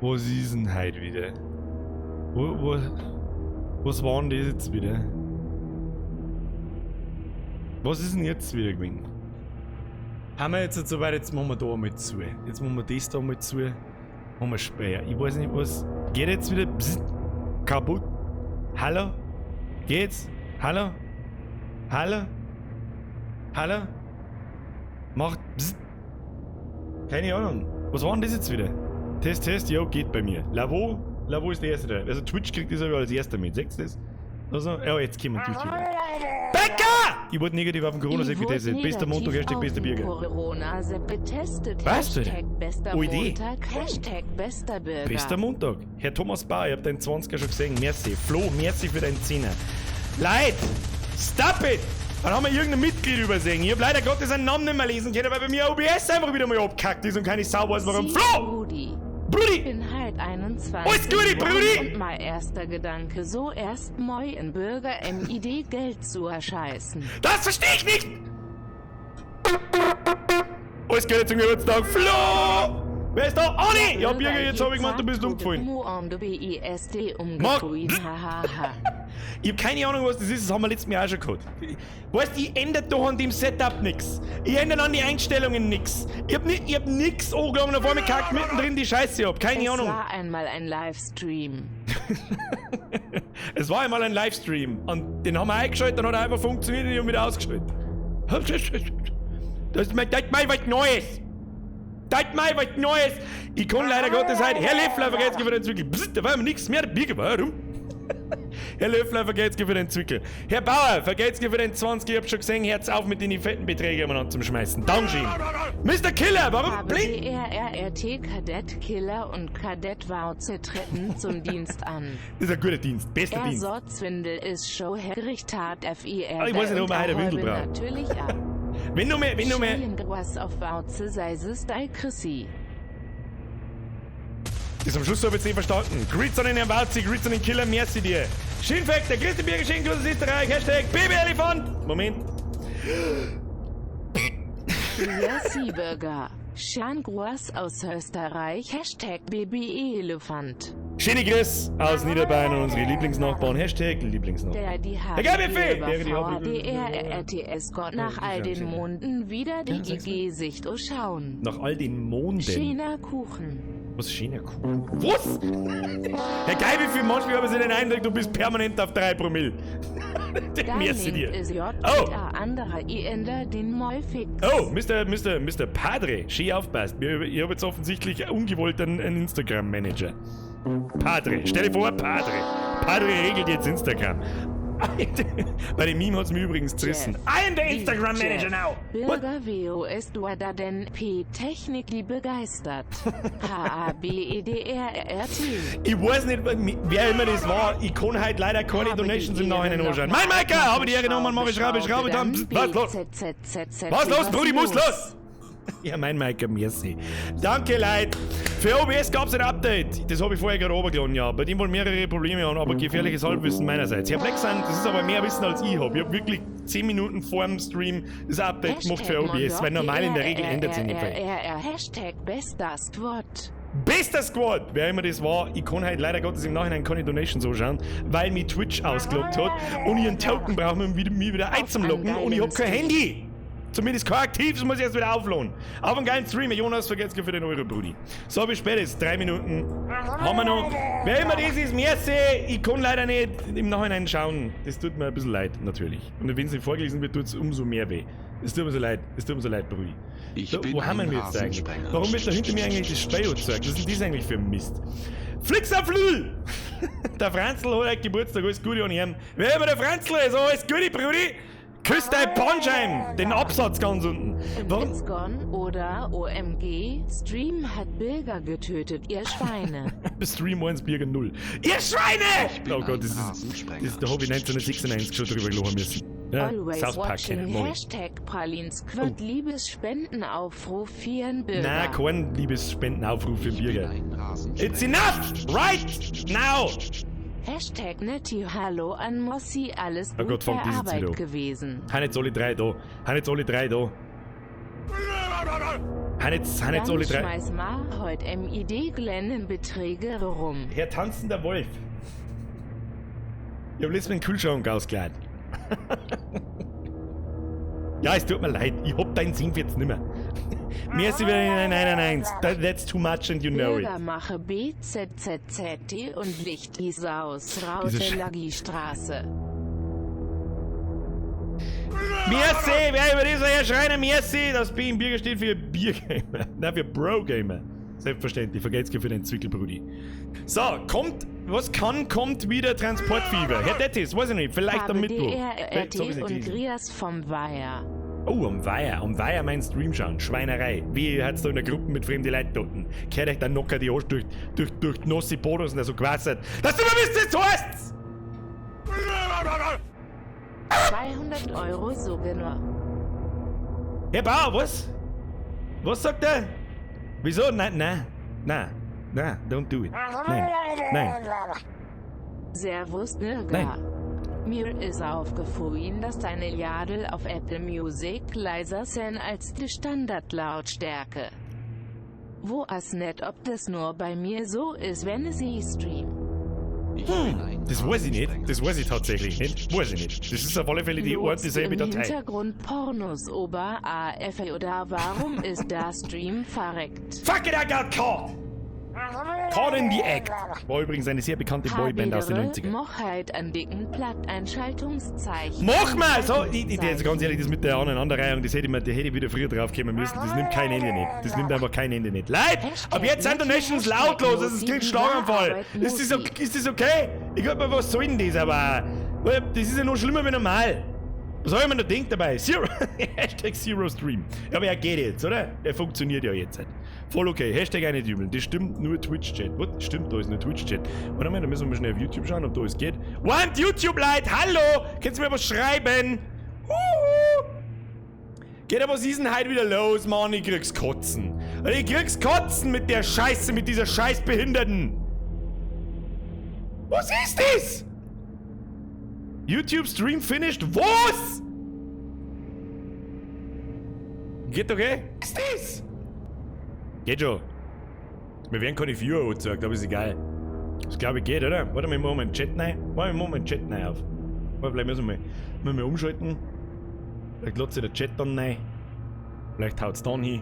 Was ist denn heute wieder? Was war denn das jetzt wieder? Was ist denn jetzt wieder gewesen? Haben wir jetzt soweit, jetzt machen wir da mal zu. Jetzt machen wir das da mal zu. Machen wir Speer. Ich weiß nicht, was. Geht jetzt wieder? Bzzt, kaputt? Hallo? Geht's? Hallo? Hallo? Hallo? Macht. Bzzt. Keine Ahnung. Was war denn das jetzt wieder? Test, Test, jo, geht bei mir. Lavo? Lavo ist der erste da. Also Twitch kriegt das aber als erster mit. Seht ihr das? Also, ja, jetzt kommen die wieder. Bäcker! Ich wurde negativ auf den Corona-Sepp getestet. Bester Montag, Hashtag bester Bürger. Corona-Sepp getestet. Was, Alter? Hashtag bester Oide. Montag, Hashtag bester Bürger. Bester Montag. Herr Thomas Bauer, ich hab deinen 20er schon gesehen. Merci. Flo, merci für deinen 10er. Leute, stop it! Dann haben wir irgendein Mitglied übersehen. Ich hab leider Gottes seinen Namen nicht mehr lesen können, weil bei mir OBS einfach wieder mal abgekackt ist und keine Sau weiß, warum. Sie, Flo! Brudi. Brudi! Bin halt 21. Alles Gute, Brudi! Und mein erster Gedanke so erst moi in Bürger MID Geld zu erscheißen. Das verstehe ich nicht! Alles Gute zum Geburtstag, Flo! Wer ist da? Anni! Ja, Birger, jetzt hab ich gemeint, du bist umgefallen. BISD Mark. umgefallen, hahaha. Ich hab keine Ahnung, was das ist, das haben wir letztes Mal auch schon gehabt. Weißt du, ich ändere doch an dem Setup nix. Ich ändere an die Einstellungen nix. Ich hab nix angegangen, auf einmal kackt mittendrin die Scheiße ab. Keine Es Ahnung. war einmal ein Livestream. Es war einmal ein Livestream und den haben wir eingeschaltet, dann hat er einfach funktioniert und ich hab wieder ausgeschaltet. Das ist mal, das ist mal was Neues. Das ist mal was Neues. Ich kann leider Gottes heute, Herr Leffler, vergeht's für den Zwickel. Psst, da war nichts mehr. Birger, warum? Herr Löffler, vergeht's für den Zwickel. Herr Bauer, vergeht's für den 20. Ich hab schon gesehen, hört's auf mit den fetten Beträgen umeinander zum Schmeißen. Dankeschön. Mr. Killer, warum blink? HBRRRT Kadett Killer und Kadett Wauze treten zum Dienst an. Das ist ein guter Dienst, bester Er Dienst. Sortzwindel ist Show Gericht hat FIR. Ah, ich weiß nicht, ob man heute eine Windel braucht. Natürlich ab. Wenn du mehr, Was auf Wauze sei es dei Chrissy. Das am Schluss habe ich jetzt nicht verstanden. Grüß an den Herrn Walzi, grüß an den Killer, merci dir. Schienfekt, der Christi Birger, schönen Gruß aus Österreich, Hashtag Babyelefant. Moment. Merci Burger. Schön Gruß aus Österreich. Hashtag Babyelefant. Schöne Grüß aus Niederbayern und unsere Lieblingsnachbarn. Hashtag Lieblingsnachbarn. Der die Herr Gerbifee! HB Der die über HB VDRRTS Gott nach all den Monden wieder die Ja, sag's IG Sicht schauen. Nach all den Monden. Schöner Kuchen. Was schöner Kuchen? Was? Herr Geibifee, manchmal habe ich den Eindruck, du bist permanent auf 3 Promille. Da Merci linkt dir. es J Oh. A anderer I änder den Molfix. Oh, Mr. Padre, schön aufpasst. Ich hab jetzt offensichtlich ungewollt einen Instagram-Manager. Padre, stell dir vor, Padre. Padre regelt jetzt Instagram. Bei dem Meme hat's mir übrigens zerrissen. Jeff. I am the Instagram Manager now! What? Bürger WOS du da denn P Technik die begeistert. H A B E D R R T. Ich weiß nicht, wer immer das war. Ich kann heute leider keine Habe Donations die im Nachhinein Ehre anschauen. noch Mein mal Maika, habe die Ehre nochmal, mach ich Schraube, Schraube, dann. dann Psst, was los? B Z Z Z Z Was los, Brudi, muss los? los! Ja, mein Maika, merci. Danke, Leute. Für OBS gab's ein Update. Das habe ich vorher gerade runtergeladen, ja. Bei dem wohl mehrere Probleme haben, aber gefährliches Halbwissen meinerseits. Herr Blacksun, das ist aber mehr Wissen als ich hab. Ich hab wirklich 10 Minuten vor dem Stream das Update gemacht für OBS, weil normal in der Regel ändert sich nicht viel. R Hashtag bester Squad. Bester Squad! Wer immer das war, ich kann halt leider Gottes im Nachhinein keine Donations anschauen, weil mich Twitch ausgeloggt hat und ich einen Token brauche, um mich wieder einzulocken und ich hab kein Handy! Zumindest kein aktives, muss ich erst wieder aufladen. Auf einen geilen Stream, Jonas, vergesst für den Euro, Brudi. So, bis spät ist. 3 Minuten haben wir noch. Wer immer das ist, merci. Ich kann leider nicht im Nachhinein schauen. Das tut mir ein bisschen leid, natürlich. Und wenn es nicht vorgelesen wird, tut's umso mehr weh. Es tut mir so leid, es tut mir so leid, Brudi. Ich So, bin wo haben ein wir jetzt eigentlich? Rasensprenger. Warum wird da hinter mir eigentlich das Spiel gezeigt? Was ist denn das eigentlich für ein Mist? Flixerflül! Der Franzl hat heute Geburtstag, alles Gute an ihm. Wer immer der Franzl ist, alles Gute, Brudi! Küss dein Bandscheiben! Den Absatz ganz unten. Warum? It's gone oder OMG, Stream hat Bürger getötet, ihr Schweine. Stream 1, Birger 0. Ihr Schweine! Ich bin Oh Gott, ein das ist. Rasensprenger. Da hab ich 1996 schon drüber gelachen müssen. Ja, Always South Park watching kennen, mag ich. Hashtag Pralinsquad Liebesspendenaufruf für einen Bürger. Nein, kein Liebesspendenaufruf für Ich bin Birger. ein Rasensprenger. It's enough! Right now! Hashtag Netty Hallo an Mossi, alles Oh gut Gott, bei fängt dieses Arbeit wieder an. gewesen. Haben jetzt alle drei da. Haben jetzt alle drei da. Sind jetzt Dann alle drei. schmeiß mal heut MID kleinen Beträge rum. Herr tanzender Wolf. Ich hab letztens meinen Kühlschrank ausgeladen. Ja, es tut mir leid. Ich hab deinen Senf jetzt nimmer. Merci für den 991. That's too much and you know it. Bürgermache BZZZT und Licht Isaus Diese Raute Sch Lagistraße. Merci, wer über das Herr Schreiner, merci. Das B im Bürger steht für Biergamer. Nein, für Bro-Gamer. Selbstverständlich, vergelt's für den Zwickelbrudi. So, kommt, was kann, kommt wieder Transportfieber. Herr Dettis, weiß ich nicht, vielleicht am Mittwoch. Vielleicht HBDRRT hab ich's nicht und gelesen. Grias vom Weiher. Oh, am Weiher, am Weiher meinen Stream schauen. Schweinerei. Wie hat's da in der Gruppe mit fremden Leuten dort? Kehrt euch dann locker die Arsch durch die nasse Bodensen, so gewassert. Dass du mal wisst, das heißt's! 200 Euro so genau. Herr Bauer, was? Was sagt er? Wieso? Nein, nein, nein, nein, don't do it. Nein, nein. Servus Birger. Nein. Mir ist aufgefallen, dass deine Jadel auf Apple Music leiser sind als die Standardlautstärke. Wo as net, ob das nur bei mir so ist, wenn ich stream. Ich bin ein Das weiß ich nicht. Das weiß ich tatsächlich nicht. Weiß ich nicht. Das ist auf alle Fälle die Art Lotst du dieselbe im Datei. Hintergrund Pornos ober AF oder warum ist da Stream verreckt? Fuck it, I got caught! Caught in the Act. War übrigens eine sehr bekannte Boyband aus den 90ern. Moch halt an dicken Platt Einschaltungszeichen. Mach mal! So, ich, jetzt ganz ehrlich, das mit der Aneinanderreihung, das hätte ich mir, da hätte ich wieder früher drauf kommen müssen. Das nimmt kein Ende nicht. Das nimmt einfach kein Ende nicht. Leute, ab jetzt sind Donations lautlos, das ist kein Schlaganfall. Ist das okay? Ich hab mir, was soll denn das, aber das ist ja noch schlimmer wie normal. Was hab ich mir noch gedacht dabei? Zero, #ZeroStream. Ja, aber er geht jetzt, oder? Er funktioniert ja jetzt halt. Voll okay. #EinNetJubeln. Das stimmt, nur Twitch-Chat. What? Stimmt, da ist nur Twitch-Chat. Warte mal, da müssen wir mal schnell auf YouTube schauen, ob da alles geht. Want YouTube, Leute! Hallo! Kannst du mir was schreiben? Huhu! Geht aber, was ist denn heute wieder los, Mann? Ich krieg's Kotzen. Ich krieg's Kotzen mit der Scheiße, mit dieser Scheißbehinderten. Was ist das? YouTube Stream finished? Was? Geht doch eh? Was ist das? Geht schon. Wir werden keine Viewer angezeigt, aber ist egal. Das glaube ich geht, oder? Warte mal, ich mach mal einen Chat rein. Warte, ich mach mal einen Chat rein auf. Warte, vielleicht müssen wir umschalten. Vielleicht lässt sich der Chat dann rein. Vielleicht haut's dann hin.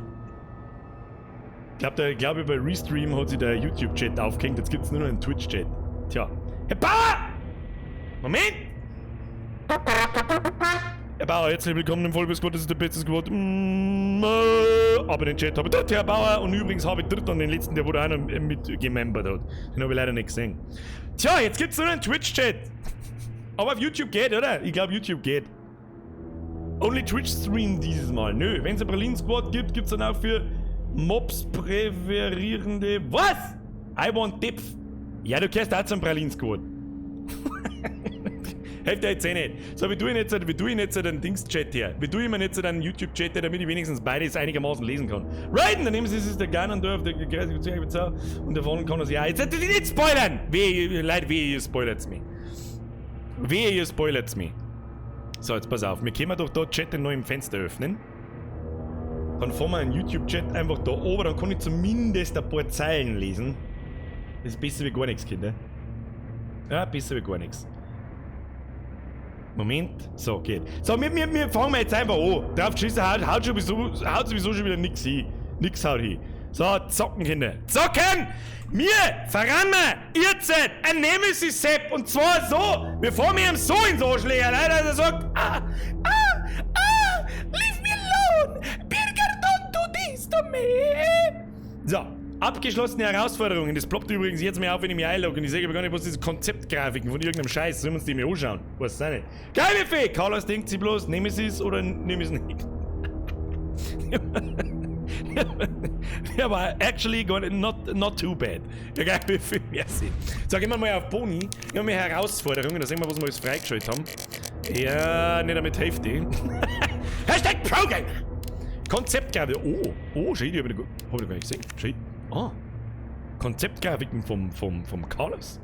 Ich glaube, bei Restream hat sich der YouTube-Chat aufgehängt. Jetzt gibt's nur noch einen Twitch-Chat. Tja. Herr Bauer! Moment! Herr Bauer, herzlich willkommen im Vollbiss Squad. Das ist der beste Squad. Aber den Chat habe ich dort, Herr Bauer. Und übrigens habe ich dort dann den letzten, der wurde auch noch mit gemembert hat. Den habe ich leider nicht gesehen. Tja, jetzt gibt's nur einen Twitch-Chat. Aber auf YouTube geht, oder? Ich glaube, YouTube geht. Only Twitch Stream dieses Mal. Nö, wenn es ein Berlin Squad gibt, gibt's dann auch für Mobs präferierende. Was? I want Depth. Ja, du gehörst auch zum Berlin Squad. Hilft ja jetzt eh nicht. So, wie tue ich jetzt einen Dings-Chat her? Wie tue ich mir jetzt einen YouTube-Chat her, damit ich wenigstens beides einigermaßen lesen kann? Right, dann nehmen Sie es der Ganondorf, der und davon kann er sich ja. Jetzt nicht spoilern! Wehe, Leute, wehe, ihr spoilert's mich. Wehe, ihr spoilert's mich. So, jetzt pass auf. Wir können doch da Chat in neuem Fenster öffnen. Dann fahren wir einen YouTube-Chat einfach da oben, dann kann ich zumindest ein paar Zeilen lesen. Das ist besser wie gar nichts, Kinder. Ja, besser wie gar nichts. Moment. So, geht. So, wir fangen jetzt einfach an. Drauf geschissen, haut sowieso schon wieder nix hin. Nix haut hin. So, zocken, Kinder. Zocken! Mir verrammen ihr seid ein Nemesis-Sepp. Und zwar so, wir fahren mit ihm so ins Arschleger, Leute, dass er sagt, ah, ah, ah, leave me alone! Birger, don't do this to me! So, abgeschlossene Herausforderungen. Das ploppt übrigens jetzt mal auf, wenn ich mich einlogge. Und ich sehe aber gar nicht, was diese Konzeptgrafiken von irgendeinem Scheiß. Sollen wir uns die mal anschauen? Was ist das nicht? Geile Fee! Carlos denkt sich bloß, Nemesis oder Nemesis nicht. Ja, aber actually got it not too bad. Ja, geil, viel merci. So, gehen wir mal auf Boni. Gehen wir mal Herausforderungen, da sehen wir, was wir alles freigeschaltet haben. Ja, nicht damit hilft die. #ProGamer! Konzeptgrafik. Oh, schön, die hab ich noch gar nicht gesehen. Schön. Ah. Konzeptgrafiken vom Carlos.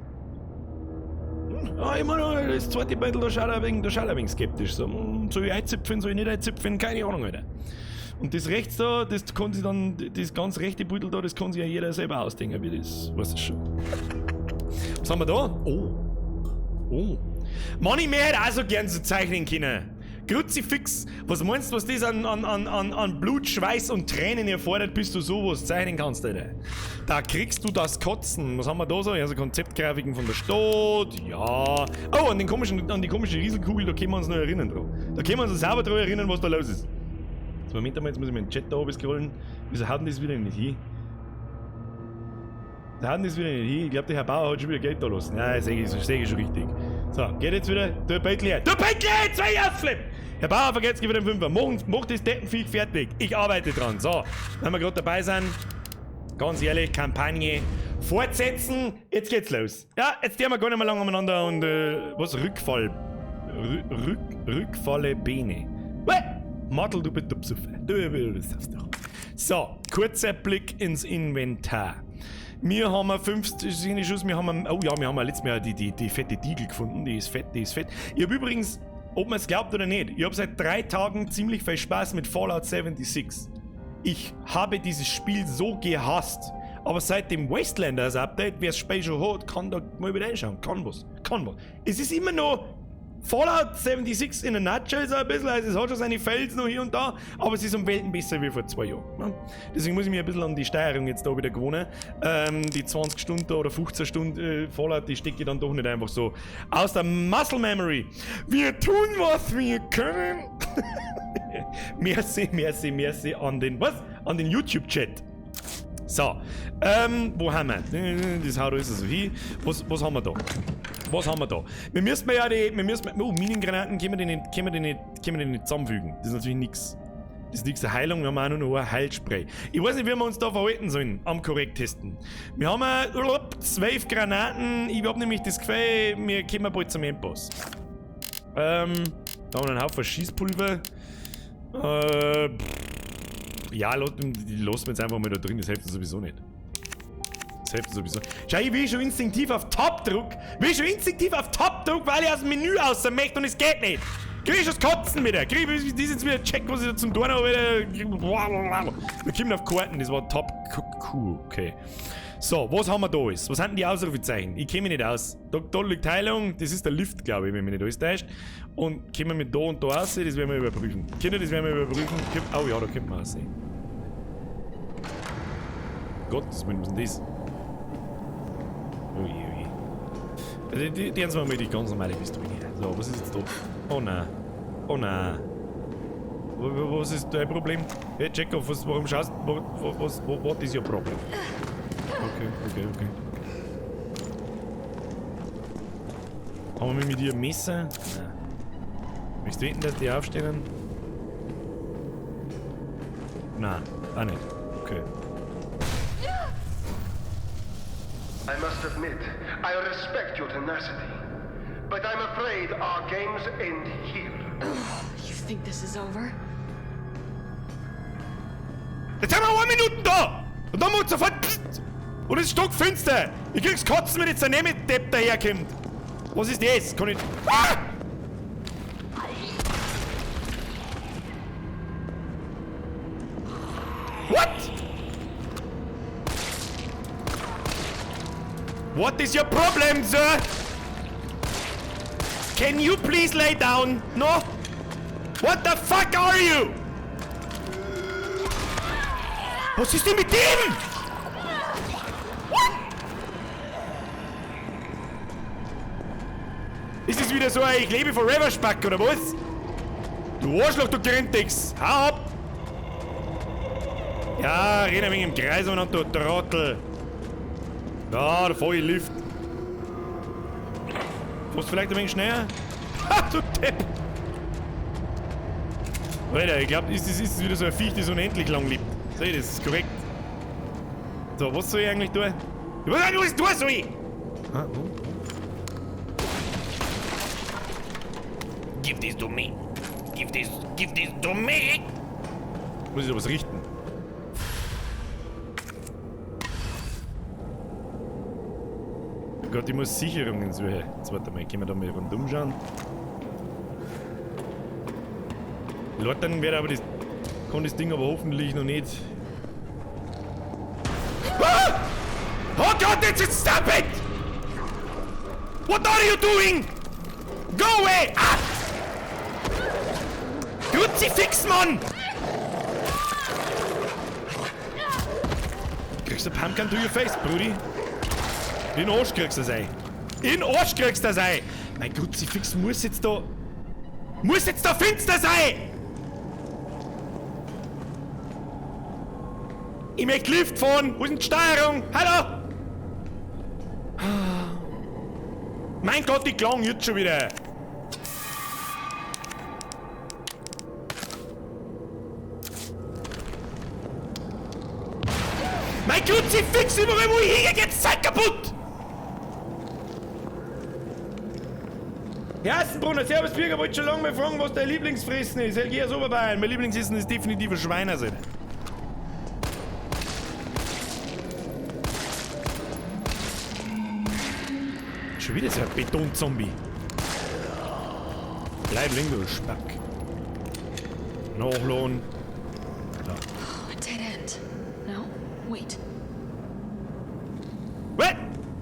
Ah, immer noch, das zweite Battle, da schaut er ein wenig skeptisch. So, soll ich einzipfen, soll ich nicht einzipfen? Keine Ahnung, Alter. Und das rechts da, das kann sich dann, das ganz rechte Beutel da, das kann sich ja jeder selber ausdenken, wie das, weißt du schon. Was haben wir da? Oh. Oh. Mann, ich hätte auch so gern so zeichnen können. Kruzifix, was meinst du, was das an Blut, Schweiß und Tränen erfordert, bis du sowas zeichnen kannst, Alter? Da kriegst du das Kotzen. Was haben wir da so? Ja, so Konzeptgrafiken von der Stadt. Ja. Oh, an die komische Rieselkugel, da können wir uns noch erinnern dran. Da können wir uns selber dran erinnern, was da los ist. Jetzt, Moment einmal, jetzt muss ich meinen Chat da oben scrollen. Wieso haut denn das wieder nicht hin? Da hauen das wieder nicht hin. Ich glaub, der Herr Bauer hat schon wieder Geld da lassen. Nein, das seh ich schon richtig. So, geht jetzt wieder. Du Beutel her. Du Beutel her! 2 ausflippen! Herr Bauer, vergesst wieder den Fünfer. Mach das Deppenviech fertig. Ich arbeite dran. So, wenn wir gerade dabei sind, ganz ehrlich, Kampagne fortsetzen. Jetzt geht's los. Ja, jetzt tun wir gar nicht mehr lange umeinander und, was? Rückfall. Rückfalle Bene. Mattel, du bist du bist doch. So, kurzer Blick ins Inventar. Wir haben 50 Schuss, wir haben, oh ja, wir haben letztes Mal die fette Diegel gefunden, die ist fett, die ist fett. Ich hab übrigens, ob man es glaubt oder nicht, ich hab seit 3 Tagen ziemlich viel Spaß mit Fallout 76. Ich habe dieses Spiel so gehasst, aber seit dem Wastelanders Update, wer das Spiel schon hat, kann da mal wieder reinschauen, kann was, kann was. Es ist immer noch Fallout 76 in a nutshell so ein bisschen, also es hat schon seine Fails noch hier und da, aber es ist um Welten besser wie vor 2 Jahren. Ne? Deswegen muss ich mich ein bisschen an die Steuerung jetzt da wieder gewöhnen. Die 20 Stunden oder 15 Stunden Fallout, die stecke ich dann doch nicht einfach so aus der Muscle Memory. Wir tun, was wir können. Merci, merci, merci an den, was? An den YouTube-Chat. So, wo haben wir? Das haut alles so hin. Was haben wir da? Was haben wir da? Wir müssen ja die, wir müssen, oh, Minengranaten können wir die nicht, können wir die nicht, können wir die nicht zusammenfügen. Das ist natürlich nix. Das ist nix eine Heilung, wir haben auch nur noch ein Heilspray. Ich weiß nicht, wie wir uns da verhalten sollen am korrektesten. Wir haben 12 Granaten. Ich hab nämlich das Gefühl, wir kommen bald zum Endboss. Da haben wir einen Haufen Schießpulver. Ja, die lassen wir jetzt einfach mal da drin, das hilft uns sowieso nicht. Das hilft uns sowieso. Schau, ich will schon instinktiv auf Top druck. Will schon instinktiv auf Top druck, weil ich aus dem Menü raus möchte und es geht nicht. Krieg ich das Kotzen wieder. Krieg ich das jetzt wieder check, was ich da zum Tun habe. Wir kommen auf Karten, das war Top Q, okay. So, was haben wir da alles? Was sind denn die Ausrufezeichen? Ich kenne mich nicht aus. Da liegt Heilung, das ist der Lift, glaube ich, wenn mich nicht alles täuscht. Und kommen wir mit da und da raus, das werden wir überprüfen. Kinder, das werden wir überprüfen. Oh ja, da kommt man raus. Gottes Willen, was ist denn das? Oh je, oh je. Also, die haben wir mal die ganz normale Pistole hier. So, was ist jetzt da? Oh nein. Oh nein. Was ist dein Problem? Hey, Chekhov, warum schaust du? What is your problem? Okay, okay, okay. Haben wir mit ihr ein Messer? Nein. Möchtest du wetten, dass die aufstehen? Nein, auch nicht. Okay. I must admit, I respect your tenacity. But I'm afraid our games end here. You think this is over? Jetzt haben wir 1 Minute da! Und dann muss sofort. Psst. Und es ist stockfinster! Ich krieg's Kotzen, wenn jetzt der Nehme-Depp daherkommt! Was ist das? Kann ich. Ah! What? What is your problem, sir? Can you please lay down? No? What the fuck are you? Was ist denn mit dem? What? Ist das wieder so ein Ich lebe forever Spack oder was? Du Arschloch, du Grintex! Hau ab! Ja, renn ein wenig im Kreis umeinander, du Trottel! Da, der volle Lift. Fährst vielleicht ein wenig schneller? Ha, du Depp! Alter, ich glaub, ist das wieder so ein Viech, das unendlich lang lebt. Seh, das ist korrekt. So, was soll ich eigentlich tun? Ich weiß nicht, was ich tun soll! Ah, oh. Give this to me. Give this to me! Muss ich da was richten? Oh Gott, ich muss Sicherungen suchen. Jetzt warte mal, können wir da mal rundum schauen? Leuten wäre aber das. Kann das Ding aber hoffentlich noch nicht. Ah! Oh Gott, jetzt ist stop it! What are you doing? Go away! Ah! Kruzifix, Mann! Kriegst du Pumpkin to your face, Brudi? In Arsch kriegst du das ei. In Arsch kriegst du das ei! Mein Kruzifix muss jetzt da. Muss jetzt da finster sein! Ich möchte Lift fahren! Wo ist denn die Steuerung? Hallo! Mein Gott, die klang jetzt schon wieder! Mein Kruzifix, überall wo ich hingehe, geht's Zeit kaputt! Herr Assenbrunner, servus Bürger, wollte schon lange mal fragen, was dein Lieblingsfressen ist. LG aus Oberbayern. Mein Lieblingsessen ist definitiv ein Schweinersinn. Schon wieder so ein Betonzombie. Bleib liegen, du Spack. Nachladen. Oh, a dead end. No, wait. What?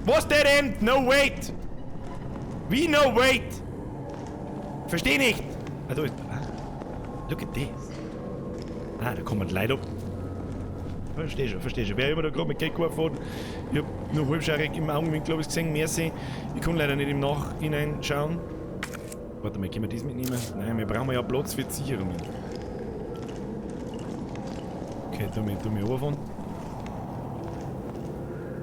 Was dead end? No wait! Wie no wait? Versteh nicht! Ah, da ist. Ah. Look at this. Ah, da kommen die Leute ab. Versteh schon, versteh schon. Wer immer da gerade mit Geld gekauft hat, ich hab nur halbschaurig im Augenwinkel hab ich's gesehen, merci. Ich kann leider nicht im Nachhinein schauen. Warte mal, können wir das mitnehmen? Nein, wir brauchen ja Platz für die Sicherungen. Okay, tu mich runterfahren.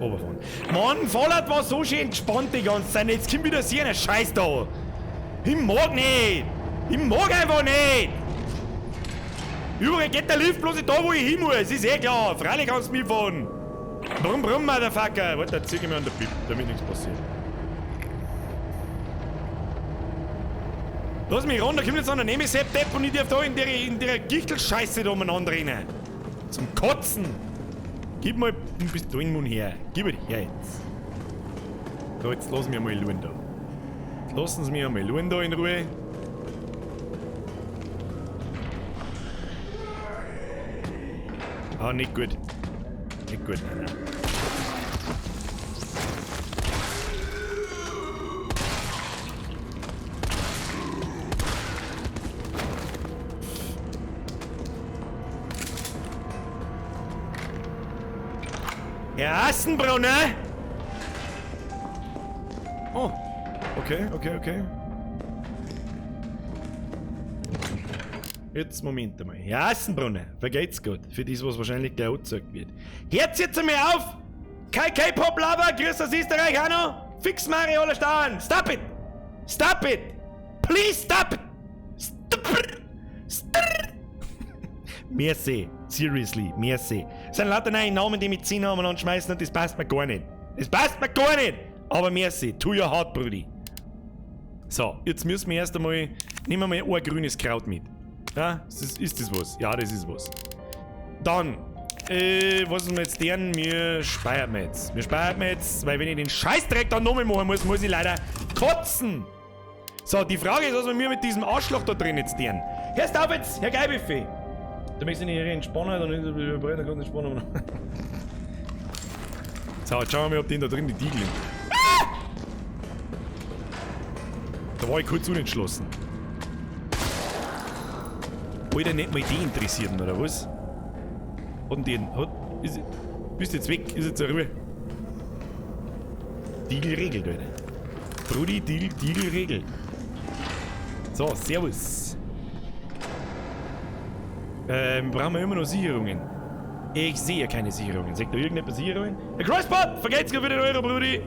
Runterfahren. Mann, Fallout war so schön entspannt die ganze Zeit. Jetzt kommt wieder so ein Scheiß da. Ich mag nicht. Ich mag einfach nicht. Überall geht der Lift bloß nicht da, wo ich hin muss. Ist eh klar. Freilich kannst du mitfahren. Brumm, brumm, Motherfucker. Warte, da zieh ich mir an der Pipe, damit nichts passiert. Lass mich ran, da kommt jetzt einer Nehme-Sepp-Depp und ich darf da in der Gichtelscheiße da umeinander rennen. Zum Kotzen. Gib mal ein Pistolenmund her. Gib it her jetzt. So, jetzt lass mich mal luren da. Jetzt lassen Sie mich einmal luren da in Ruhe. Ah, nicht gut. Nicht gut, nein, nein. Herr Assenbrunner! Oh, okay, okay, okay. Jetzt, Moment einmal. Herr Assenbrunner, vergeht's gut. Für das, was wahrscheinlich gleich angezeigt wird. Hört's jetzt einmal auf! Kein K-Pop-Lover, grüß aus Österreich auch noch! Fix Mario aller Stauern! Stop it! Stop it! Please stop it! Stop it! Stop it! Merci. Seriously, merci. Das sind lauter neue Namen, die mit 10 haben und schmeißen und das passt mir gar nicht. Das passt mir gar nicht! Aber merci. To your heart, Brudi. So, jetzt müssen wir erst einmal. Nehmen wir mal ein grünes Kraut mit. Ja, ist das was? Ja, das ist was. Dann, was ist jetzt deren? Wir speichern wir jetzt. Wir speichern jetzt, weil wenn ich den Scheißdreck dann nochmal machen muss, muss ich leider kotzen. So, die Frage ist, was wir mit diesem Arschloch da drin jetzt deren. Hörst auf jetzt, Herr Geibüffel. Da möchte ich nicht entspannen, dann ist es breiter, ganz entspannen. So, jetzt schauen wir mal, ob den da drin die Diegel sind. Ah! Da war ich kurz unentschlossen. Alter, nicht mal die interessieren, oder was? Hat denn den? Hat, ist, bist jetzt weg? Ist jetzt eine Ruhe? Diegel regelt, Alter. Brudi, Diegel, Diegel regelt. So, servus. Brauchen wir immer noch Sicherungen? Ich sehe keine Sicherungen. Sagt da irgendjemand Sicherungen? Der Crosspot! Vergeht's gerade wieder den Euro, Brudi!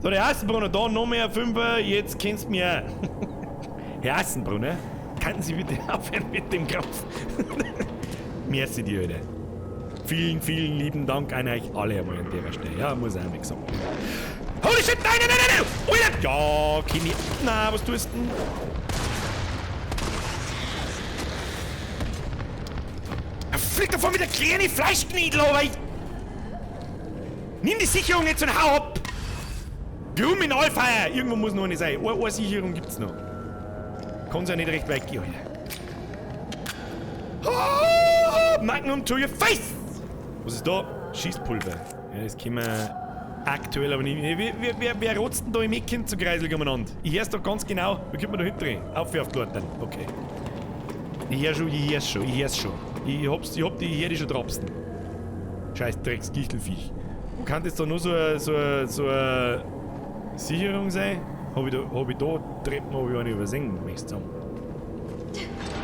So, der Assenbrunner, da noch mehr Fünfer, jetzt kennst du mich auch. Herr Assenbrunner, könnten Sie bitte aufhören mit dem Krampf? Merci dir, Alter. Vielen, vielen lieben Dank an euch alle einmal an der Stelle. Ja, muss auch mal gesagt werden. Holy shit, nein, nein, nein, nein, nein! Alter! Ja, Kenny. Na, was tust du denn? Er fliegt davon mit der kleinen Fleischknädel, aber ich... Nimm die Sicherung jetzt und hau ab! Blumenalfeier! Irgendwo muss noch eine sein. Eine Sicherung gibt's noch. Kann's ja nicht recht weit gehen, Alter. Magnum to your face! Was ist da? Schießpulver. Ja, das können wir aktuell aber nicht. Wer rotzt denn da im Ecken zu kreiselig umeinander? Ich hör's doch ganz genau. Wie kommt man da hinten? Auf auf die Leute. Okay. Ich hör schon, ich hör's schon, ich hör's schon. Ich hab die, ich hör die schon trapsen. Scheiß Drecks-Gichtelviech. Wo kann das da nur so eine Sicherung sein? Hab ich da Treppen, hab ich eine übersehen, möchte ich sagen.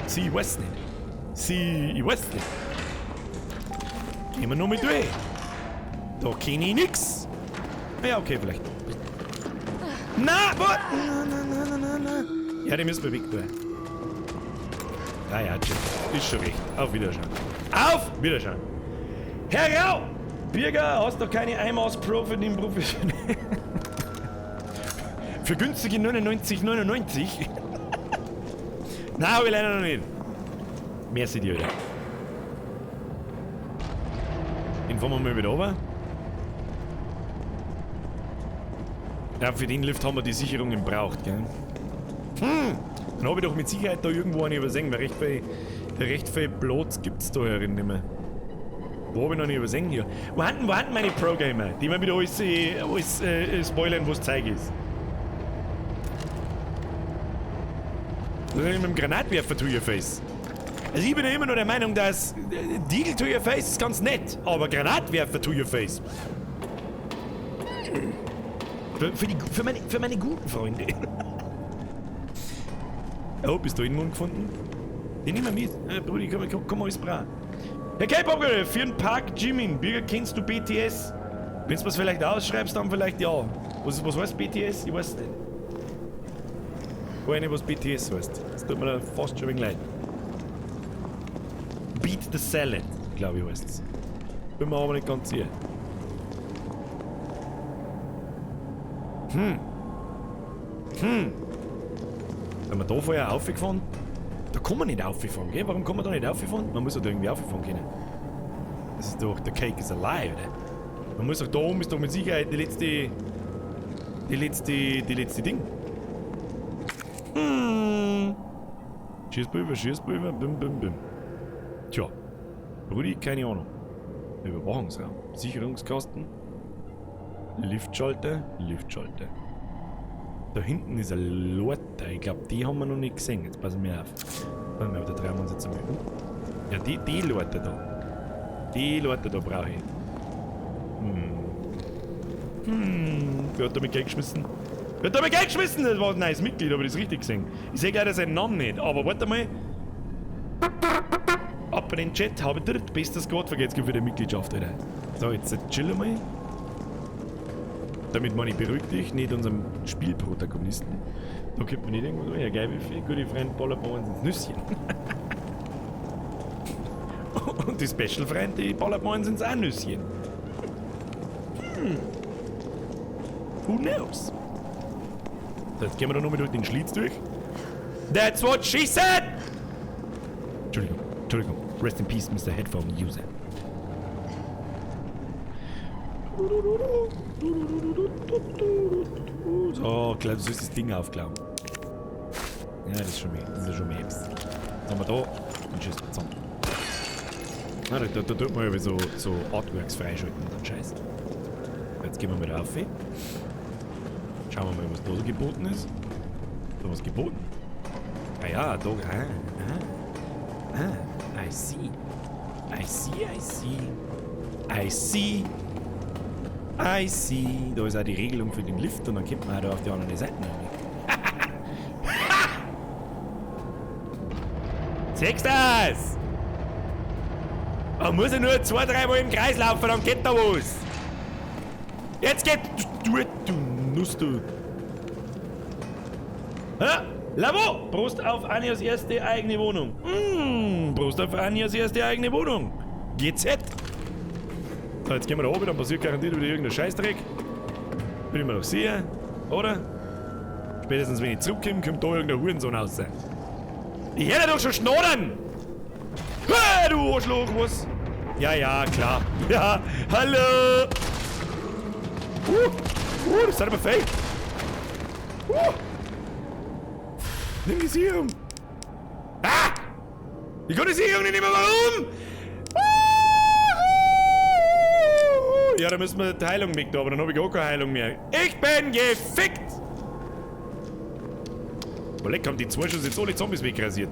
Sie, ich weiß nicht. Sie, ich weiß nicht. Gehen wir nur mit durch. Da kenn ich nix. Ja, okay, vielleicht. Na, wo? Na. Ja, die müssen wir weg tun. Ah ja, ist schon recht. Auf Wiederschauen. Auf Wiederschauen. Herr Rau! Birger, hast doch keine iMouse Pro für den professionellen. Für günstige 99,99? Nein, hab ich leider noch nicht. Merci dir wieder. Den fahren wir mal wieder runter. Ja, für den Lift haben wir die Sicherungen gebraucht, gell? Hm! Dann hab ich doch mit Sicherheit da irgendwo eine übersehen, weil recht viel Platz gibt's da herin nicht mehr. Wo hab ich noch nicht übersehen hier? Wo haben meine Pro-Gamer, die mir wieder alles spoilern, was Zeug ist? Das ist mit dem Granatwerfer to your face. Also ich bin ja immer noch der Meinung, dass Deagle to your face ist ganz nett, aber Granatwerfer to your face. Für meine guten Freunde. Oh, bist du in den Mund gefunden? Den nehmen wir mit. Brudi, komm alles bra. Herr K-Pop, für den Park Jimin. Birger, kennst du BTS? Wenn du was vielleicht ausschreibst, dann vielleicht ja. Was heißt BTS? Ich weiß nicht. Ich weiß nicht, was BTS heißt. Das tut mir da fast schon ein wenig leid. Beat the Salad, glaube ich, heißt es. Bin mir aber nicht ganz sicher. Hm. Hm. Sind wir da vorher aufgefahren? Da kann man nicht auffahren, gell? Warum kann man da nicht auffahren? Man muss doch da irgendwie auffahren können. Das ist doch, the cake is alive, oder? Man muss doch da oben, ist doch mit Sicherheit die letzte Ding. Hm. Schießpulver, Schießpulver, bim, bim, bim. Tja. Brudi, keine Ahnung. Überwachungsraum. Sicherungskasten. Liftschalter, Liftschalter. Da hinten ist eine Leiter. Ich glaube, die haben wir noch nicht gesehen. Jetzt passen wir auf. Warte mal, da drehen wir uns jetzt einmal um. Ja, die Leiter da. Die Leiter da brauche ich. Hm. Hm. Wer hat da mit Geld geschmissen? Wer hat da mit Geld geschmissen? Das war ein neues Mitglied, habe ich das richtig gesehen. Ich sehe leider seinen Namen nicht, aber warte mal. Ab in den Chat, habe ich bestes Gott vergeht's für die Mitgliedschaft, Alter. So, jetzt chill mal. Damit meine ich beruhig dich, nicht unserem Spielprotagonisten. Da kommt man nicht irgendwo durch. Ja, geil, wie viel gute Freunde ballern bei uns ins Nüsschen. Und die Special-Freunde, die ballern bei uns ins auch Nüsschen. Hm. Who knows? So, jetzt gehen wir da nochmal durch den Schlitz durch. That's what she said! Entschuldigung, Entschuldigung. Rest in peace, Mr. Headphone User. So, klar, du sollst das Ding aufklauen. Ja, das ist schon mehr. Das ist schon mehr. Was haben wir da? Und schießt wir zusammen. Na, da tut man ja so Artworks freischalten und dann Scheiß. Jetzt gehen wir mal rauf. Schauen wir mal, was da so geboten ist. Da was geboten? Ah ja, da. Ah, I see. I see, I see. I see. I see. Da ist auch die Regelung für den Lift und dann kommt man auch da auf die andere Seite. Siehst du das? Man muss ja nur 2-3 Mal im Kreis laufen, dann geht da was. Jetzt geht... Du Nuss, du. Ha? Lavo! Prost auf Anjas erste eigene Wohnung. Prost auf Anjas erste eigene Wohnung. GZ. So, jetzt gehen wir da oben, dann passiert garantiert wieder irgendein Scheißdreck. Bin ich mir noch sicher, oder? Spätestens wenn ich zurückkomme, kommt da irgendein Hurensohn raus. Ich höre doch schon schnorren! Hey, du Arschloch, was? Ja, ja, klar. Ja, hallo! Das ist aber fake. Nimm die Sicherung. Ah! Ich kann die Sicherung nicht mehr, warum? Ja, da müssen wir die Heilung mit, aber dann habe ich auch keine Heilung mehr. Ich bin gefickt! Oh, leck, haben die zwei Schuss jetzt alle Zombies wegrasiert.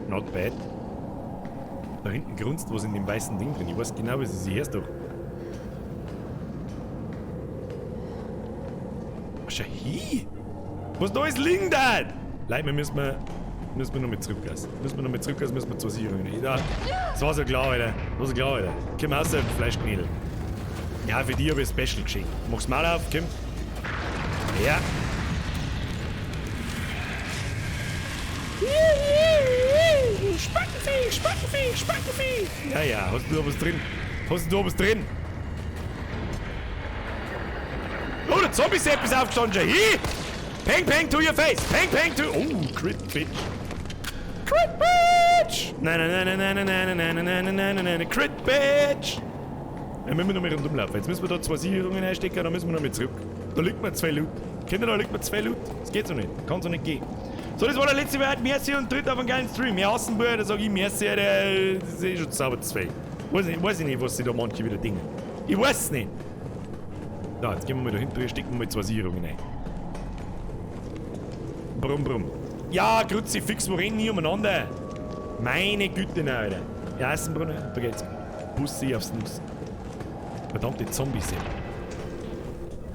Not bad. Da hinten grunzt was in dem weißen Ding drin. Ich weiß genau, was es ist. Ich hör's doch. Schau hier! Was da ist, liegen da? Leute, wir müssen noch mit zurückgehen. Müssen wir noch mit zurückgehen, müssen wir zur Sicherung. Ja, das war so klar, Alter. Das war so klar, Alter. Komm raus, Fleischknädel. Ja, für die habe ich ein Special geschenkt. Mach's mal auf, komm. Ja. Spackenvieh, Spackenvieh, Spackenvieh. Ja, ja, hast du da was drin? Hast du da was drin? Oh, der Zombie-Sepp ist aufgestanden schon. Hi! Peng, peng to your face! Peng, peng to... Oh, Crit, Bitch. Crit, Bitch! Nein, nein, nein, nein, nein, nein, nein, nein, nein, nein, nein, nein, Crit, Bitch! Ja, müssen wir noch mal rundum laufen. Jetzt müssen wir da zwei Sicherungen einstecken, dann müssen wir noch mal zurück. Da liegt mir zwei Loot. Kinder, da liegt mir zwei Loot. Das geht so nicht. Kann so nicht gehen. So, das war der letzte Wort. Merci und tritt auf einen geilen Stream. Ja, Außenbauer, da sag ich merci, das ist eh schon sauber zwei. Weiß ich nicht, was sie da manche wieder dingen. Ich weiß es nicht. Da, jetzt gehen wir mal da hinten, stecken wir mal zwei Sicherungen ein. Brumm, brumm. Ja, Kruzifix, wo rennen die umeinander? Meine Güte, nein, Alter. Ja, Eisenbrunner, da geht's. Bussi aufs Nuss. Verdammte Zombies.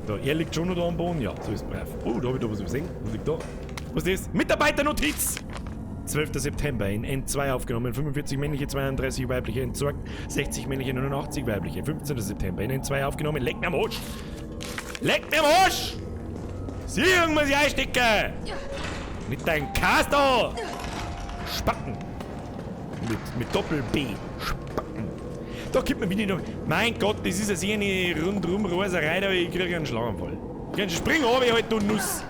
Da, er liegt schon noch da am Boden. Ja, so ist brav. Oh, da hab ich da was übersehen. Was liegt da? Was ist das? Mitarbeiternotiz! 12. September in N2 aufgenommen, 45 männliche, 32 weibliche entsorgt, 60 männliche, 89 weibliche. 15. September in N2 aufgenommen, leck mir am Arsch! Leck mir am Arsch! Sicherung muss ich einstecken! Mit deinem Kaster! Spacken! Mit Doppel-B. Spacken! Da gibt man wieder noch. Mein Gott, das ist ja eine rundrum Roserei, da ich kriege einen Schlaganfall. Spring runter, halt, du Nuss!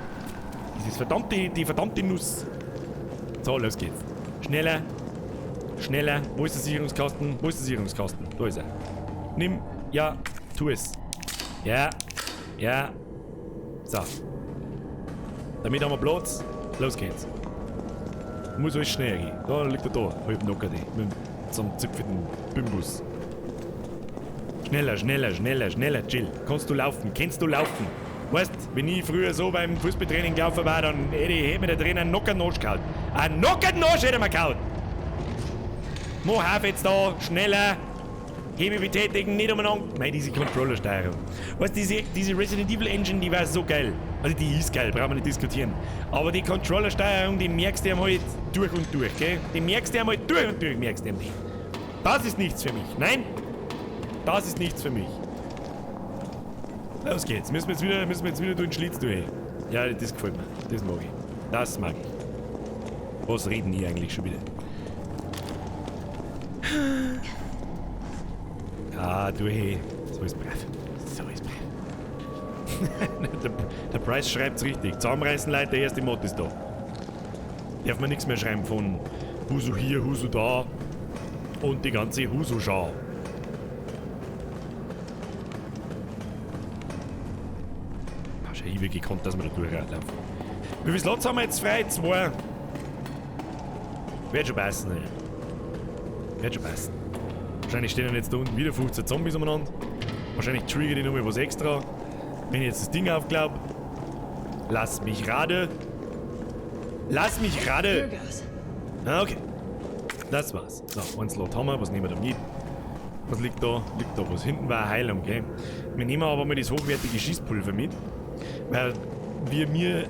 Dieses verdammte, die verdammte Nuss! So, los geht's. Schneller. Schneller. Wo ist der Sicherungskasten? Wo ist der Sicherungskasten? Da ist er. Nimm. Ja. Tu es. Ja. Ja. So. Damit haben wir Platz. Los geht's. Muss alles schneller gehen. Da liegt er da. Halb knockert die. Mit so einem zipfelten Bimbus. Schneller, schneller, schneller, schneller, Jill. Kannst du laufen? Kennst du laufen? Weißt, wenn ich früher so beim Fußballtraining gelaufen war, dann hätte mir der Trainer einen Nocker Arsch gehauen. Einen Nocker Arsch hätte er mir gehauen. Mo, auf jetzt da, schneller. Hebe betätigen, nicht umeinander. Nein, diese Controller-Steuerung. Weißt, diese Resident Evil Engine, die war so geil. Also die ist geil, brauchen wir nicht diskutieren. Aber die Controller-Steuerung, die merkst du ihm halt durch und durch, gell? Die merkst du ihm halt durch und durch, merkst du ihm die. Das ist nichts für mich. Nein, das ist nichts für mich. Los geht's. Müssen wir jetzt wieder durch den Schlitz durch. Ja, das gefällt mir. Das mag ich. Das mag ich. Was reden die eigentlich schon wieder? Ah, durch. So ist brav. So ist brav. Der Price schreibt's richtig. Zusammenreißen, Leute, der erste Mod ist da. Darf man nichts mehr schreiben von Husu hier, Husu da und die ganze Husu-Schau. Ich wirklich gekonnt, dass wir da durchlaufen. Wie viele Slots haben wir jetzt frei? 2. Wird schon passen, ey. Wird schon passen. Wahrscheinlich stehen dann jetzt da unten wieder 15 Zombies umeinander. Wahrscheinlich triggert ich nochmal was extra. Wenn ich jetzt das Ding aufglaub. Lass mich rade. Lass mich rade. Okay. Das war's. So, ein Slot haben wir. Was nehmen wir da mit? Was liegt da? Liegt da was? Hinten war eine Heilung, gell? Wir nehmen aber mal das hochwertige Schießpulver mit. Weil wie mir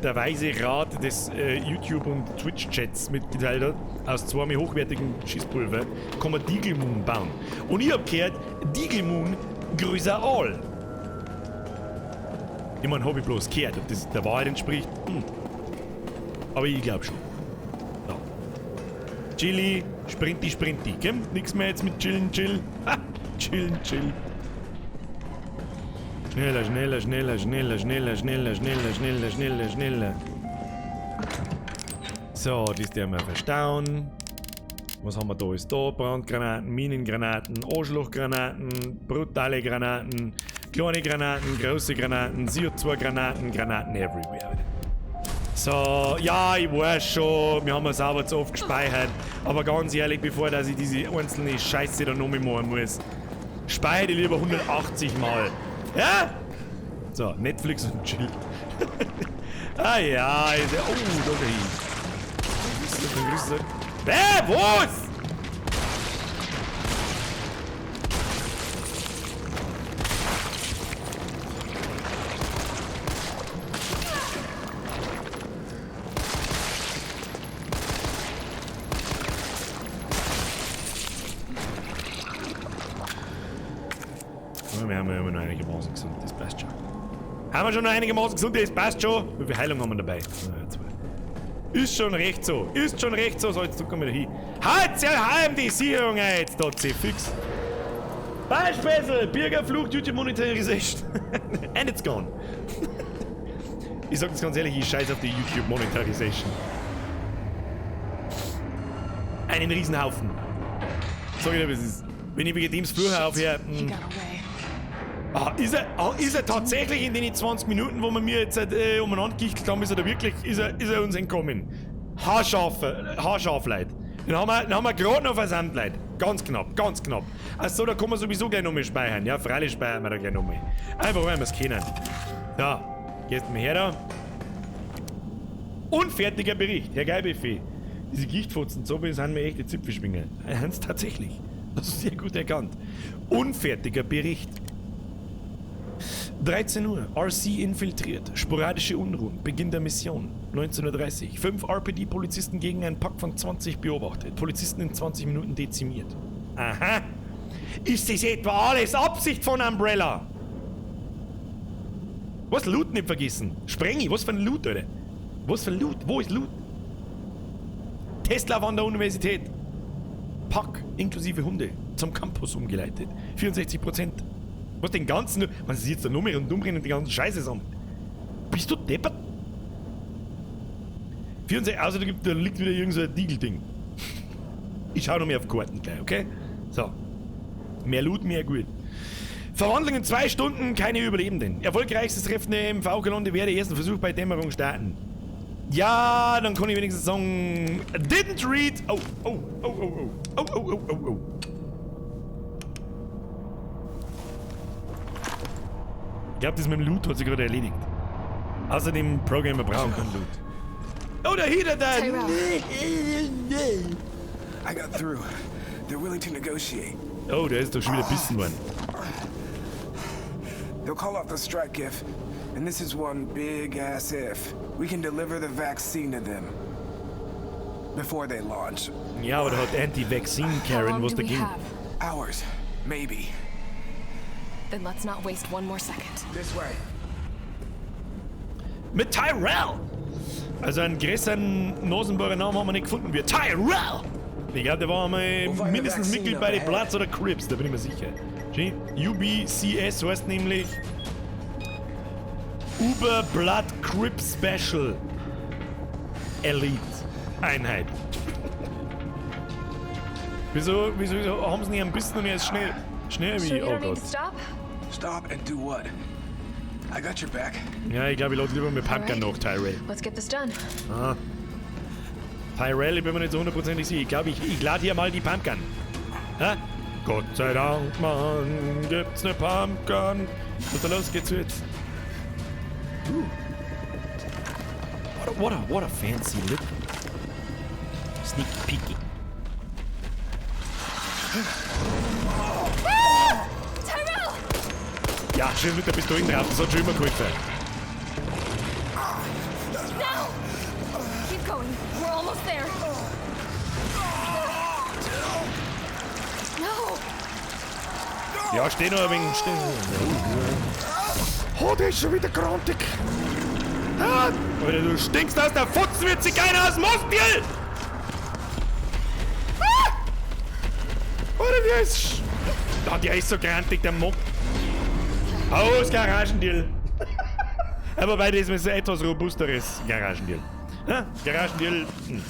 der weise Rat des YouTube- und Twitch-Chats mitgeteilt hat, aus zwei hochwertigen Schießpulver kann man Deagle Moon bauen. Und ich hab gehört, Deagle Moon größer all. Ich mein, hab ich bloß gehört, ob das der Wahrheit entspricht. Hm. Aber ich glaub schon. So. Chili, Sprinti, Sprinti. Komm, nix mehr jetzt mit Chillen, Chill. Ha, chillen, Chill. Schneller, schneller, schneller, schneller, schneller, schneller, schneller, schneller, schneller, schneller. So, das werden wir verstauen. Was haben wir da? Ist da Brandgranaten, Minengranaten, Arschlochgranaten, brutale Granaten, kleine Granaten, große Granaten, CO2-Granaten, Granaten everywhere. So, ja, ich weiß schon, wir haben es sauber zu oft gespeichert. Aber ganz ehrlich, bevor dass ich diese einzelne Scheiße da noch mehr machen muss. Speichere die lieber 180 Mal. Ja? So, Netflix und Chill. Ah ja, ist ja. Oh, da hin. Wer? Was? Wir haben ja immer noch einigermaßen gesund, das passt schon. Haben wir schon noch einigermaßen gesund, das passt schon. Wie viel Heilung haben wir dabei? Ja, 2. Ist schon recht so, ist schon recht so. So, jetzt kommen wir da hin. Halt ja heim die Sicherung jetzt, da fix. Beispielsweise, Bürgerflucht, YouTube Monetarisation. And it's gone. Ich sag das ganz ehrlich, ich scheiß auf die YouTube Monetarisation. Einen Riesenhaufen. Sag ich dir, was ist. Wenn ich wegen dem früher aufhöre. Ah, ist er tatsächlich in den 20 Minuten, wo wir mir jetzt umeinander gichtelt haben, ist er da wirklich, ist er uns entkommen? Haarscharf, haarscharf, Leute. Den haben wir gerade noch versandt, Leute. Ganz knapp, ganz knapp. Achso, da kann man sowieso gleich nochmal speichern. Ja, freilich speichern wir da gleich nochmal. Einfach, weil wir es kennen. So, gehst mal her da. Unfertiger Bericht, Herr Geilbuffet. Diese Gichtfotzen, so sind mir echte Zipfelschwinger. Hans, tatsächlich. Das ist sehr gut erkannt. Unfertiger Bericht. 13 Uhr, RC infiltriert, sporadische Unruhen, Beginn der Mission, 19:30 Uhr, 5 RPD-Polizisten gegen einen Pack von 20 beobachtet, Polizisten in 20 Minuten dezimiert. Aha! Ist das etwa alles Absicht von Umbrella? Was? Loot nicht vergessen? Sprengi, was für ein Loot, Alter? Was für ein Loot? Wo ist Loot? Tesla an der Universität. Pack inklusive Hunde zum Campus umgeleitet. 64%. Was den ganzen. Man sieht jetzt da nur mehr und umrennen und die ganzen Scheiße sammelt. Bist du deppert? 64, außer da liegt wieder irgend so ein Diegel-Ding. Ich schau noch mehr auf Karten gleich, okay? So. Mehr Loot, mehr gut. Verwandlung in 2 Stunden, keine Überlebenden. Erfolgreichstes Treffen der MV-Kolonne werde ersten Versuch bei Dämmerung starten. Ja, dann kann ich wenigstens sagen. Didn't read. Oh, oh, oh, oh, oh. Oh, oh, oh, oh, oh. Ich glaube, das mit dem Loot hat sich gerade erledigt. Außerdem, Programmer brauchen keinen Loot. Oh, der Heater da! I got through. They're willing to negotiate. Oh, der ist doch schon wieder bissen worden. They'll call off the strike if, and this is one big ass if, we can deliver the vaccine to them before they launch. Ja, aber da hat Anti-Vaccine Karen was dagegen. Hours, maybe. Then let's not waste one more second. This way. Mit Tyrell! Also einen größeren Nasenbohrer Namen haben wir nicht gefunden. Wir Tyrell! Ich glaube, der war einmal mindestens Mitglied bei den Bloods oder Crips, da bin ich mir sicher. UBCS heißt nämlich Uber Blood Crip Special Elite Einheit. Wieso haben sie nicht ein bisschen und er ist schnell wie. Oh Gott. Stop and do what? I got your back. Ja, ich glaube, ich lade lieber mit Pumpgun noch, Tyrell. Let's get this done. Ah. Tyrell, ich bin mir nicht so hundertprozentig sicher. Ich glaube, ich lade hier mal die Pumpgun. Ha? Gott sei Dank, Mann, gibt's ne Pumpgun. Was ist da los? Geht's jetzt? What a fancy look. Sneaky peeky. Tyrell! Ja, schön mit der Pistole drauf, das hat schon immer geholfen. No! Keep going. We're almost there. No! Ja, steh noch ein wenig. Steh. Oh, der ist schon wieder grantig. Ah, Alter, du stinkst aus der Fotzen, wird sich keiner aus dem Mostbier! Ah! Alter, der ist. Ah, der ist so grantig, der Mock. Aus Garagendeal. Aber bei diesem ist ein etwas robusteres Garagendeal. Ha? Garagendeal. Hm.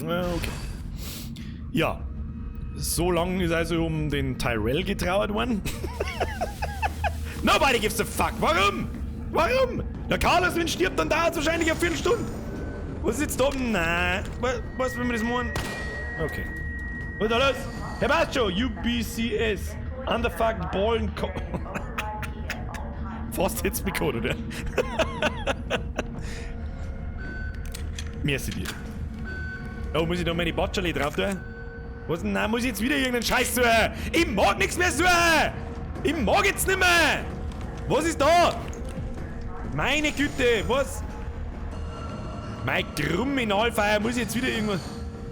Okay. Ja. So lange ist also um den Tyrell getrauert worden. Nobody gives a fuck. Warum? Warum? Der Carlos, wenn stirbt, dann dauert es wahrscheinlich eine Viertelstunde. Was ist jetzt da? Nein. Was, wenn wir das machen? Okay. Was ist da los? Herr passt schon. UBCS. Underfucked Ballen. Fast jetzt bekommen, oder? Merci dir. Oh, muss ich da meine Batscherli drauf tun? Was denn? Nein, muss ich jetzt wieder irgendeinen Scheiß tun? Ich mag nichts mehr tun! Ich mag jetzt nicht mehr! Was ist da? Meine Güte, was? Mein Kriminalfeier muss ich jetzt wieder irgendwas.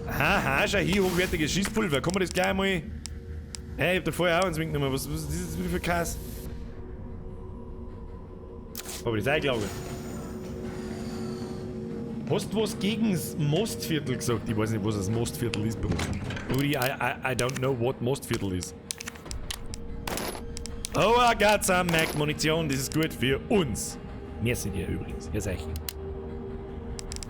Aha, schau hier, hochwertiges Schießpulver. Kann man das gleich mal. Hey, ich hab da vorher auch eins mitgenommen. Was ist das jetzt wieder für Kass? Hab ich das eingelagert? Hast du was gegen das Mostviertel gesagt? Ich weiß nicht, was das Mostviertel ist, Bruder. Brudi, I don't know what Mostviertel is. Oh, I got some Mag Munition. Das ist gut für uns. Merci dir übrigens. Herr Seichen.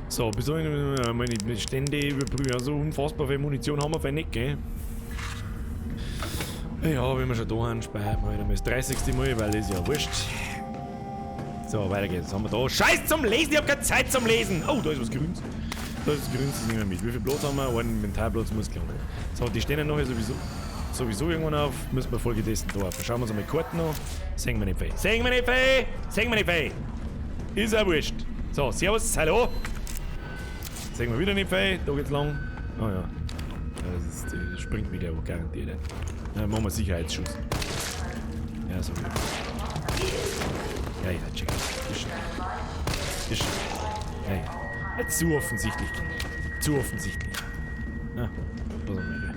So, besorgen meine Stände überprüfen. Also unfassbar viel Munition haben wir vielleicht nicht, gell? Ja, wenn wir schon da haben, speichern wir halt einmal das 30. Mal, weil das ist ja wurscht. So, weiter geht's. Was haben wir da? Scheiß zum Lesen! Ich hab keine Zeit zum Lesen! Oh, da ist was Grünes. Da ist was Grünes, das nehmen wir mit. Wie viel Platz haben wir? Einen Inventarplatz muss klar. So, die stehen ja nachher sowieso irgendwann auf. Müssen wir folgedessen da auf. Schauen wir uns einmal Karten an. Sehen wir nicht viel. Sehen wir nicht viel! Sehen wir nicht viel! Ist ja wurscht. So, servus, hallo! Sehen wir wieder nicht viel. Da geht's lang. Oh ja. Das springt mich der aber garantiert. Dann machen wir Sicherheitsschuss. Ja, so wieder. Ja, ja, check. Ist schon. Ist schon. Ja, ja. Ja, zu offensichtlich. Zu offensichtlich. Na, was haben wir hier?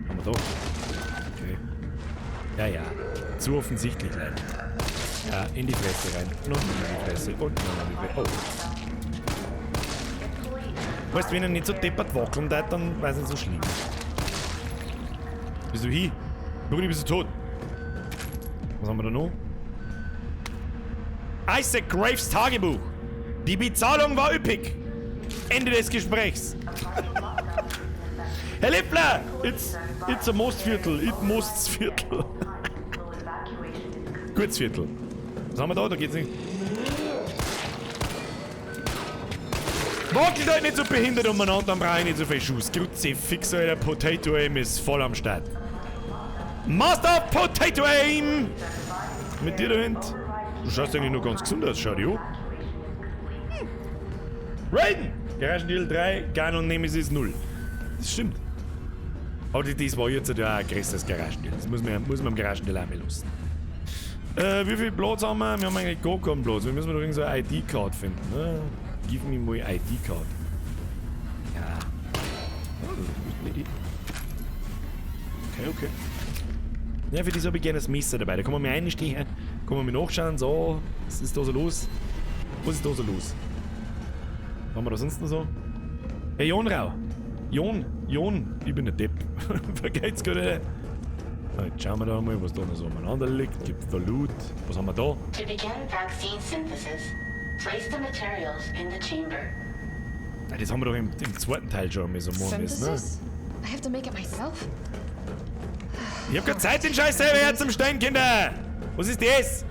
Haben wir da? Okay. Ja, ja. Zu offensichtlich, leider. Ja, in die Fresse rein. Noch in die Fresse. Und noch in die Fresse. Oh. Weißt du, wenn er nicht so deppert wackeln darf, dann war es nicht so schlimm. Bist du hier? Brudi, bist du tot? Was haben wir da noch? Isaac Graves Tagebuch. Die Bezahlung war üppig. Ende des Gesprächs. Herr Lippler, it's a Mostviertel. It Mostviertel. Kurzviertel. Was haben wir da? Da geht's nicht. Wackelt halt nicht so behindert umeinander, dann brauche ich nicht so viel Schuss. Kruzifix, Alter, Potato Aim ist voll am Start. Master of Potato Aim! Mit dir da hinten. Du schaust eigentlich nur ganz gesund aus, schau dir an. Raiden! Garagendeal 3, Ganon Nemesis 0. Das stimmt. Aber das war jetzt ja auch ein größeres Garagendeal. Das muss man im Garagendeal auch mal lassen. Wie viel Platz haben wir? Wir haben eigentlich gar keinen Platz. Wir müssen doch irgend so eine ID-Card finden. Ne? Gib mir mal ID-Card. Ja. Oh, das ist eine Idee. Okay, okay. Ja, für das habe ich gerne das Messer dabei. Da kann man mir einstehen, kann man mir nachschauen, so, was ist da so los? Was ist da so los? Was haben wir da sonst noch so? Hey, Jon Rau! Jon, Jon, ich bin der Depp. Vergeht's gerade. Jetzt schauen wir da mal, was da noch so umeinander liegt. Gibt's da Loot? Was haben wir da? To begin vaccine synthesis, place the materials in the chamber. Ja, das haben wir doch im zweiten Teil schon mal so machen müssen, ne? Synthesis? I have to make it myself? Ich hab keine Zeit, den Scheiß selber herzustellen, Kinder! Was ist das?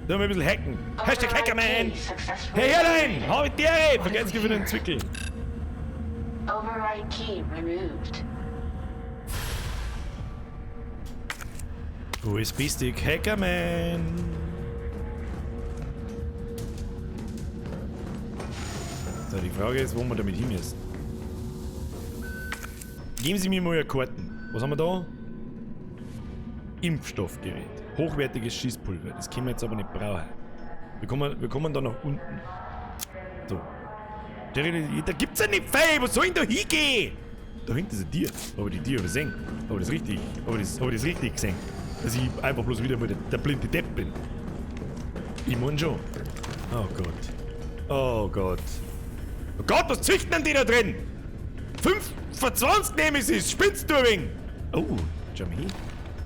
Da mal ein bisschen hacken. Hashtag Hackerman! Hey, Herrlein! Hau mit dir, ey! Vergesst für den Zwickel. Override key removed. USB-Stick Hackerman! So, die Frage ist, wo wir damit hin müssen. Geben Sie mir mal eine Karten. Was haben wir da? Impfstoffgerät. Hochwertiges Schießpulver. Das können wir jetzt aber nicht brauchen. Wir kommen da nach unten. So. Da gibt's ja nicht viel. Wo soll ich denn da hingehen? Da hinten ist ein Tier. Habe ich die Tier übersehen? Habe ich das richtig? Habe ich das richtig gesehen? Dass ich einfach bloß wieder mal der blinde Depp bin. Ich mein schon. Oh Gott. Oh Gott. Oh Gott, was züchten denn die da drin? 5 vor 20 Nemesis. Spinnst du ein wenig? Oh, schau mal hin.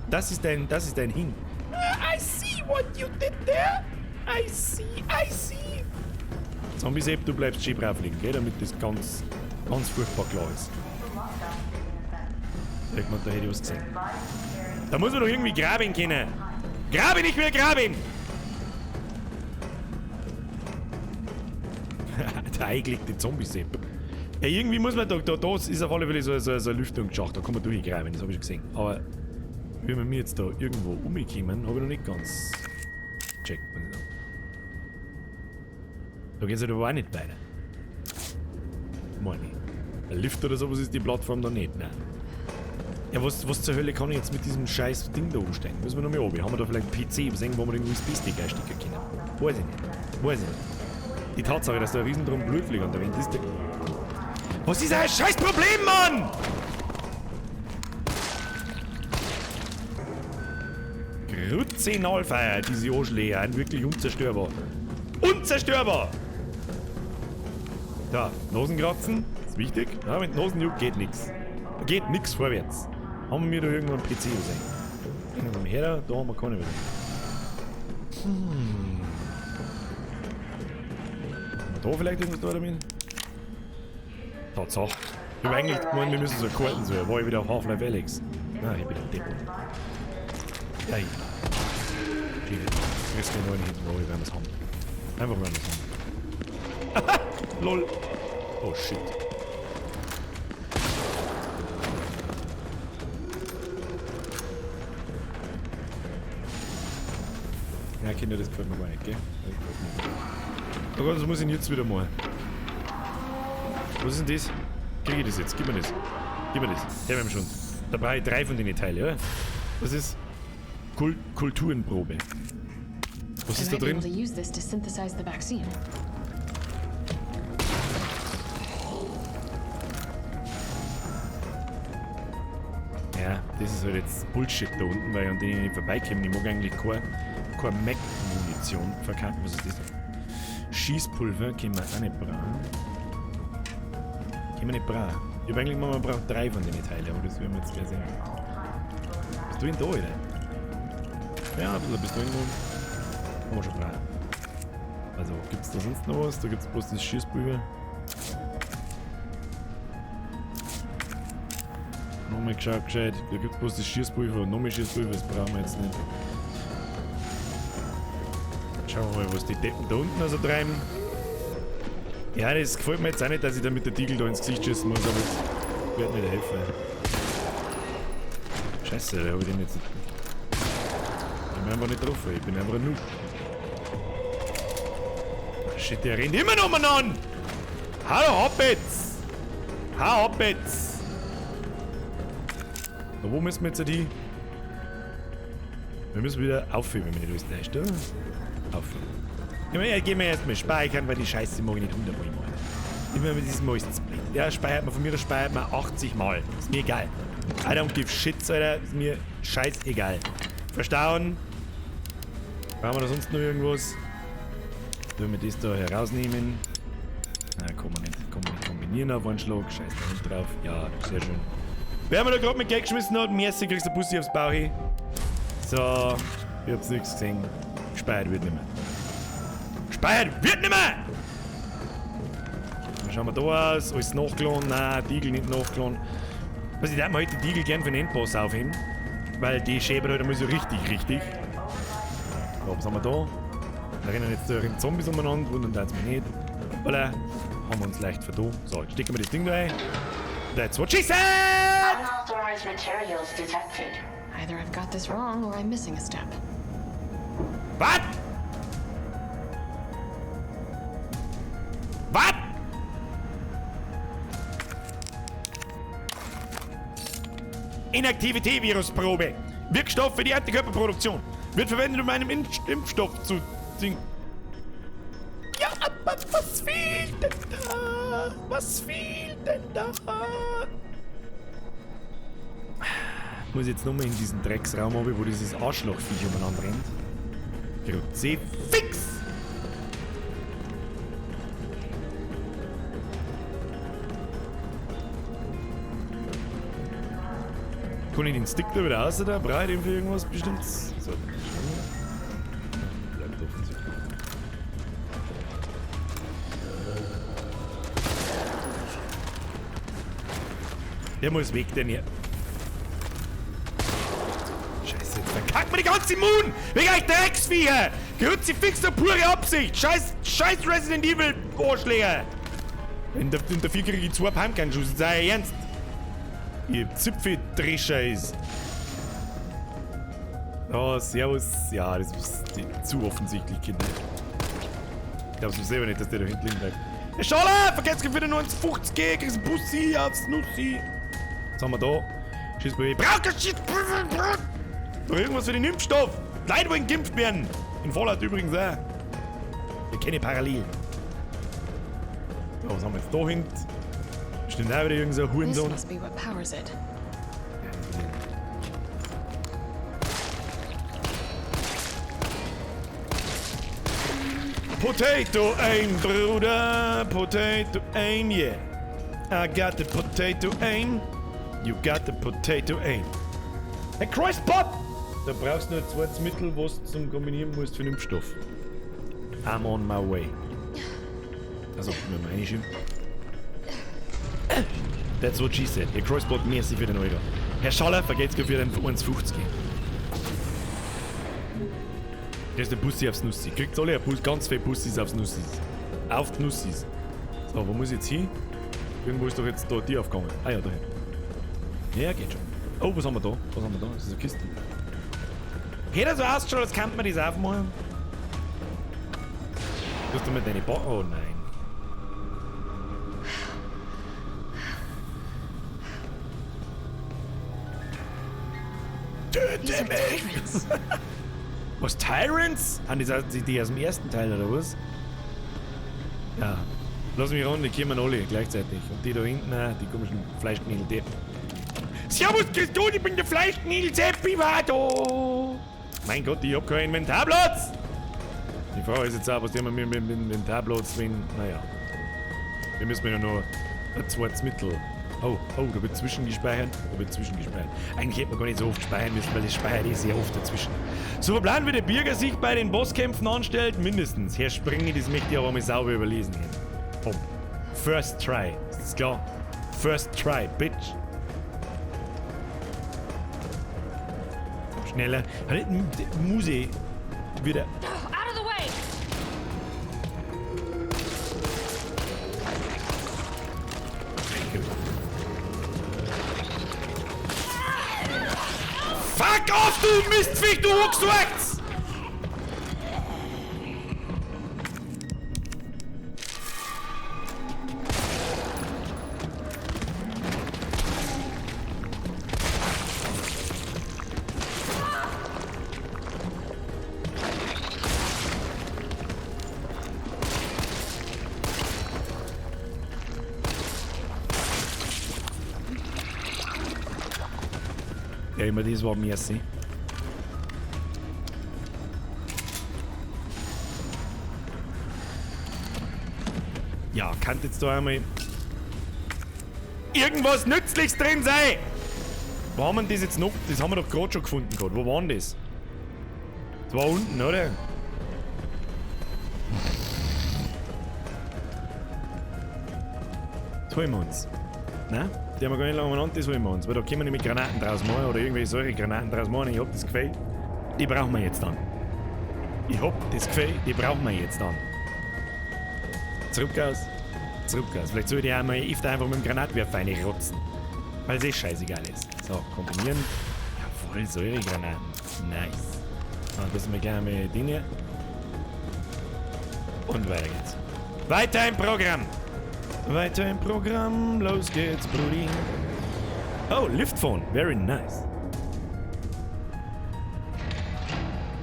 Das ist dein Hin. I see what you did there. I see, I see. Zombie Sepp, du bleibst schön brav liegen, gell? Damit das ganz, ganz furchtbar klar ist. Irgendwann, da hätte ich was gesehen. Da muss man doch irgendwie graben können. Graben, ich will graben! Der eingelegte Zombie Sepp. Ja, irgendwie muss man da ist auf alle Fälle so ein Lüftungsschacht, da kann man durchgreifen, das habe ich schon gesehen. Aber wie wir jetzt da irgendwo umkommen, habe ich noch nicht ganz gecheckt, muss ich sagen. Da geht's halt aber auch nicht weiter. Meine ich. Ein Lift oder sowas ist die Plattform da nicht, nein. Ja, was zur Hölle kann ich jetzt mit diesem scheiß Ding da umsteigen? Müssen wir noch mal runter? Haben wir da vielleicht einen PC, sehen, wo wir den USB-Stick einstecken können? Weiß ich nicht. Weiß ich nicht. Die Tatsache, dass da ein Riesendrum Blutflieg an der Wand ist. Was ist ein scheiß Problem, Mann? Grütze-Nalfeier, diese Arschlöcher, sind wirklich unzerstörbar. Unzerstörbar! Da, Nasenkratzen, ist wichtig. Ja, mit Nasen juckt geht nix. Da geht nix vorwärts. Haben wir da irgendwo einen PC gesehen? Irgendwo her, da haben wir keine gesehen. Haben wir da vielleicht irgendwas da damit? Tatsache. Ich hab eigentlich gemeint, wir müssen so Karten suchen. War ich wieder auf Half-Life Alyx? Nein, ich bin ein Depp. Ja, ich. Kriegst du den neuen hinten, werden wir es haben. Einfach werden wir es haben. LOL. Oh shit. Ja, Kinder, das gefällt mir gar nicht, gell? Das gefällt mir gar nicht. Oh Gott, das muss ich jetzt wieder mal. Was ist denn das? Krieg ich das jetzt? Gib mir das. Gib mir das. Her mit dem Schund. Da brauche ich 3 von den Teilen, oder? Was ist? Kulturenprobe. Was ist da drin? Ja, das ist halt jetzt Bullshit da unten, weil ich an denen nicht vorbeikomme. Ich mag eigentlich keine Mac-Munition verkaufen. Was ist das? Schießpulver können wir auch nicht brauchen. Können wir nicht brauchen. Ich hab eigentlich gemeint, man braucht 3 von den Teilen, aber das werden wir jetzt gleich sehen. Bist du denn da, Alter? Ja, ein bisschen bist du irgendwo. Haben wir schon brauchen. Also, gibt's da sonst noch was? Da gibt's bloß das Schießpulver. Nochmal geschaut, gescheit. Da gibt's bloß das Schießpulver und nochmal Schießpulver, das brauchen wir jetzt nicht. Schauen wir mal, was die Deppen da unten also treiben. Ja, das gefällt mir jetzt auch nicht, dass ich da mit der Tiegel da ins Gesicht schießen muss, aber das wird nicht helfen. Scheiße, da hab ich den jetzt nicht. Ich bin einfach nicht drauf, ich bin einfach ein Noob. Shit, der rennt immer noch mal an! Hallo, hopp jetzt! Hau ab jetzt! Na, wo müssen wir jetzt hin? Wir müssen wieder aufhören, wenn wir nicht alles täuscht, oder? Aufhören. Ja, gehen wir erstmal speichern, weil die Scheiße mag ich nicht 100 Mal machen. Immer mit diesem meistens blöd. Ja, speichert man von mir, das speichert man 80 Mal. Ist mir egal. I don't give shit, Alter. Ist mir scheißegal. Verstauen. Brauchen wir da sonst noch irgendwas? Sollen wir das da herausnehmen? Na, kann man nicht kombinieren auf einen Schlag. Scheiß da nicht drauf. Ja, sehr schön. Wer mir da gerade mit Geld geschmissen hat, merci, kriegst du Bussi aufs Bauch hin. So, ich hab's nichts gesehen. Gespeichert wird nicht mehr. Gespeichert wird nicht mehr! Dann schauen wir da aus. Alles nachgeladen. Nein, Diegel nicht nachgeladen. Was ich darf mir heute die Diegel gern für den Endboss aufheben. Weil die schäbern halt einmal so richtig, richtig. So, was haben wir da? Da rennen jetzt da Zombies umeinander, wundern da jetzt mich nicht. Voilà, haben wir uns leicht vertan. So, jetzt stecken wir das Ding da rein. That's what she said! Unauthorized materials detected. Either I've got this wrong or I'm missing a step. Was? Was? Inaktive T-Virus-Probe. Wirkstoff für die Antikörperproduktion. Wird verwendet, um einen Impfstoff zu singen. Ja, aber was fehlt denn da? Was fehlt denn da? Ich muss jetzt nochmal in diesen Drecksraum runter, wo dieses Arschlochviech umeinander rennt. Kruzifix! Kann ich den Stick da wieder raus, oder? Brauche ich den für irgendwas bestimmt? So, bleibt offensichtlich. Der muss weg, denn hier. Scheiße, jetzt verkackt mir die ganze Moon! Wegen euch Drecksviecher! Kruzifix der pure Absicht! Scheiß, scheiß Resident Evil Arschläger! In dafür kriege ich 2 Pumpkin-Schuss. Das ist euer Ernst. Ihr Zipfeldrescher ist. Oh, servus. Ja, das ist zu offensichtlich, Kinder. Ich glaub's mir selber nicht, dass der da hinten liegen bleibt. Hey, Schaller! Vergesst wieder nur 1,50, kriegst einen Bussi aufs Nussi. Was haben wir da? Schieß bei. Brauch kein Schiss! Doch irgendwas für den Impfstoff! Leute wollen geimpft werden! In Fallout übrigens auch. Wir kennen Parallelen. So, was haben wir jetzt da hinten? Bestimmt auch wieder irgend so ein Hurensohn. This must be what powers it. Potato aim, Bruder. Potato aim, yeah. I got the potato aim. You got the potato aim. Hey, Christpop! Da brauchst du nur ein zweites Mittel, was du zum Kombinieren musst für den Impfstoff. I'm on my way. Also, wir haben reinschieben. That's what she said. Herr Crossbot, merci für den Euro. Herr Schaller, vergeht's für den 1,50. Das ist der Bussi aufs Nussi. Kriegt alle ein Bus, ganz viele Bussis aufs Nussis. Auf die Nussis. So, wo muss ich jetzt hin? Irgendwo ist doch jetzt da die aufgegangen. Ah ja, da hin. Ja, geht schon. Oh, was haben wir da? Was haben wir da? Das ist eine Kiste. Hätte so ausgeschaut, als könnte man das aufmachen. Du hast doch mit deine ba Oh nein. Töte mich! Was, Tyrants? Haben die, die aus dem ersten Teil oder was? Ja. Lass mich ran, die kommen alle gleichzeitig. Und die da hinten, die komischen Fleischknädel, die. Servus, Christoph, ich bin der Fleischknädel Seppi Vado! Mein Gott, ich hab keinen Inventarplatz! Die Frage ist jetzt auch, was die haben wir mit dem Inventarplatz, wenn. Naja. Wir müssen ja noch ein zweites Mittel. Oh, oh, da wird zwischengespeichert. Da wird zwischengespeichert. Eigentlich hätte man gar nicht so oft speichern müssen, weil das speichert eh sehr oft dazwischen. So verplanen, wie der Birger sich bei den Bosskämpfen anstellt, mindestens. Herr Springe, das möchte ich aber mal sauber überlesen. Hopp. First try. Ist das klar? First try, bitch. Schneller. Muse wieder. Out of the way! Fuck off, du Mistviech, du Hucksuerz! Ja, immer das war merci. Ja, kann jetzt da einmal irgendwas Nützliches drin sein? Wo haben wir das jetzt noch? Das haben wir doch gerade schon gefunden gerade. Wo war denn das? Das war unten, oder? Das holen wir uns. Nein? Die haben wir gar nicht lange umeinander, das holen wir uns. Weil da können wir nämlich Granaten draus machen oder irgendwelche Säuregranaten draus machen. Ich hab das Gefühl, die brauchen wir jetzt dann. Ich hab das Gefühl, die brauchen wir jetzt dann. Zurück aus. Zurück aus. Vielleicht soll ich die einmal öfter einfach mit dem Granatwerfer reinrotzen. Weil es eh scheißegal ist. So, kombinieren. Jawohl, Säuregranaten. Nice. Und das sind wir gleich mal den hier. Und weiter geht's. Weiter im Programm! Weiter im Programm, los geht's, Brudi. Oh, Liftphone, very nice.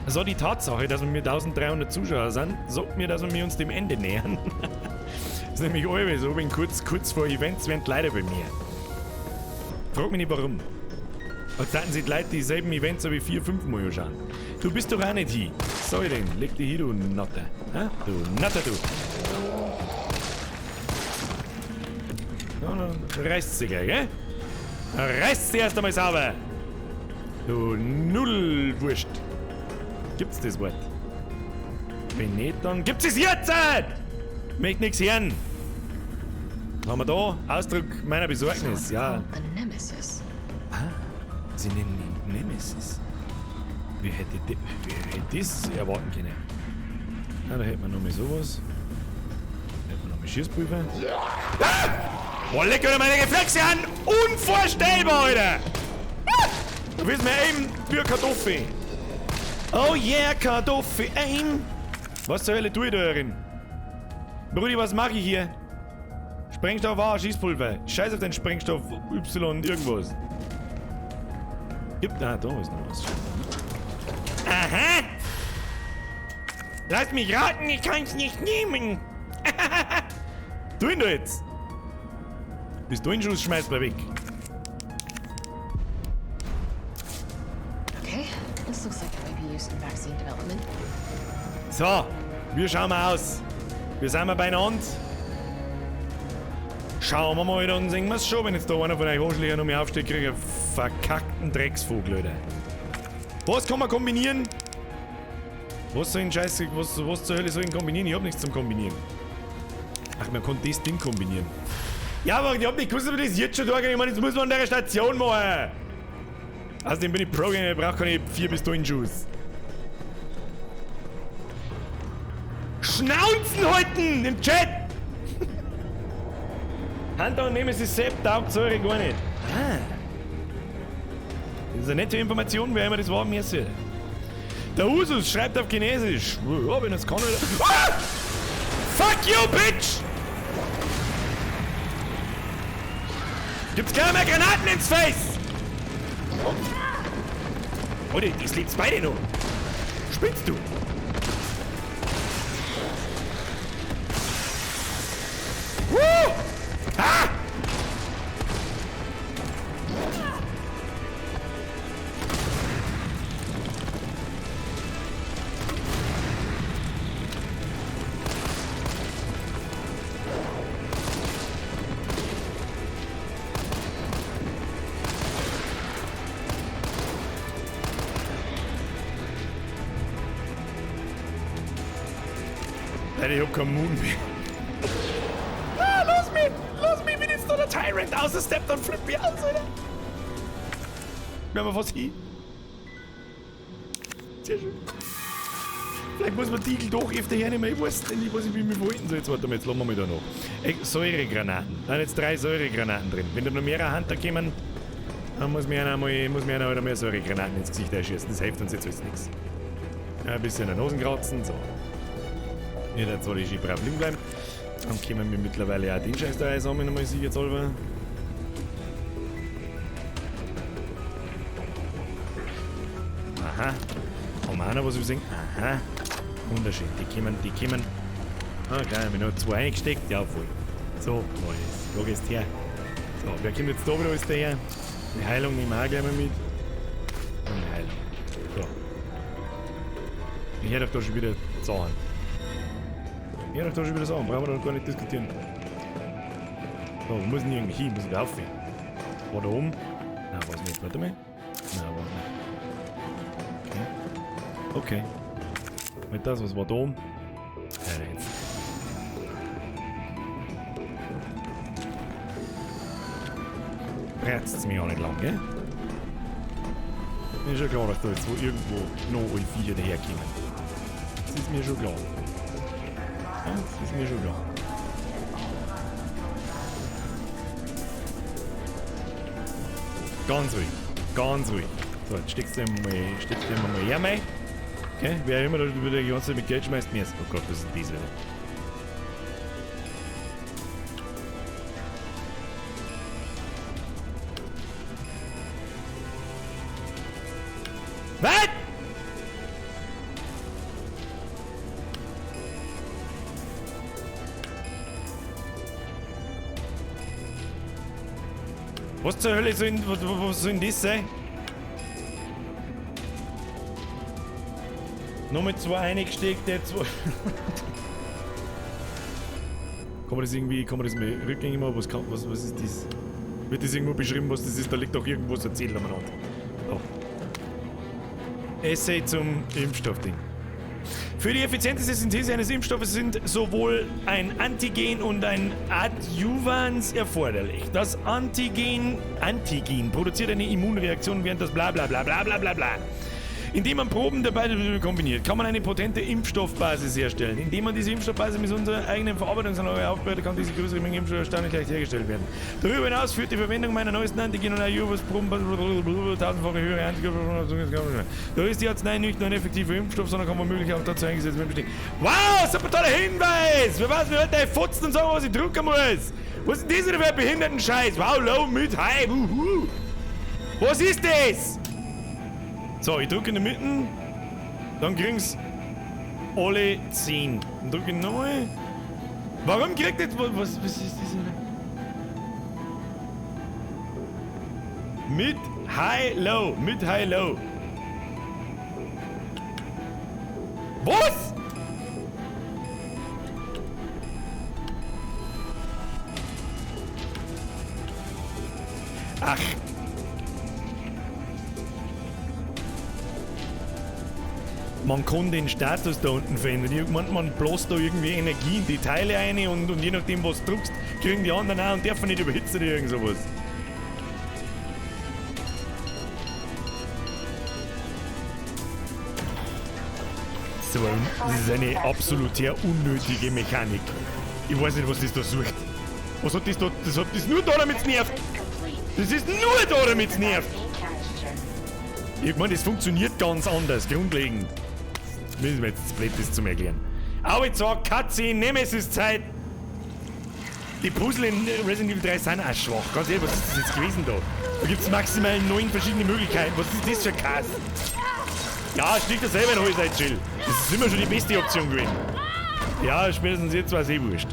So, die Tatsache, dass wir mit 1300 Zuschauer sind, sagt mir, dass wir uns dem Ende nähern. Das ist nämlich allweil so, wenn kurz vor Events werden die Leute bei mir. Frag mich nicht warum. Als hätten sich die Leute dieselben Events so wie 4, 5 Mal anschauen. Du bist doch auch nicht hin. So denn, leg dich hin, du Natter. Ha? Du Natter, du. Na, dann reißt sie gleich, gell? Dann reißt sie erst einmal sauber. Du Nullwurst. Gibt's das Wort? Wenn nicht, dann gibt's es jetzt! Möchte nix hören. Was haben wir da? Ausdruck meiner Besorgnis, ja. Nemesis. Ah, sie nennen ihn Nemesis. Wie hätte das erwarten können? Na, da hätten wir noch mal sowas. Da hätten wir noch Nochmal Schießpulver. Ah! Boah, leck mir meine Reflexe an! Unvorstellbar, Alter! Ah! Du willst mir aim für Kartoffel. Oh yeah, Kartoffel aim! Was zur Hölle tue ich da drin? Brudi, was mache ich hier? Sprengstoff A, Schießpulver. Scheiß auf den Sprengstoff Y irgendwas. Gibt. Ah, da ist noch was. Aha! Lass mich raten, ich kann's nicht nehmen! Tu ihn doch jetzt! Pistolenschuss schmeißt mal weg. Okay, this looks like it might be used in vaccine development. So, wir schauen mal aus. Wir sind mal beieinander. Schauen wir mal, dann sehen wir's schon, wenn jetzt da einer von euch Arschlöchern noch mehr aufsteht, krieg ich einen verkackten Drecksvogel, Alter. Was kann man kombinieren? Was soll ich Scheiß, was zur Hölle soll ich kombinieren? Ich hab nichts zum Kombinieren. Ach, man kann das Ding kombinieren. Ja, aber ich hab nicht gewusst, ob ich das jetzt schon da. Ich meine, jetzt muss man an der Station machen. Außerdem bin ich Pro, ich brauche keine 4 Pistolenschuss. Schnauzen halten im Chat! Hunter und Nemesis Sepp taugt Säure gar nicht. Ah. Das ist eine nette Information, wer immer das war, mir soll. Der Usus schreibt auf Chinesisch. Ja, wenn das kann. Ah! Fuck you, bitch! Gibt's keine mehr Granaten ins Face! Oh, oh die lebt's beide noch. Spinnst du? Woo! Ah! Alter, ich hab keinen Moon mehr. Ah, lass mich! Lass mich! Ich bin jetzt noch der Tyrant außersteppt und flippt mich aus, Alter! Wir haben was hin. Sehr schön. Vielleicht muss man Tiegel doch öfter hernehmen. Ich weiß nicht, was ich mit mir verhalten soll. Jetzt warte mal, jetzt lassen wir mal da noch. Säuregranaten. Da sind jetzt 3 Säuregranaten drin. Wenn da noch mehrere Hunter kommen, dann muss mir einer mal, wieder mehr Säuregranaten ins Gesicht einschießen. Das hilft uns jetzt alles nichts. Ein bisschen an den Hosen kratzen, so. Ja, jetzt soll ich schön brav liegen bleiben. Dann können wir mittlerweile auch den Scheiß da einsammeln, nochmal sicherheitshalber. Aha. Haben wir auch noch was übersehen? Aha. Wunderschön. Die kommen. Ah, geil, haben wir noch 2 eingesteckt. Ja, voll. So, neues. Da gehst her. So, wer kommt jetzt da wieder alles daher? Die Heilung nehmen wir auch gleich mal mit. Und die Heilung. So. Ich höre doch da schon wieder Sachen. Ja, doch da schon wieder sagen, brauchen wir doch gar nicht diskutieren. So, wir müssen irgendwie hin, müssen wir aufhören. War da oben? Nein, weiß nicht. Warte mal. Nein, warte nicht. Okay. Okay. Mit das, was war da oben? Ja, jetzt. Reizt mich auch nicht lang, gell? Mir ist schon klar, dass da jetzt wo irgendwo noch alle Viecher daherkommen. Das ist mir schon klar. Ja, das ist mir schon klar. Ganz ruhig, ganz ruhig. So, jetzt steckst du mal her, mei. Okay, wer immer da über die ganze Zeit mit Geld schmeißt, mir ist. Oh Gott, was ist denn das wieder? Was? Was zur Hölle soll denn, was soll denn das sein? Nochmal 2 eingesteckt, jetzt 2. Kann man das irgendwie, kann man das mal rückgängig machen? Was ist das? Wird das irgendwo beschrieben, was das ist? Da liegt doch irgendwo so ein Zettel umeinander. Da. Essay zum Impfstoffding. Für die effizienteste Synthese eines Impfstoffes sind sowohl ein Antigen und ein Adjuvans erforderlich. Das Antigen produziert eine Immunreaktion, während das bla bla bla bla bla bla bla. Indem man Proben der beiden kombiniert, kann man eine potente Impfstoffbasis herstellen. Indem man diese Impfstoffbasis mit unserer eigenen Verarbeitungsanlage aufbereitet, kann diese größere Menge Impfstoff erstaunlich leicht hergestellt werden. Darüber hinaus führt die Verwendung meiner neuesten Antigen- und Adjuvans-Proben tausendfache höhere Antikörper. Da ist die Arznei nicht nur ein effektiver Impfstoff, sondern kann womöglich auch dazu eingesetzt werden. Wow, super toller Hinweis! Wer weiß, wer heute Fotzen und sagen, was ich drucken muss? Was ist denn das wieder für ein behinderten Scheiß? Wow, low, mid, high, wuhu. Was ist das? So, ich drücke in der Mitte, dann kriegen's alle 10. Dann drücke ich nochmal. Warum kriegt jetzt. Was ist das? Mid, high, low. Mid, high, low. Was? Ach. Man kann den Status da unten verändern. Irgendwann man bläst da irgendwie Energie in die Teile rein und je nachdem, was du druckst, kriegen die anderen auch und dürfen nicht überhitzen oder irgend sowas. So, das ist eine absolut sehr unnötige Mechanik. Ich weiß nicht, was das da sucht. Was hat das da? Das hat das nur da, damit's nervt. Das ist nur da, damit's nervt. Ich meine, das funktioniert ganz anders, grundlegend. Müssen wir jetzt blöd, das zum Erklären. Aber jetzt sag, Katze, Nemesis-Zeit. Die Puzzle in Resident Evil 3 sind auch schwach. Ganz ehrlich, was ist das jetzt gewesen da? Da gibt's maximal 9 verschiedene Möglichkeiten. Was ist das für ein Kass? Ja, stieg das selber in Hose ein, Jill. Das ist immer schon die beste Option gewesen. Ja, spätestens jetzt war's eh wurscht.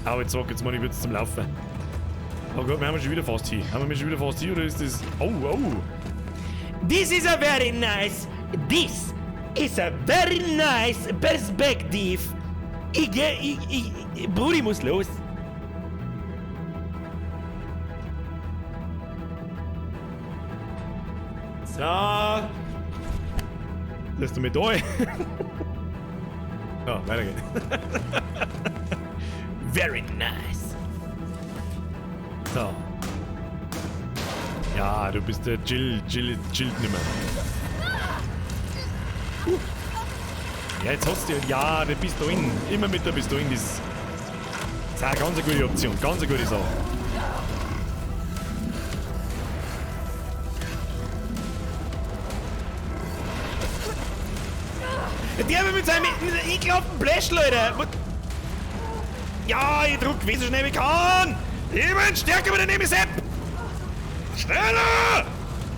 Aber jetzt sag, jetzt mal ich wird's zum Laufen. Oh Gott, wir haben schon wieder fast hier. Haben wir schon wieder fast hier oder ist das. Oh, oh. This is a very nice. This is a very nice perspective. Ich, Brudi muss los. So. Lass du mich da. Ja, weiter geht's. Very nice. So. Ja, du bist der Jill, Jill, chillt nimmer. Ja, jetzt hast du ja, der Pistolen. Immer mit der Pistolen, das ist eine ganz gute Option, ganz eine gute Sache. Der mit seinem ekelhaften Blech, Leute! Ja, ich druck wie so schnell wie ich kann! Ich bin stärker mit der Nemesis! Schneller!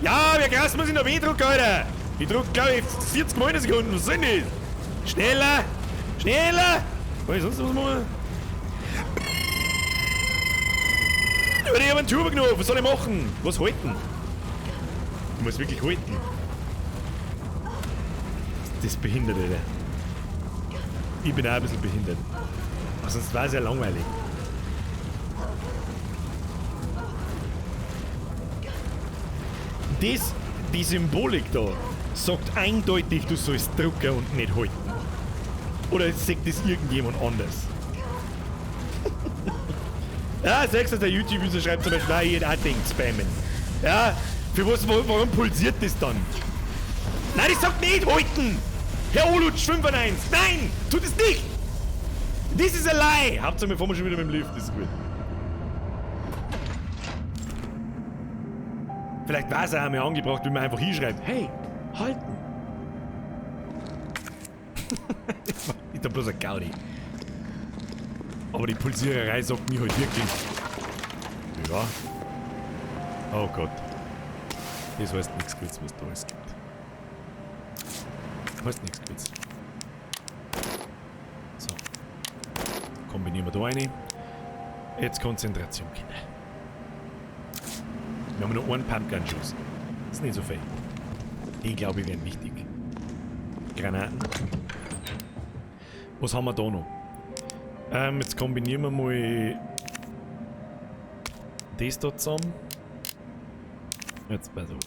Ja, wie krass muss ich noch weh drucken, Alter! Ich druck, glaube ich, 40 Mal in der Sekunde. Was sind das? Schneller! Schneller! Kann ich sonst was machen? Ich hab einen Turbo genommen. Was soll ich machen? Was halten? Ich muss wirklich halten. Das ist behindert, Alter. Ich bin auch ein bisschen behindert. Aber sonst war es ja langweilig. Das, die Symbolik da, sagt eindeutig, du sollst drucken und nicht halten. Oder sagt das irgendjemand anders? Ja, sagst du, der YouTube-User schreibt zum Beispiel, nein, ich hätte auch denkt, spammen. Ja, für was, warum pulsiert das dann? Nein, das sagt nicht halten! Herr Olutsch 95! Nein! Tut es nicht! This is a lie! Hauptsache, wir fahren schon wieder mit dem Lift, das ist gut. Vielleicht war es auch einmal angebracht, wenn man einfach hinschreibt, hey, halten! Ist doch bloß ein Gaudi. Aber die Pulsiererei sagt mir halt wirklich. Ja. Oh Gott. Das heißt nichts Gutes, was da alles gibt. Heißt nichts Gutes. So. Kombinieren wir da eine. Jetzt Konzentration, Kinder. Wir haben nur einen Pumpgun-Schuss. Ist nicht so viel. Die, glaube ich, wären wichtig. Granaten. Was haben wir da noch? Jetzt kombinieren wir mal das da zusammen. Jetzt pass auf.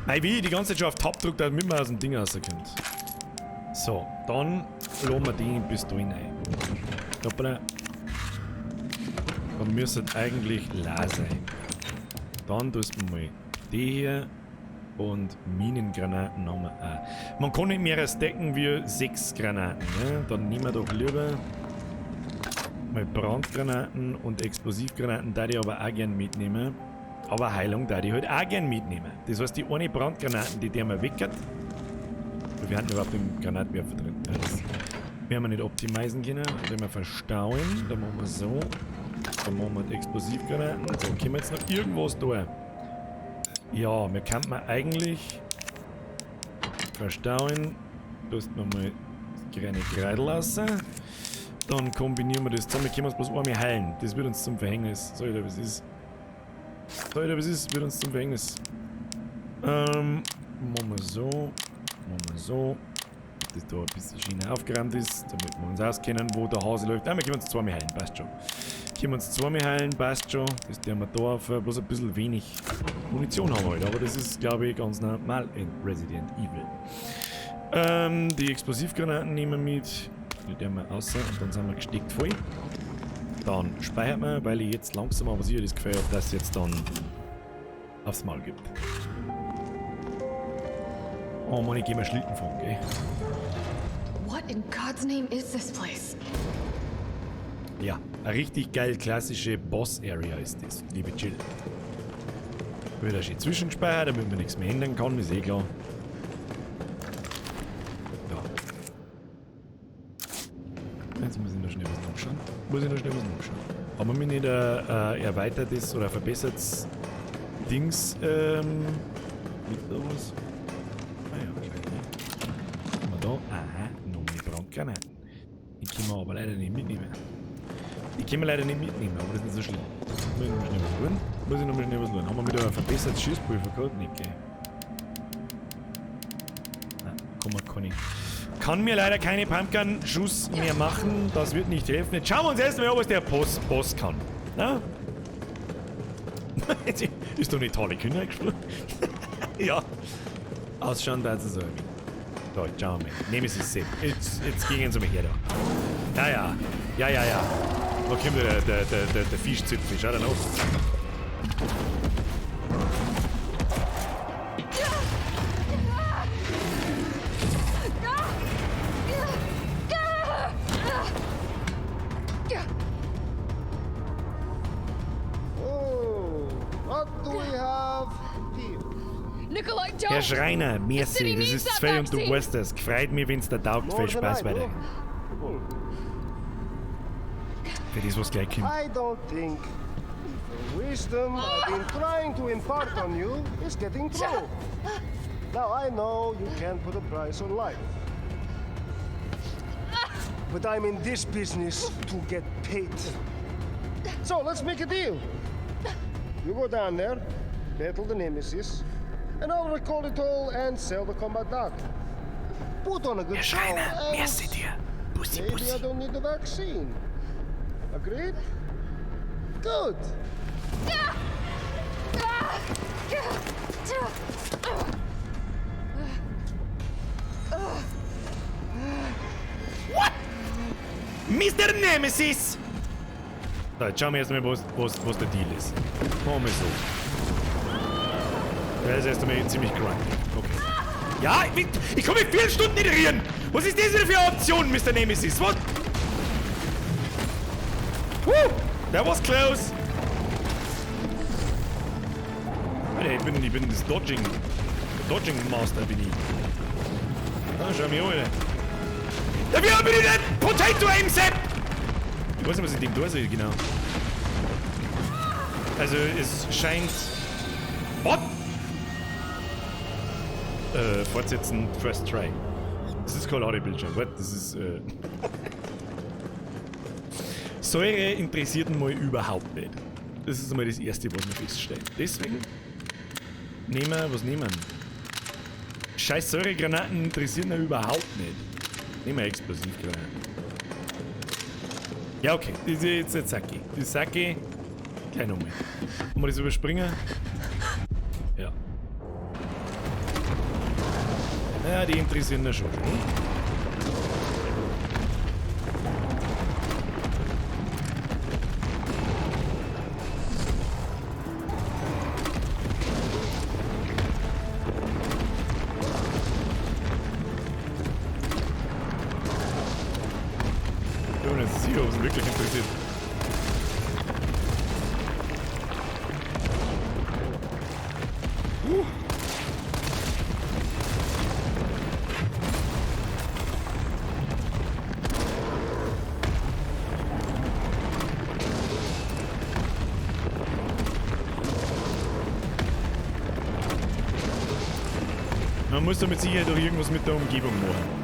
Nein, wie ich die ganze Zeit schon auf Tab drücke, damit man aus dem Ding rauskommt. So, dann lassen wir den bis da rein. Hoppala. Dann müsste eigentlich la sein. Dann tust du mal die hier und Minengranaten haben wir auch. Man kann nicht mehr stacken wie 6 Granaten. Ne? Dann nehmen wir doch lieber mal Brandgranaten und Explosivgranaten, da die aber auch gern mitnehmen. Aber Heilung da die halt auch gern mitnehmen. Das heißt, die eine Brandgranaten, die der mal weg hat. Wir hatten überhaupt den Granatwerfer drin. Ja, das werden wir nicht optimisen können. Das werden wir verstauen. Da machen wir so. Dann machen wir die Explosivgranaten. So, können wir jetzt noch irgendwas da? Ja, wir könnten wir eigentlich verstauen. Lassen wir mal das kleine Kreidel lassen. Dann kombinieren wir das zusammen. Wir können uns bloß einmal heilen. Das wird uns zum Verhängnis. Soll ich da, was ist? Soll ich da, was ist? Wird uns zum Verhängnis. Machen wir so. Machen wir so. Dass da ein bisschen schöner aufgeräumt ist, damit wir uns auskennen, wo der Hase läuft. Nein, wir können uns zweimal heilen, passt schon. Können wir uns zweimal heilen, passt schon. Das tun wir da auf, bloß ein bisschen wenig Munition haben wir halt, aber das ist, glaube ich, ganz normal in Resident Evil. Die Explosivgranaten nehmen wir mit. Die tun wir raus und dann sind wir gesteckt voll. Dann speichert man, weil ich jetzt langsam aber sicher das Gefühl habe, dass es jetzt dann aufs Maul gibt. Oh Mann, ich geh mal Schlitten fahren, gell? What in God's name is this place? Ja, eine richtig geil klassische Boss-Area ist das, liebe Jill. Wird auch schön zwischengespeichert, damit man nichts mehr ändern kann, ist eh klar. Ja. Jetzt muss ich noch schnell was nachschauen. Muss ich noch schnell was nachschauen. Haben wir nicht ein erweitertes oder verbessertes Dings, liegt da was? Ah ja, wahrscheinlich nicht. Haben wir da? Aha, noch mehr Brandgranaten. Die können wir aber leider nicht mitnehmen. Die können wir leider nicht mitnehmen, aber das ist nicht so schlimm. Muss ich noch mal schnell was holen? Muss ich noch mal schnell was holen? Haben wir wieder ein verbessertes Schießpulver gehabt? Nicht, gell? Nein, kann man keine. Kann mir leider keine Pumpgun-Schuss mehr machen. Das wird nicht helfen. Jetzt schauen wir uns erstmal an, was der Boss kann. Na? Ist doch nicht tolle Kinder gespielt? Ja. Ausschauen, da ist es irgendwie. Da, jetzt schauen wir mal. Nemesis Sepp. Jetzt gehen sie mal her da. Ja, ja. Ja, ja, ja. Da kommt der Fischzipfel. Schau da noch. Oh, what do we have here? Nikolai, don't! Herr Schreiner, merci, das ist zu viel und du weißt das. Gefreut mich, wenn's dir taugt. Viel Spaß weiter. Für das, was gleich kommt. I don't think the wisdom I've been trying to impart on you is getting through. Now I know you can't put a price on life. But I'm in this business to get paid. So let's make a deal. You go down there, battle the Nemesis, and I'll record it all and sell the combat data. Put on a good Herr show Schreiner, and merci dir. Bussi, maybe I bussi. don't need the vaccine. Agreed? Good. What? Mr. Nemesis! So, jetzt schauen wir erstmal, was der Deal ist. Machen wir so. Der ist erst einmal ziemlich krank. Okay. Ja, ich kann mich 4 Stunden nicht rühren! Was ist das wieder für eine Option, Mr. Nemesis? What? Woo! That was close! Alter, ich bin das Dodging. Dodging Master bin ich. Ah, schau mich an, Alter. Dafür bin ich nicht Potato Aim Sepp! Ich weiß nicht, was ich dem tun soll, genau. Also, es scheint. What? Fortsetzen, First Try. Das ist kein Ladebildschirm, what? Das ist, Säure interessiert ihn mal überhaupt nicht. Das ist einmal das Erste, was wir feststellen. Deswegen nehmen wir, was nehmen wir? Scheiß Säuregranaten interessieren ihn überhaupt nicht. Nehmen wir Explosivgranaten. Ja, okay. Das ist jetzt Saki. Das ist Saki. Gleich nochmal. Wollen wir das überspringen? Ja. Naja, die interessieren ja schon. Man muss da mit Sicherheit auch irgendwas mit der Umgebung machen.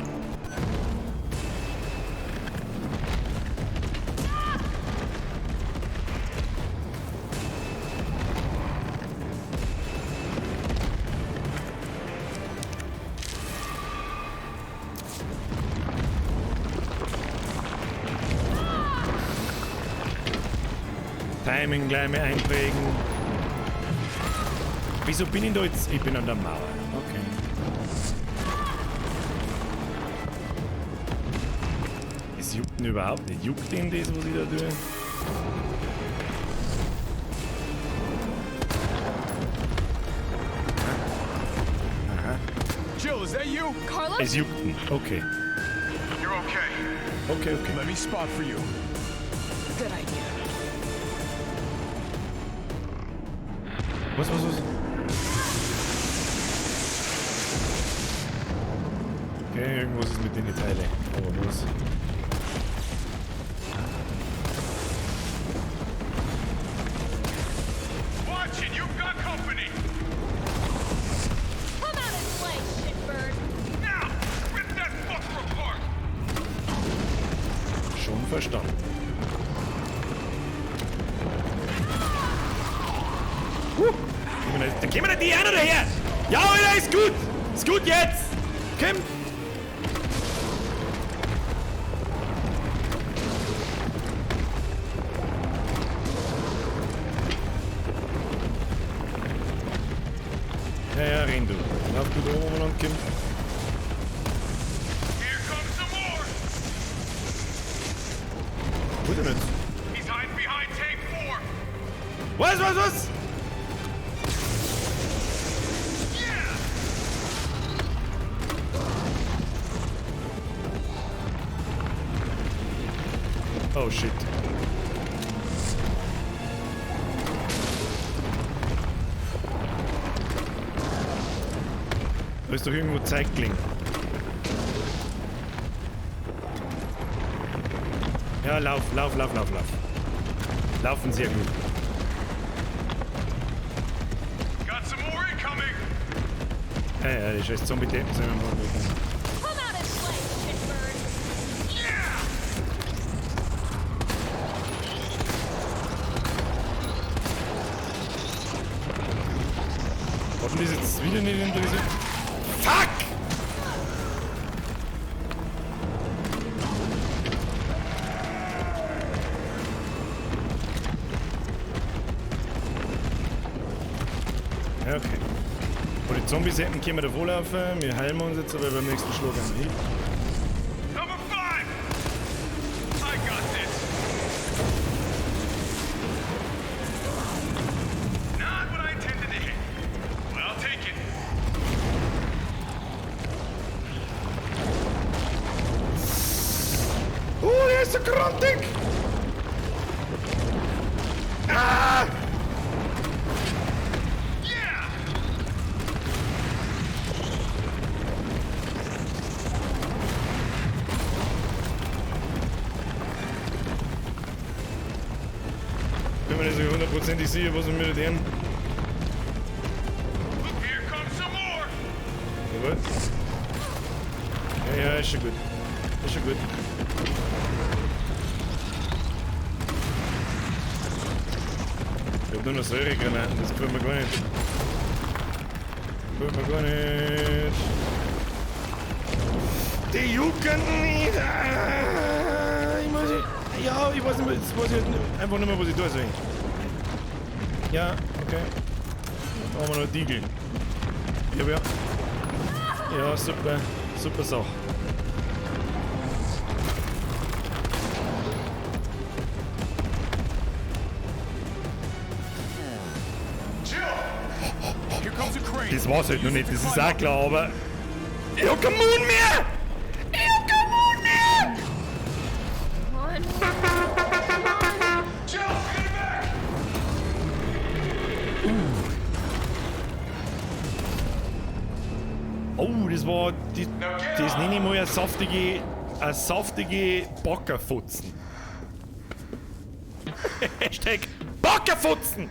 Timing gleich mal einprägen. Wieso bin ich da jetzt? Ich bin an der Mauer. Okay. Es juckt ihn überhaupt nicht. Juckt ihn das, was ich da tue? Aha. Jill, is that you? Carlos? Es juckt ihn. Okay. You're okay. Okay, okay. Let me spot for you. Good idea. Was, was, was? Okay, irgendwas ist mit den Teilen. Aber was? Watch it, you've got company. Come out and play, shitbird! Now, rip that fucker apart. Schon verstanden. Da kommen die auch noch daher! Ja, Alter, ist gut! Ist gut jetzt! Komm! Ja, ja, renn du. Lauf du da oben und komm. Here comes some more. Wo ist er denn? He's hiding behind tank 4. Was, was, was? Oh shit. Da ist doch irgendwo Zeitling. Ja, lauf, lauf, lauf, lauf, lauf. Laufen sehr gut. Got some more incoming. Ja, ja, die scheiß Zombie-Deppen sind wir mal weg. Come out and play, shitbird! Yeah. Hat mich das jetzt wieder nicht interessiert? Fuck! Ja, okay. Vor die Zombie-Seppen können wir davor laufen. Wir heilen uns jetzt aber beim nächsten Schlag einmal hin. Number 5. I got this. Not what I intended to hit. But I'll take it. Oh, der ist so grantig! Ah! Yeah. Bin mir nicht so hundertprozentig sicher, was wir mit dem. Here comes some more. Jawohl. Ja, ja, ist schon gut. Ist schon gut. Ich hab nur noch Säuregranaten, das gefällt mir gar nicht. Gefällt mir gar nicht. Die jucken nicht! Ah, ich muss. Ja, ich weiß nicht mehr, jetzt weiß ich halt einfach nicht mehr, was ich tun soll. Ja, okay. Da haben wir noch Diegel. Ja, ja. Ja, super. Super Sache. Das war's halt noch nicht, das ist auch klar, aber. Ich hab keinen Mund mehr! Ich hab keinen Mund mehr! Jill, stay back. Oh, das war. Die, das nenne ich mal eine saftige Bockerfutzen. Hashtag Bockerfutzen!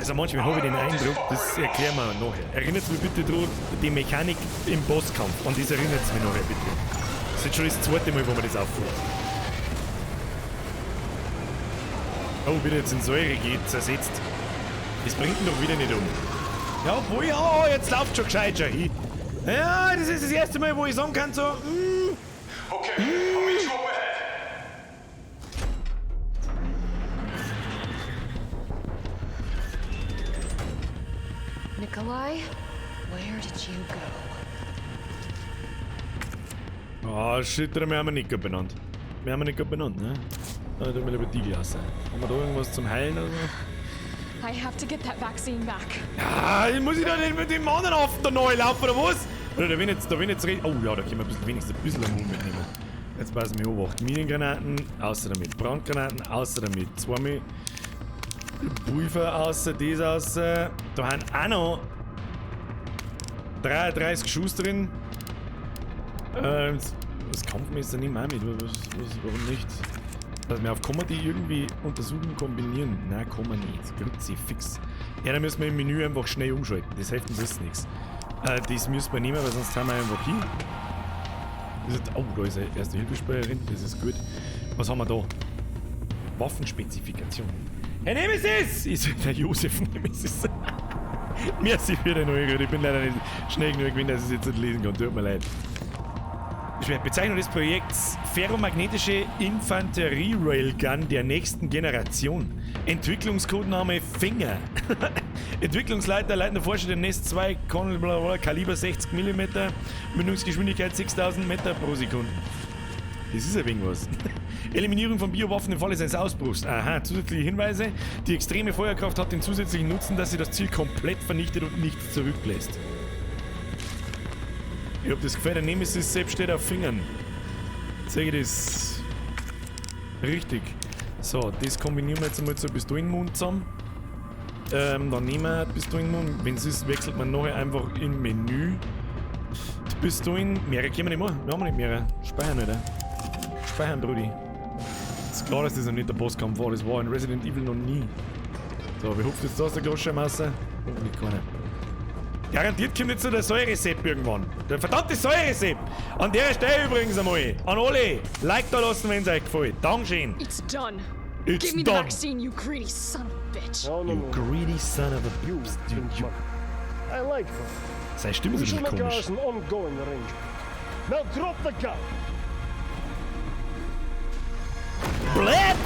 Also manchmal habe ich den Eindruck, das erklären wir nachher. Erinnert mich bitte dran, die Mechanik im Bosskampf. An das erinnert mich nachher bitte. Das ist jetzt schon das zweite Mal, wo man das aufführt. Oh, wieder jetzt in Säure geht, zersetzt. Das bringt ihn doch wieder nicht um. Ja, obwohl, ja, jetzt läuft schon gescheit schon hin. Ja, das ist das erste Mal, wo ich sagen kann, so, Okay, I'll meet you up ahead. Nikolai, where did you go? Ah, shit, wir haben ihn nicht benannt. Wir haben ihn nicht benannt, ne? Da tun wir lieber die Klasse. Haben wir da irgendwas zum Heilen oder so? I have to get that vaccine back. Ah, muss ich da nicht mit dem anderen Affen da neu laufen, oder was? Oder da bin jetzt, oh ja, da können wir ein bisschen, wenigstens ein bisschen Mund mitnehmen. Jetzt passen wir auf. Minengranaten, außer damit. Brandgranaten, außer damit. Zweimal Pulver außer, das außer. Da haben auch noch 33 Schuss drin. Das Kampfmesser nehmen wir auch mit. Warum nicht? Lass mir auf, kann man die irgendwie untersuchen, kombinieren? Nein, kann man nicht. Grüezi, fix. Ja, dann müssen wir im Menü einfach schnell umschalten. Das hilft uns jetzt nichts. Das müssen wir nehmen, weil sonst haben wir einfach hin. Oh, da ist eine erste Hilfespeyerin. Das ist gut. Was haben wir da? Waffenspezifikation. Herr Nemesis! Ist der Josef Nemesis. Merci für den Neugier. Ich bin leider nicht schnell genug gewesen, dass ich es jetzt nicht lesen kann. Tut mir leid. Bezeichnung des Projekts: Ferromagnetische Infanterie-Railgun der nächsten Generation. Entwicklungscodename Finger. Entwicklungsleiter, leitender Forscher der NEST 2, Colonel, Kaliber 60 mm, Mündungsgeschwindigkeit 6000 Meter pro Sekunde. Das ist ein wenig was. Eliminierung von Biowaffen im Falle seines Ausbruchs. Aha, zusätzliche Hinweise. Die extreme Feuerkraft hat den zusätzlichen Nutzen, dass sie das Ziel komplett vernichtet und nichts zurücklässt. Ich hab das Gefühl, der Nemesis selbst steht auf Fingern. Sag ich das richtig. So, das kombinieren wir jetzt einmal zu Pistolenmund zusammen. Dann nehmen wir Pistolenmund. Wenn es ist, wechselt man nachher einfach im Menü. Die Pistolen. Mehrere können wir nicht machen. Wir haben nicht mehrere. Speichern, Alter. Speichern, Brudi. Ist klar, dass das noch nicht der Bosskampf war. Das war in Resident Evil noch nie. So, wie hupft jetzt da aus der Groschenmasse? Hoffentlich keiner. Garantiert kommt jetzt noch der Säuresepp irgendwann. Der verdammte Säuresepp! An der Stelle übrigens einmal. An alle. Like da lassen, wenn es euch gefällt. Dankeschön. It's done. It's Give me the done. vaccine, you greedy son of a bitch. No, no, You no. greedy son of a You bitch. think money. I like that. Seine Stimme We ist ein shall bisschen make komisch. ours an ongoing arrangement. Now drop the gun. Blät!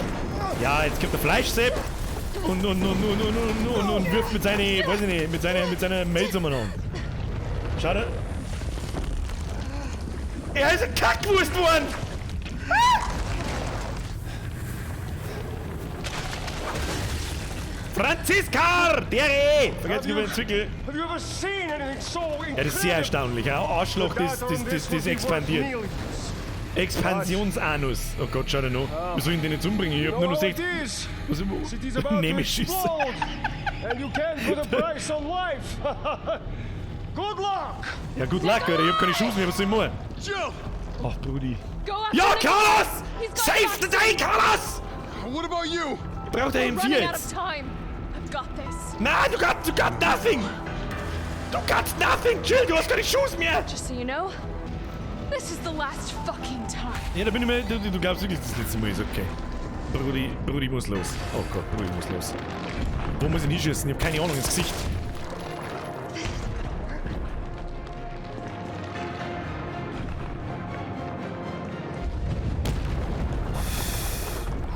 Ja, jetzt kommt der Fleischsepp und wirft mit seinen, weiß ich nicht, mit seiner Mails umeinander. Schade. Er ist ein Kackwurst geworden! Ah! Franziska! Der! Vergesst nicht über den Zwickel. Have you ever seen anything so Ja, das ist sehr erstaunlich. Ja, Arschloch, das expandiert. Expansionsanus. Oh Gott, schau dir noch. Wie soll ich den jetzt umbringen? Ich hab nur noch 60. Was, Nemesis. And you can't put a price on life. Good luck. Ja, good luck, Alter. Ich hab keine Chance mehr. Was soll ich machen? Jill! Ach, Brudi. Go after Ja, Nikolai. Carlos! He's got Save the the day, Carlos! What about you? Ich brauch den We're M4 running out jetzt. of time. I've got this. Na, du got nothing! Du got nothing! Jill, du hast keine Chance mehr! Just so you know, this is the last fucking time. Ja, da bin ich mir. Du glaubst wirklich, das letzte Mal ist okay. Brudi muss los. Oh Gott, Brudi muss los. Wo muss ich hinschießen? Ich hab keine Ahnung, ins Gesicht.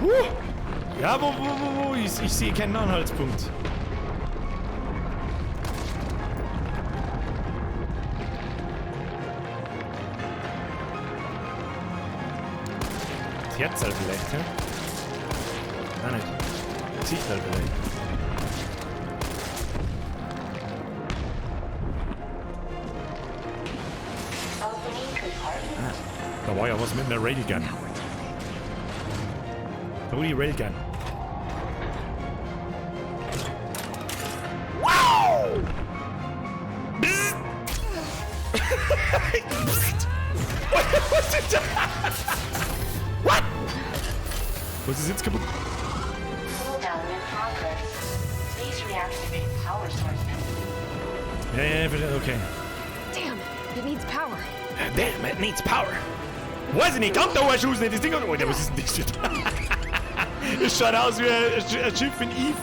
Huh. Ja, wo? Ich sehe keinen Anhaltspunkt. Das Herz halt vielleicht, hä? Nein, nicht. Gesicht halt vielleicht. Ah, da war ja was mit einer Railgun. Rudi Railgun. Wow! Bzzzt. Bzzzt. Was ist das? What? Was ist jetzt kaputt? Cooldown in progress. Please reactivate power sources. Ja, verstehe, okay. Damn, it needs power. Damn, it needs power. Weiß ich nicht, kann da auch nicht, das Ding hat... Alter, was ist denn das jetzt? Es schaut aus wie ein Schiff in Eve.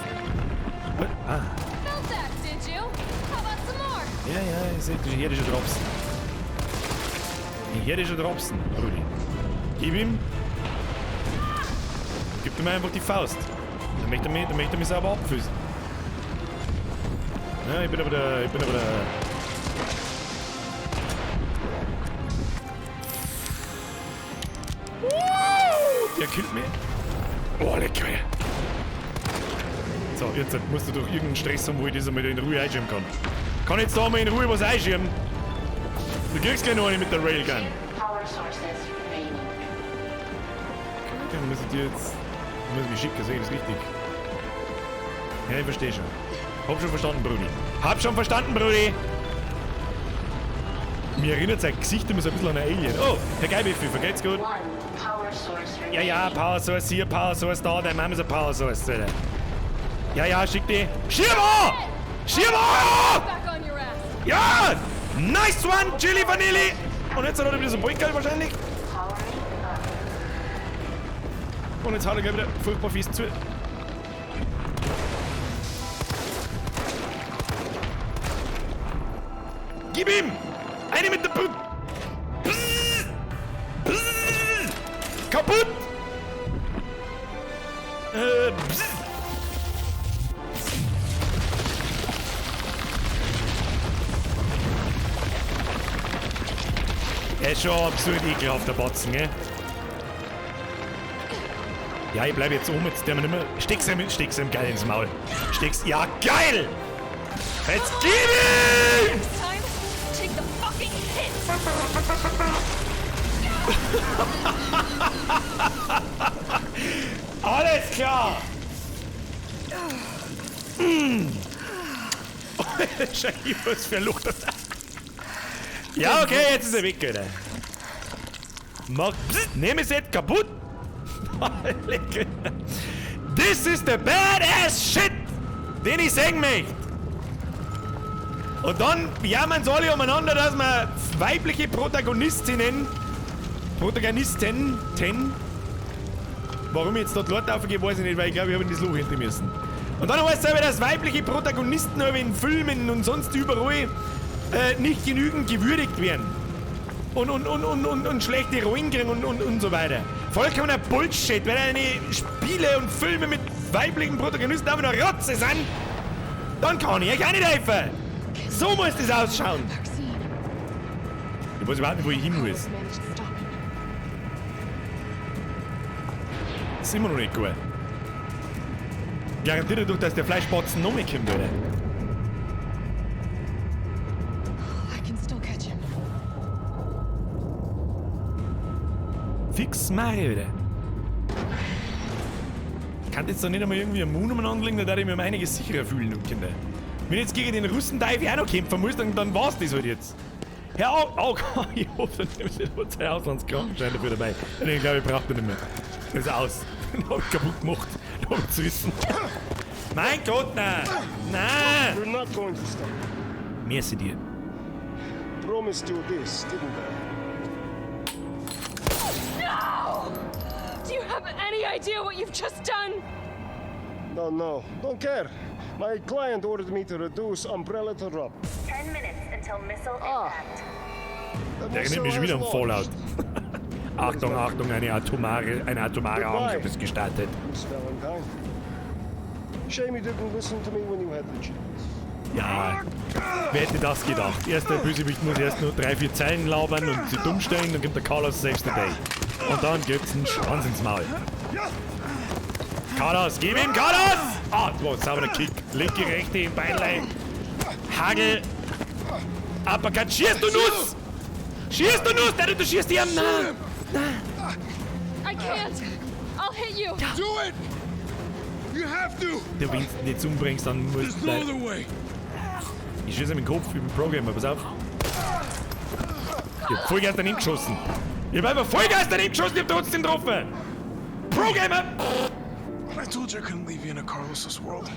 Ah. Felt that, did you? How about some more? Ja, ich seh, ich höre schon dropsen. Ich höre schon dropsen, Rudi. Gib ihm. Gib ihm einfach die Faust. Dann möchte er mich sauber abfüßen. Ja, ich bin aber der. Der killt mich. Oh, lecker. So, jetzt musst du doch irgendeinen Stress haben, wo ich das einmal in Ruhe einschieben kann. Kann ich jetzt da mal in Ruhe was einschieben? Du kriegst gleich noch eine mit der Railgun. Okay, dann muss ich dir jetzt... Muss ich mich schicken, sehe ich das richtig? Ja, ich verstehe schon. Hab schon verstanden, Brudi. Hab schon verstanden, Brudi! Mir erinnert sein Gesicht immer so ein bisschen an ein Alien. Oh, Herr Geibiffi, vergeht's gut? Ja, ja, Power Source hier, Power Source da, deine Mama ist ein Power Source, Alter. Ja, ja, schick die. Schirm an! Schirm an! Ja! Nice one, Chili Vanilli! Und jetzt hat er wieder so ein Beutel wahrscheinlich. Und jetzt haut er gleich wieder furchtbar fies zu. Gib ihm! Eine mit der Brücke! Kaputt! Bzz. Er ist schon absurd ekelhaft, der Batzen, gell? Ja, ich bleib jetzt oben, jetzt der mir nicht mehr. Steck's ihm geil ins Maul. Steck's. Ja, geil! Jetzt gib ihm! Alles klar! Mm. Schau, was für ein Loch das. Ja, okay, jetzt ist er weg, Alter. Mach, nehme es jetzt kaputt! This is the badass shit, den ich sehen möchte! Und dann jammern sie alle umeinander, dass man weibliche Protagonisten, warum ich jetzt dort Leute aufgehe, weiß ich nicht, weil ich glaube, ich habe in das Loch hinter müssen. Und dann heißt es aber, dass weibliche Protagonisten in Filmen und sonst überall nicht genügend gewürdigt werden. Und schlechte Rollen kriegen und so weiter. Vollkommener Bullshit, wenn eine Spiele und Filme mit weiblichen Protagonisten einfach nur Rotze sind, dann kann ich euch auch nicht helfen. So muss das ausschauen. Ich weiß überhaupt nicht, wo ich hin muss. Das ist immer noch nicht gut. Garantiert dadurch, dass der Fleischbatzen noch mehr kommen würde. Fix Mario wieder. Kann jetzt da nicht einmal irgendwie einen Moon umeinander legen, da würde ich mich um einiges sicherer fühlen, Kinder. Wenn ich jetzt gegen den Russen Teufel auch noch kämpfen muss, dann war's das halt jetzt. Herr oh, ich hoffe, dann nehme ich nicht zwei Auslandskrankenschein dafür dabei. Den glaube ich, braucht er nicht mehr. Das ist aus. Den hab ich kaputt gemacht. Den hab ich zerrissen. Mein Gott, nein! Nein! We're not going to stop. Merci dir. Promised you this, didn't I? No! Do you have any idea what you've just done? No, no. Don't care. My client ordered me to reduce Umbrella to rubble. 10 minutes until missile impact. Der erinnert mich schon wieder an Fallout. Achtung, Achtung, ein atomarer Angriff ist gestartet. Miss Valentine. Shame you didn't listen to me when you had the chance. Ja, wer hätte das gedacht? Erst der Bösewicht muss erst nur 3, 4 Zeilen labern und sie dumm stellen, dann kommt der Carlos saves the day. Und dann gibt's einen Schwanz ins Maul. Carlos, gib ihm, Carlos! Ah, das war ein sauberer Kick. Linke, rechte, im Beinlein. Hagel. Uppercut. Schießt du Nuss! Schießt du Nuss! Du schießt ihm! Nein! Nein! I can't! I'll hit you! Do it! You have to! Du, wenn du ihn jetzt umbringst, dann musst du... Ich schieße ihm in den Kopf, ich bin Programmer, pass auf. Ich hab Vollgas daneben geschossen. Ich hab einfach Vollgas daneben geschossen, ich hab trotzdem getroffen. Programmer! I told you I couldn't leave you in a Carlos's world.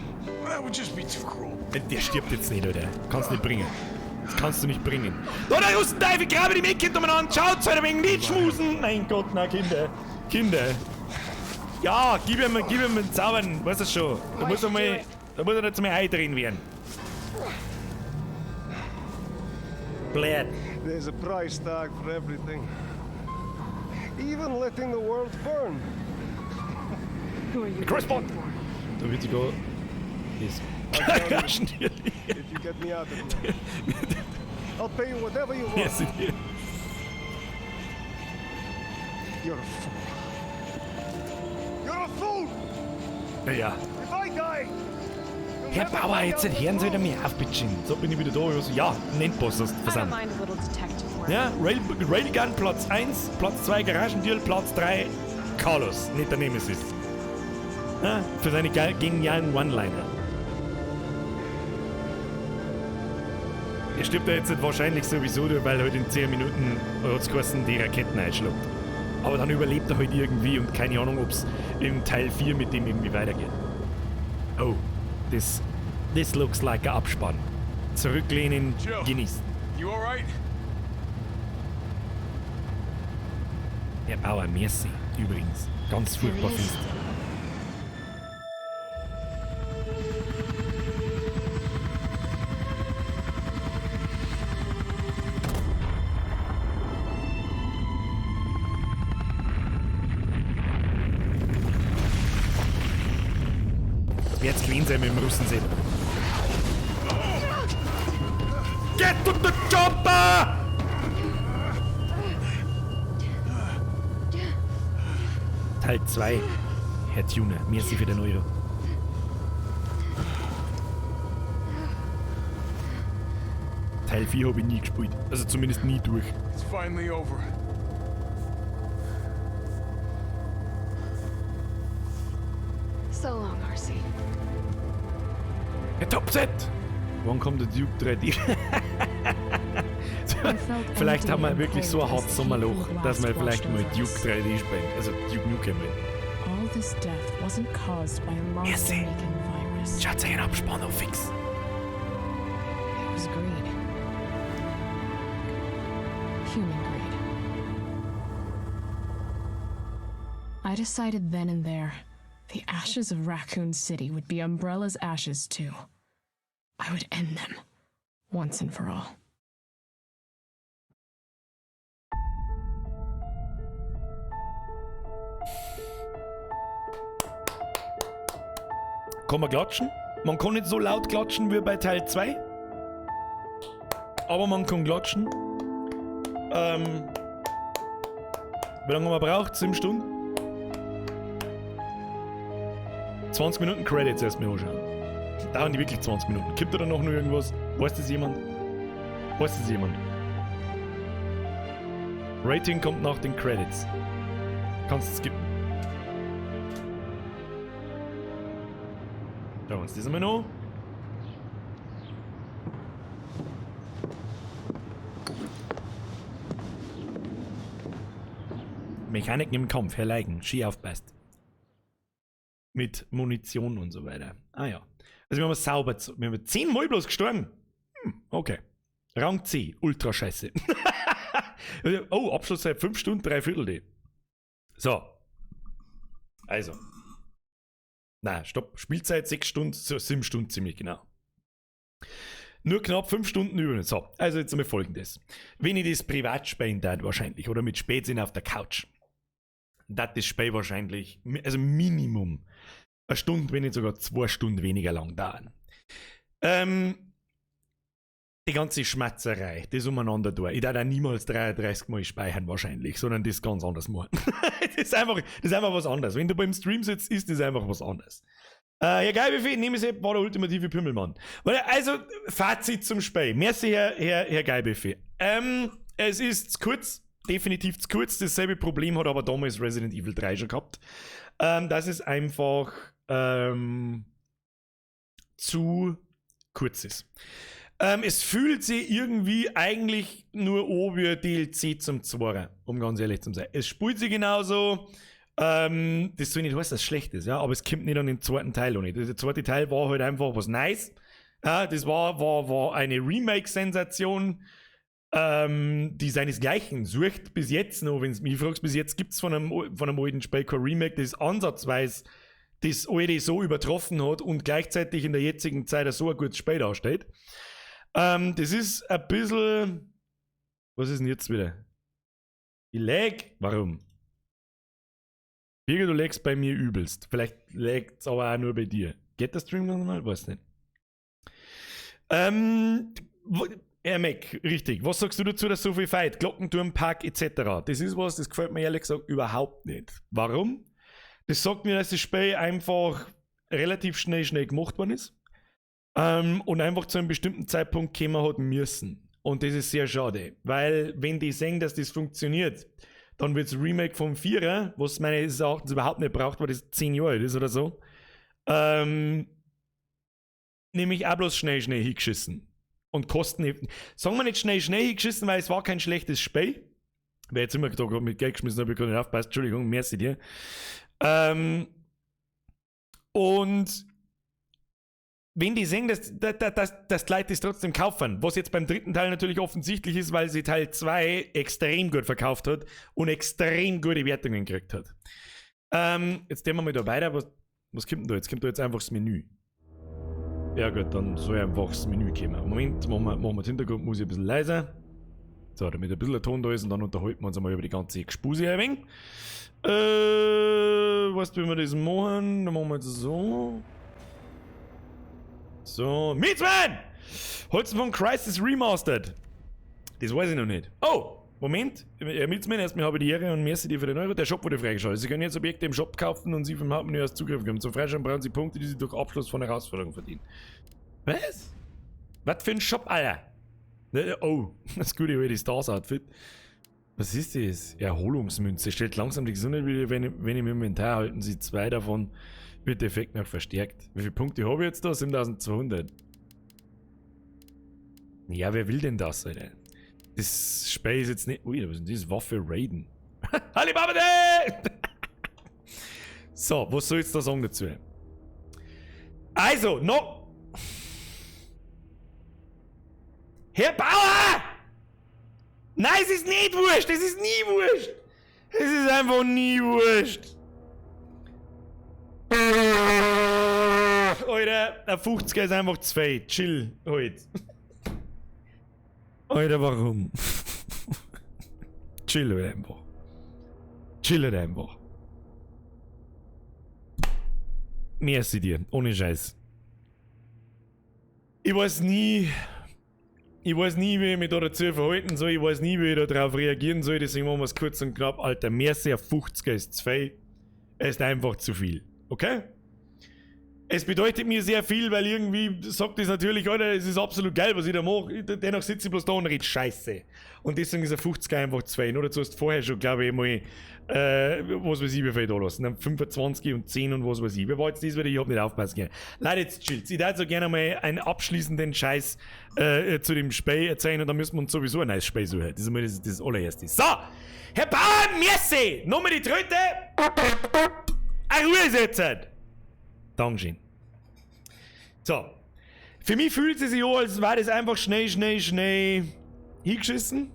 That would just be too cruel. Der stirbt jetzt nicht, oder? Kannst nicht bringen. Das kannst du nicht bringen. Da, der Russenteufel, grabe die Mädchen umeinander. Schaut, soll ein wenig nicht schmusen. Mein Gott, na Kinder. Kinder. Ja, gib ihm einen Zaubern, weißt du schon. Da muss er mal, da muss er jetzt mal eindrehen werden. Blöd. There's a price tag for everything. Even letting the world burn. Who are you Crossbow. working for? Da wird sogar das. If you get me out of here, I'll pay you whatever you want. Yes, it is. You're a fool. You're a fool. Ja. If I die, Herr Bauer, jetzt hören Sie mir auf, bitteschön. So bin ich wieder da. Also, ja, nennt Boss das versandt. Ja, Railgun Platz 1, Platz 2 Garagendeal, Platz 3 Carlos, nicht der Nemesis. Ja, für seine genialen One-Liner. Er stirbt ja jetzt wahrscheinlich sowieso, weil halt in 10 Minuten hat's geheißen, die Raketen einschlägt. Aber dann überlebt er halt irgendwie und keine Ahnung, ob's im Teil 4 mit dem irgendwie weitergeht. Oh, this looks like a Abspann. Zurücklehnen, Jill, genießen. You alright? Der Bauer, merci, übrigens. Ganz furchtbar finster. Jetzt clean sein mit dem Russen sehen. Get to the chopper! Teil 2. Herr Tuner, merci für den Euro. Teil 4 habe ich nie gespielt. Also zumindest nie durch. It's finally over. So long, RC. Herr Topset! Wann kommt der Duke 3D? Vielleicht haben wir wirklich so ein hartes Sommerloch, dass wir vielleicht mal Duke 3D spielen. Also Duke Nukem. All this death wasn't caused by a monster-making virus. Schaut euch einen Abspann auf, fix. It was greed. Human greed. I decided then and there, the ashes of Raccoon City would be Umbrella's ashes too. I would end them, once and for all. Kann man klatschen? Man kann nicht so laut klatschen wie bei Teil 2. Aber man kann klatschen. Wie lange haben wir braucht? 7 Stunden? 20 Minuten Credits erstmal anschauen. Dauern die wirklich 20 Minuten? Gibt da noch irgendwas? Weiß das jemand? Weiß das jemand? Rating kommt nach den Credits. Kannst du skippen. Schauen wir uns das einmal noch. Mechaniken im Kampf, Herr Leigen, Ski aufpasst. Mit Munition und so weiter. Ah ja. Also wir haben sauber, wir haben 10 Mal bloß gestorben. Okay. Rang C, ultra scheiße. Oh, Abschlusszeit 5 Stunden, 3/4. Die. So. Also. Nein, stopp. Spielzeit 6 Stunden, so 7 Stunden ziemlich genau. Nur knapp 5 Stunden über. So, also jetzt einmal Folgendes. Wenn ich das privat spielen darf wahrscheinlich, oder mit Spätsinn auf der Couch, das das Spiel wahrscheinlich, also Minimum, eine Stunde, wenn nicht sogar 2 Stunden weniger lang dauern. Die ganze Schmatzerei, das umeinander da. Ich darf auch niemals 33 Mal speichern wahrscheinlich, sondern das ganz anders machen. Das ist einfach was anderes. Wenn du beim Stream sitzt, ist das einfach was anderes. Ja, geil, wie viel? Nehme ich war der ultimative Pimmelmann. Also, Fazit zum Spiel. Merci, Herr Geilbuffet. Es ist zu kurz, definitiv zu kurz. Dasselbe Problem hat aber damals Resident Evil 3 schon gehabt. Dass es einfach zu kurz ist. Es fühlt sich irgendwie eigentlich nur an wie DLC zum Zweiten, um ganz ehrlich zu sein. Es spielt sich genauso. Das soll nicht heißen, dass es schlecht ist, ja, aber es kommt nicht an den zweiten Teil auch nicht. Der zweite Teil war halt einfach was nice. Ja, das war eine Remake-Sensation, die seinesgleichen sucht bis jetzt noch, wenn du mich fragst, bis jetzt gibt es von einem alten Spiel kein Remake, das ansatzweise das alte so übertroffen hat und gleichzeitig in der jetzigen Zeit so ein gutes Spiel darstellt. Das ist ein bisschen. Was ist denn jetzt wieder? Ich lag? Warum? Birger, du lagst bei mir übelst. Vielleicht lagt's aber auch nur bei dir. Geht der Stream noch mal? Weiß nicht. Herr Mac, richtig. Was sagst du dazu, dass so viel Fight, Glockenturm, Park etc.? Das ist was, das gefällt mir ehrlich gesagt überhaupt nicht. Warum? Das sagt mir, dass das Spiel einfach relativ schnell gemacht worden ist. Und einfach zu einem bestimmten Zeitpunkt kommen hat müssen. Und das ist sehr schade, weil wenn die sehen, dass das funktioniert, dann wird das Remake vom Vierer, was meines Erachtens überhaupt nicht braucht, weil das 10 Jahre alt ist oder so, nämlich auch bloß schnell hingeschissen. Und kosten nicht. Sagen wir nicht schnell hingeschissen, weil es war kein schlechtes Spiel. Wer jetzt immer da gerade mit Geld geschmissen habe, ich gerade nicht aufpasst. Entschuldigung, merci dir. Und wenn die sehen, dass die Leute das trotzdem kaufen, was jetzt beim dritten Teil natürlich offensichtlich ist, weil sie Teil 2 extrem gut verkauft hat und extrem gute Wertungen gekriegt hat. Jetzt gehen wir mal da weiter. Was kommt denn da? Jetzt kommt da jetzt einfach das Menü. Ja gut, dann soll einfach das Menü kommen. Moment, machen wir die Hintergrundmusik ein bisschen leiser. So, damit ein bisschen der Ton da ist und dann unterhalten wir uns einmal über die ganze Gespuse ein wenig. Weißt du, wie wir das machen? Dann machen wir jetzt so. So, Mietsmann! Holzen von Crisis Remastered. Das weiß ich noch nicht. Oh, Moment. Mietsmann, erstmal habe ich die Ehre und merci dir für den Euro. Der Shop wurde freigeschaltet. Sie können jetzt Objekte im Shop kaufen und sie vom Hauptmenü aus Zugriff bekommen. Zum Freischalten brauchen Sie Punkte, die Sie durch Abschluss von Herausforderungen verdienen. Was? Was für ein Shop, Alter? Oh, das gute alte Stars-Outfit. Was ist das? Erholungsmünze. Stellt langsam die Gesundheit wieder, wenn im Inventar halten Sie 2 davon. Wird der Effekt noch verstärkt. Wie viele Punkte habe ich jetzt da? 7200. Ja, wer will denn das, Alter? Das Spiel ist jetzt nicht. Ui, was ist denn das? Waffe Raiden. Alibaba! So, was soll ich jetzt da sagen dazu? Also, no! Herr Bauer! Nein, es ist nicht wurscht! Es ist nie wurscht! Es ist einfach nie wurscht! Alter, ein 50er ist einfach zu viel. Chill, halt. Alter, warum? Chill halt einfach. Chill halt einfach. Merci dir, ohne Scheiß. Ich weiß nie, wie ich mich da dazu verhalten soll. Ich weiß nie, wie ich da drauf reagieren soll. Deswegen machen wir es kurz und knapp. Alter, merci, ein 50er ist zu viel. Es ist einfach zu viel. Okay? Es bedeutet mir sehr viel, weil irgendwie sagt das natürlich, Alter, es ist absolut geil, was ich da mache. Dennoch sitze ich bloß da und rede Scheiße. Und deswegen ist ein 50er einfach zu viel. Oder du hast vorher schon, glaube ich, mal, was weiß ich, wie viel da lassen. Dann 25 und 10 und was weiß ich. Wer war jetzt das wieder? Ich hab nicht aufpassen können. Leute, jetzt chillt's. Ich würde so gerne mal einen abschließenden Scheiß zu dem Spiel erzählen und dann müssen wir uns sowieso ein neues Spiel suchen. Das ist mal das allererste. So! Herr Bauer, merci! Nochmal die Tröte! Eine Ruhe setzen! Dankeschön. So. Für mich fühlt es sich an, als wäre das einfach schnell hingeschissen.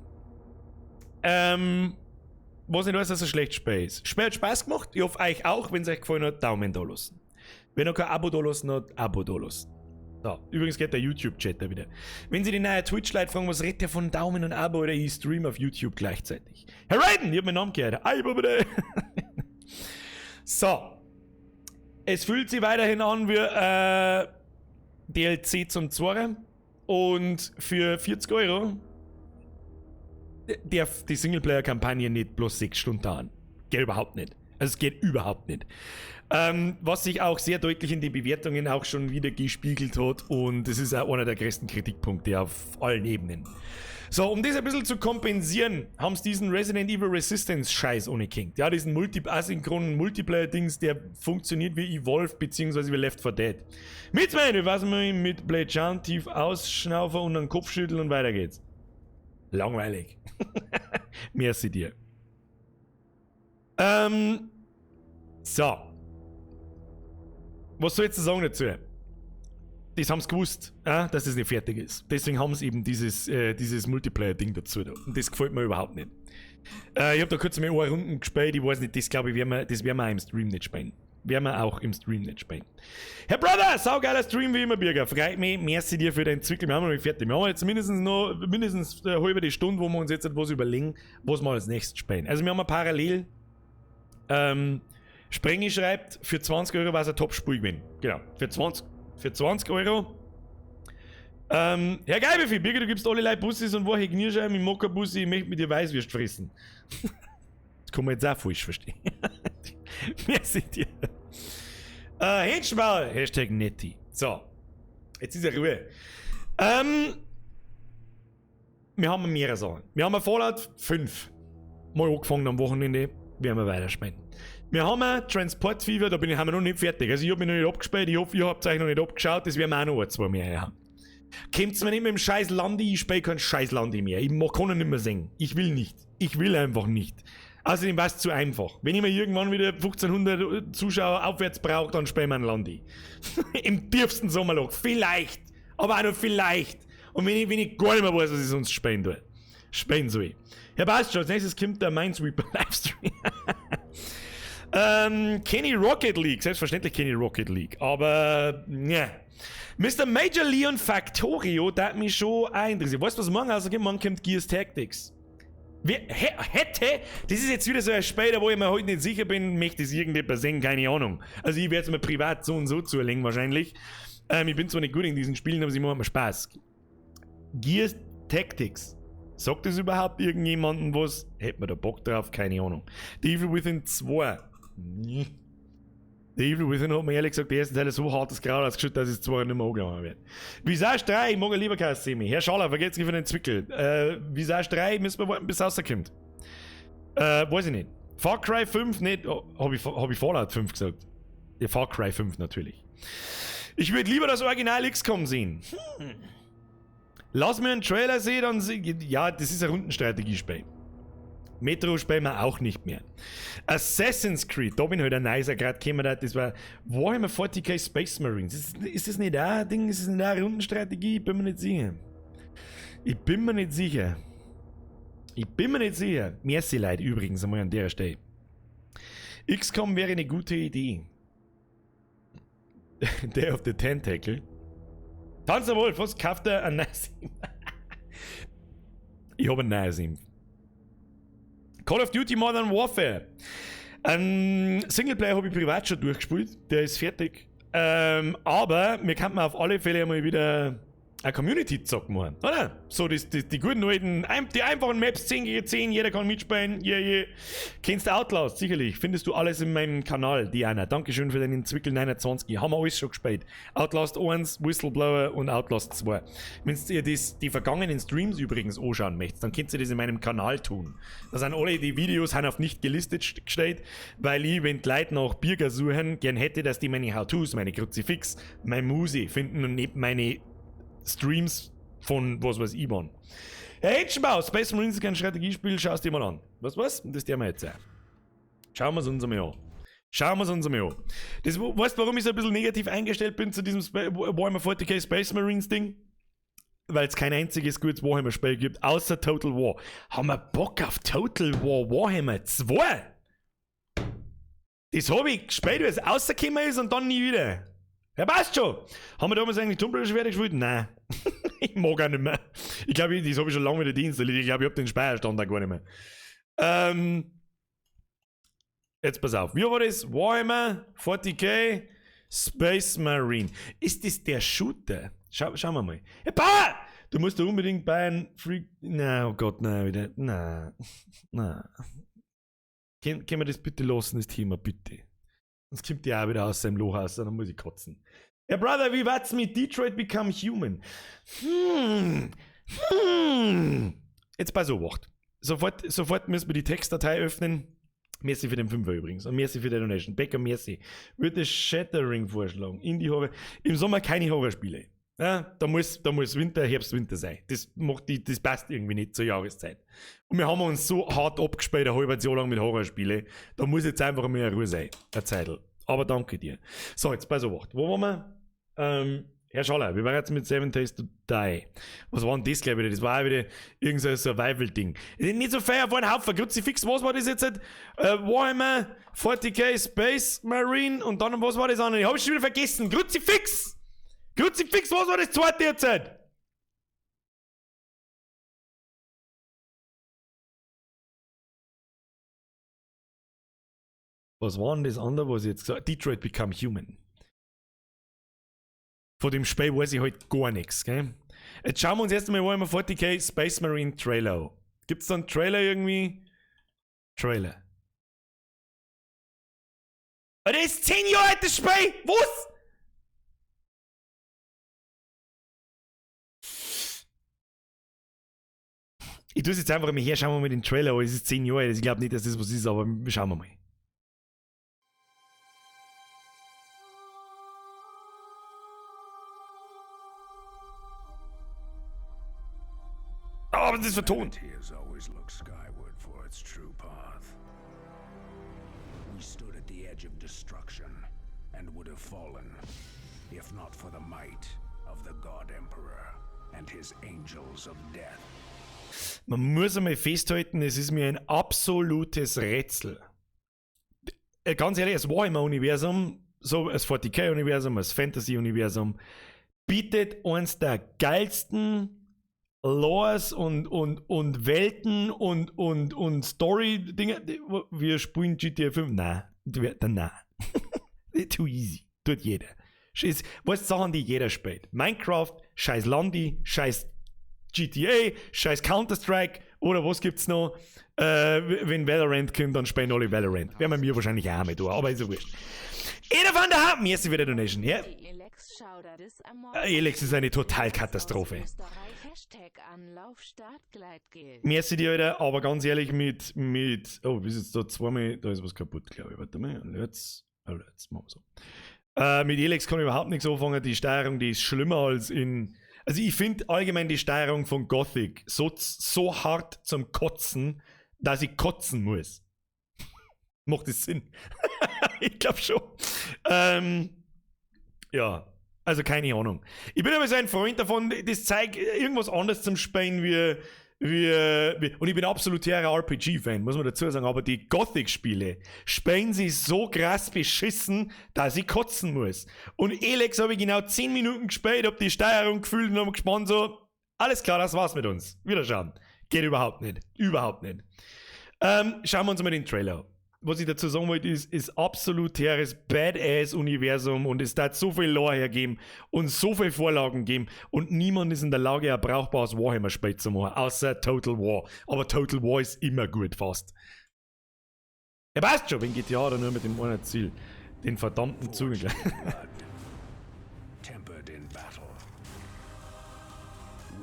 Was nicht heißt, dass es ein schlechtes Spiel ist. Spiel hat Spaß gemacht. Ich hoffe euch auch, wenn es euch gefallen hat, Daumen da lassen. Wenn noch kein Abo da lassen hat, Abo da lassen. So, übrigens geht der YouTube-Chat da wieder. Wenn Sie die neue Twitch-Leute fragen, was redet der von Daumen und Abo oder ich stream auf YouTube gleichzeitig. Herr Raiden, ich hab meinen Namen gehört. So. Es fühlt sich weiterhin an wie DLC zum Zweier. Und für 40 € darf die Singleplayer-Kampagne nicht bloß 6 Stunden dauern. Geht überhaupt nicht. Also es geht überhaupt nicht. Was sich auch sehr deutlich in den Bewertungen auch schon wieder gespiegelt hat. Und das ist auch einer der größten Kritikpunkte auf allen Ebenen. So, um das ein bisschen zu kompensieren, haben sie diesen Resident Evil Resistance Scheiß ohne King. Ja, diesen asynchronen Multiplayer-Dings, der funktioniert wie Evolve bzw. wie Left 4 Dead. Mit meine, was man mit Blade Jump tief ausschnaufen und dann Kopf schütteln und weiter geht's. Langweilig. Merci dir. So. Was soll ich jetzt sagen dazu? Das haben sie gewusst, dass es nicht fertig ist. Deswegen haben sie eben dieses Multiplayer-Ding dazu da. Und das gefällt mir überhaupt nicht. Ich habe da kurz mal eine Runden gespielt, ich weiß nicht, das glaube ich, das werden wir auch im Stream nicht spielen. Werden wir auch im Stream nicht spielen. Herr Brother, saugeiler Stream wie immer, Birger. Freut mich, merci dir für deinen Zwickel. Wir haben noch nicht fertig. Wir haben jetzt mindestens noch mindestens eine halbe Stunde, wo wir uns jetzt etwas überlegen, was wir als nächstes spielen. Also wir haben parallel Sprengi schreibt, für 20 € war es ein Top-Spiel gewesen. Genau, für 20 Euro. Herr Geilbefi, Birger, du gibst alle Leute Bussis und wo ich Knirscheiben, ich mag kein Bussi, ich möchte mit dir Weißwürst fressen. Das kann man jetzt auch falsch verstehen. Merci dir. Händschenbauer, #Netti. So, jetzt ist ja Ruhe. Wir haben mehrere Sachen. Wir haben Fallout 5 mal angefangen am Wochenende, werden wir weiterspielen. Wir haben Transport Fever, da haben wir noch nicht fertig. Also ich habe mich noch nicht abgespielt, ich hoffe, ihr habt euch noch nicht abgeschaut, das werden wir auch noch ein, zwei mehr haben. Kommt's mir nicht mit dem scheiß Landi, ich spiele kein scheiß Landi mehr. Ich kann ihn nicht mehr singen. Ich will nicht. Ich will einfach nicht. Außerdem war es zu einfach. Wenn ich mir irgendwann wieder 1500 Zuschauer aufwärts brauche, dann spielen wir ein Landi. Im tiefsten Sommerloch. Vielleicht. Aber auch nur vielleicht. Und wenn ich gar nicht mehr weiß, was ich sonst spielen tue. Spielen soll. Ja, passt schon. Als nächstes kommt der Minesweeper Livestream. Kenny Rocket League. Selbstverständlich kenn ich Rocket League. Aber, ja. Mr. Major Leon Factorio, da hat mich schon auch interessiert. Weißt du, was morgen rauskommt? Morgen kommt Gears Tactics. Wer hätte, das ist jetzt wieder so ein Spiel, wo ich mir heute nicht sicher bin, möchte es irgendjemand sehen, keine Ahnung. Also ich werde es mir privat so und so zulegen wahrscheinlich. Ich bin zwar nicht gut in diesen Spielen, aber sie machen mir Spaß. Gears Tactics. Sagt das überhaupt irgendjemandem was? Hätte man da Bock drauf? Keine Ahnung. The Evil Within 2. Nee. The Evil Within hat mir ehrlich gesagt die ersten Teile so hartes Kraut ausgeschüttet, dass ich es zwar nicht mehr angegangen werde. Visage 3, ich mag ja lieber kein Semi. Herr Schaller, vergesst nicht für den Zwickel. Visage 3 müssen wir warten, bis es rauskommt. Weiß ich nicht. Far Cry 5, nicht. Oh, hab ich Fallout 5 gesagt? Ja, Far Cry 5 natürlich. Ich würde lieber das Original XCOM sehen. Lass mir einen Trailer sehen, dann. Ja, das ist ein Rundenstrategiespiel. Metro spielen wir auch nicht mehr. Assassin's Creed, da bin ich halt ein nicer gerade gekommen, das war Warhammer 40K Space Marines. Ist das nicht auch ein Ding? Ist das nicht auch eine Rundenstrategie? Ich bin mir nicht sicher. Ich bin mir nicht sicher. Ich bin mir nicht sicher. Merci Leute übrigens einmal an der Stelle. XCOM wäre eine gute Idee. Day of the Tentacle. Tanzer Wolf, was kauft er? Ein neues? Ich habe ein neues. Call of Duty Modern Warfare. Singleplayer habe ich privat schon durchgespielt. Der ist fertig. Aber wir könnten auf alle Fälle einmal wieder eine Community-Zock machen, oder? So, die guten alten, die einfachen Maps 10 gegen 10, jeder kann mitspielen, yeah. Kennst du Outlast? Sicherlich. Findest du alles in meinem Kanal, Diana. Dankeschön für deinen Zwickel 29. Haben wir alles schon gespielt. Outlast 1, Whistleblower und Outlast 2. Wenn ihr die vergangenen Streams übrigens anschauen möchtet, dann könnt ihr das in meinem Kanal tun. Da sind alle die Videos sind auf nicht gelistet gestellt, weil ich, wenn die Leute nach Birger suchen, gern hätte, dass die meine How-Tos, meine Kruzifix, mein Musi finden und nicht meine Streams von was weiß ich wann. Herr Henschenbau, Space Marines ist kein Strategiespiel, schau's dir mal an. Was, was? Das der wir jetzt auch. Schauen wir es uns einmal an. Schauen wir es uns einmal an. Das, weißt du, warum ich so ein bisschen negativ eingestellt bin zu diesem Warhammer 40K Space Marines Ding? Weil es kein einziges gutes Warhammer-Spiel gibt, außer Total War. Haben wir Bock auf Total War Warhammer 2? Das habe ich gespielt, wie es rausgekommen ist, und dann nie wieder. Ja, passt schon. Haben wir damals eigentlich Tomb Raider fertig gespielt? Nein. Ich mag auch nicht mehr. Ich glaube, das habe ich schon lange wieder deinstalliert. Ich glaube, ich habe den Speicherstand auch gar nicht mehr. Jetzt pass auf. Wie war das? Warhammer 40K Space Marine. Ist das der Shooter? Schauen wir mal. Hey, Bauer! Du musst da unbedingt Bayern Freak. Na, oh Gott, nein, wieder. Nein. Nein. Können wir das bitte lassen, das Thema, bitte? Sonst kommt die auch wieder aus seinem Loch raus, dann muss ich kotzen. Ja, Brother, wie war's mit Detroit Become Human? Jetzt pass auf, wacht. Sofort, sofort müssen wir die Textdatei öffnen. Merci für den Fünfer übrigens. Und merci für die Donation. Becker, merci. Würde Shattering vorschlagen. Indie Horror. Im Sommer keine Horrorspiele. Ja, da muss Winter, Herbst, Winter sein. Das das passt irgendwie nicht zur Jahreszeit. Und wir haben uns so hart abgespielt, ein halbes Jahr lang mit Horrorspielen. Da muss jetzt einfach mehr Ruhe sein. Eine Zeitl. Aber danke dir. So, jetzt pass auf. Wo waren wir? Herr Schaller, wir waren jetzt mit 7 Days to Die. Was war denn das gleich wieder? Das war auch wieder irgend so ein Survival-Ding. Nicht so fair, war ein Haufen. Kruzifix, was war das jetzt? Warhammer, 40k, Space Marine und dann, was war das andere? Ich hab ich schon wieder vergessen. Kruzifix! Kruzifix, was war das zweite jetzt? Was war denn das andere, was ich jetzt gesagt habe? Detroit Become Human. Von dem Spiel weiß ich halt gar nichts, gell? Jetzt schauen wir uns erst einmal Warhammer 40k Space Marine Trailer an. Gibt's da einen Trailer irgendwie? Trailer. Alter, das ist 10 Jahre alt, das Spiel! Was? Ich tue es jetzt einfach mal her, schauen wir mal den Trailer an. Es ist 10 Jahre alt, ich glaube nicht, dass das was ist, aber schauen wir mal. Aber das ist vertont. Has always looked skyward for its true path. We stood at the edge of destruction and would have fallen if not for the might of the God Emperor and his angels of death. Man muss einmal festhalten, es ist mir ein absolutes Rätsel. Ganz ehrlich, das Warhammer-Universum, so das 40k-Universum, das Fantasy-Universum, bietet eins der geilsten Lores und Welten und Story-Dinge. Wir spielen GTA 5. Nein, nein. Too easy. Tut jeder. Weißt du, Sachen, die jeder spielt. Minecraft, scheiß Landi, scheiß GTA, scheiß Counter-Strike oder was gibt's noch? Wenn Valorant kommt, dann spielen alle Valorant. Werden wir mir wahrscheinlich auch mit tun, aber ist ja wurscht. Einer von der Hand, merci für die Donation. Ja. Elex ist eine Totalkatastrophe. Merci dir, Alter, aber ganz ehrlich, mit oh, bis jetzt da zweimal, da ist was kaputt, glaube ich. Warte mal, jetzt machen wir so. Mit Elex kann ich überhaupt nichts anfangen. Die Steuerung, die ist schlimmer als in. Also ich finde allgemein die Steuerung von Gothic so hart zum Kotzen, dass ich kotzen muss. Macht das Sinn? Ich glaube schon. Ja, also keine Ahnung. Ich bin aber so ein Freund davon, das zeigt irgendwas anderes zum Spielen wie und ich bin absolut RPG-Fan, muss man dazu sagen, aber die Gothic-Spiele spielen sie so krass beschissen, dass ich kotzen muss. Und Elex habe ich genau 10 Minuten gespielt, hab die Steuerung gefühlt und hab gespannt so, alles klar, das war's mit uns. Wiederschauen. Geht überhaupt nicht. Überhaupt nicht. Schauen wir uns mal den Trailer an. Was ich dazu sagen wollte, ist absolut teures Badass-Universum und es hat so viel Lore hergeben und so viele Vorlagen geben und niemand ist in der Lage, ein brauchbares Warhammer-Spiel zu machen, außer Total War. Aber Total War ist immer gut, fast. Ja, passt schon, wenn GTA oder nur mit dem einen Ziel. Den verdammten Zugang. Tempered in battle.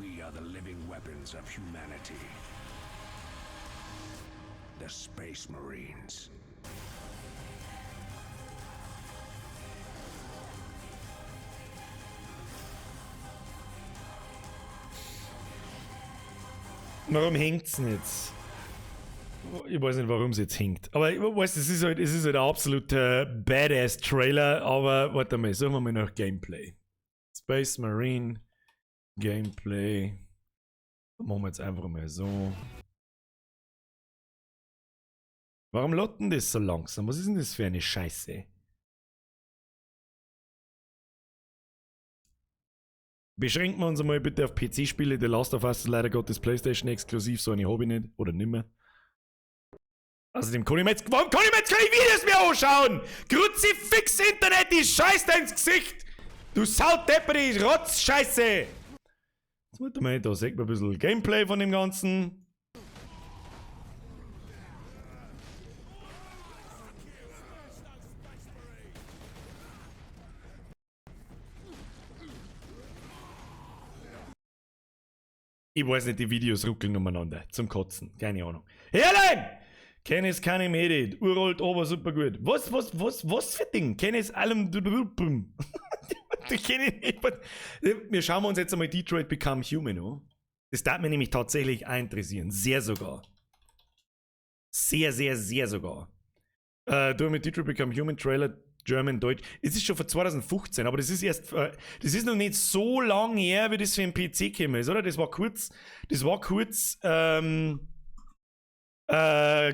We are the living weapons of humanity. The Space Marines. Warum hängt's denn jetzt? Ich weiß nicht, warum es jetzt hängt. Aber ich weiß, es ist halt ein absoluter Badass-Trailer. Aber warte mal, suchen wir mal nach Gameplay. Space Marine Gameplay. Machen wir jetzt einfach mal so. Warum lädt denn das so langsam? Was ist denn das für eine Scheiße? Beschränken wir uns einmal bitte auf PC-Spiele. The Last of Us ist leider Gottes PlayStation exklusiv, so eine habe ich nicht. Oder nimmer. Außerdem kann ich mir jetzt. Warum kann ich mir jetzt keine Videos mehr anschauen? Kruzifix Internet, die scheiß dir ins Gesicht! Du Saudepperi, Rotzscheiße! Jetzt warte mal, da sieht man ein bisschen Gameplay von dem Ganzen. Ich weiß nicht, die Videos ruckeln umeinander. Zum Kotzen. Keine Ahnung. Herrlein! Kennis keine Medit. Uralt, aber super gut. Was für Ding? Kennis allem. Die kenne ich nicht. Wir schauen uns jetzt einmal Detroit Become Human an. Das darf mich nämlich tatsächlich auch interessieren. Sehr sogar. Sehr, sehr, sehr sogar. Du mit Detroit Become Human Trailer, German, Deutsch. Es ist schon von 2015, aber das ist erst, das ist noch nicht so lang her, wie das für den PC gekommen ist, oder? Das war kurz,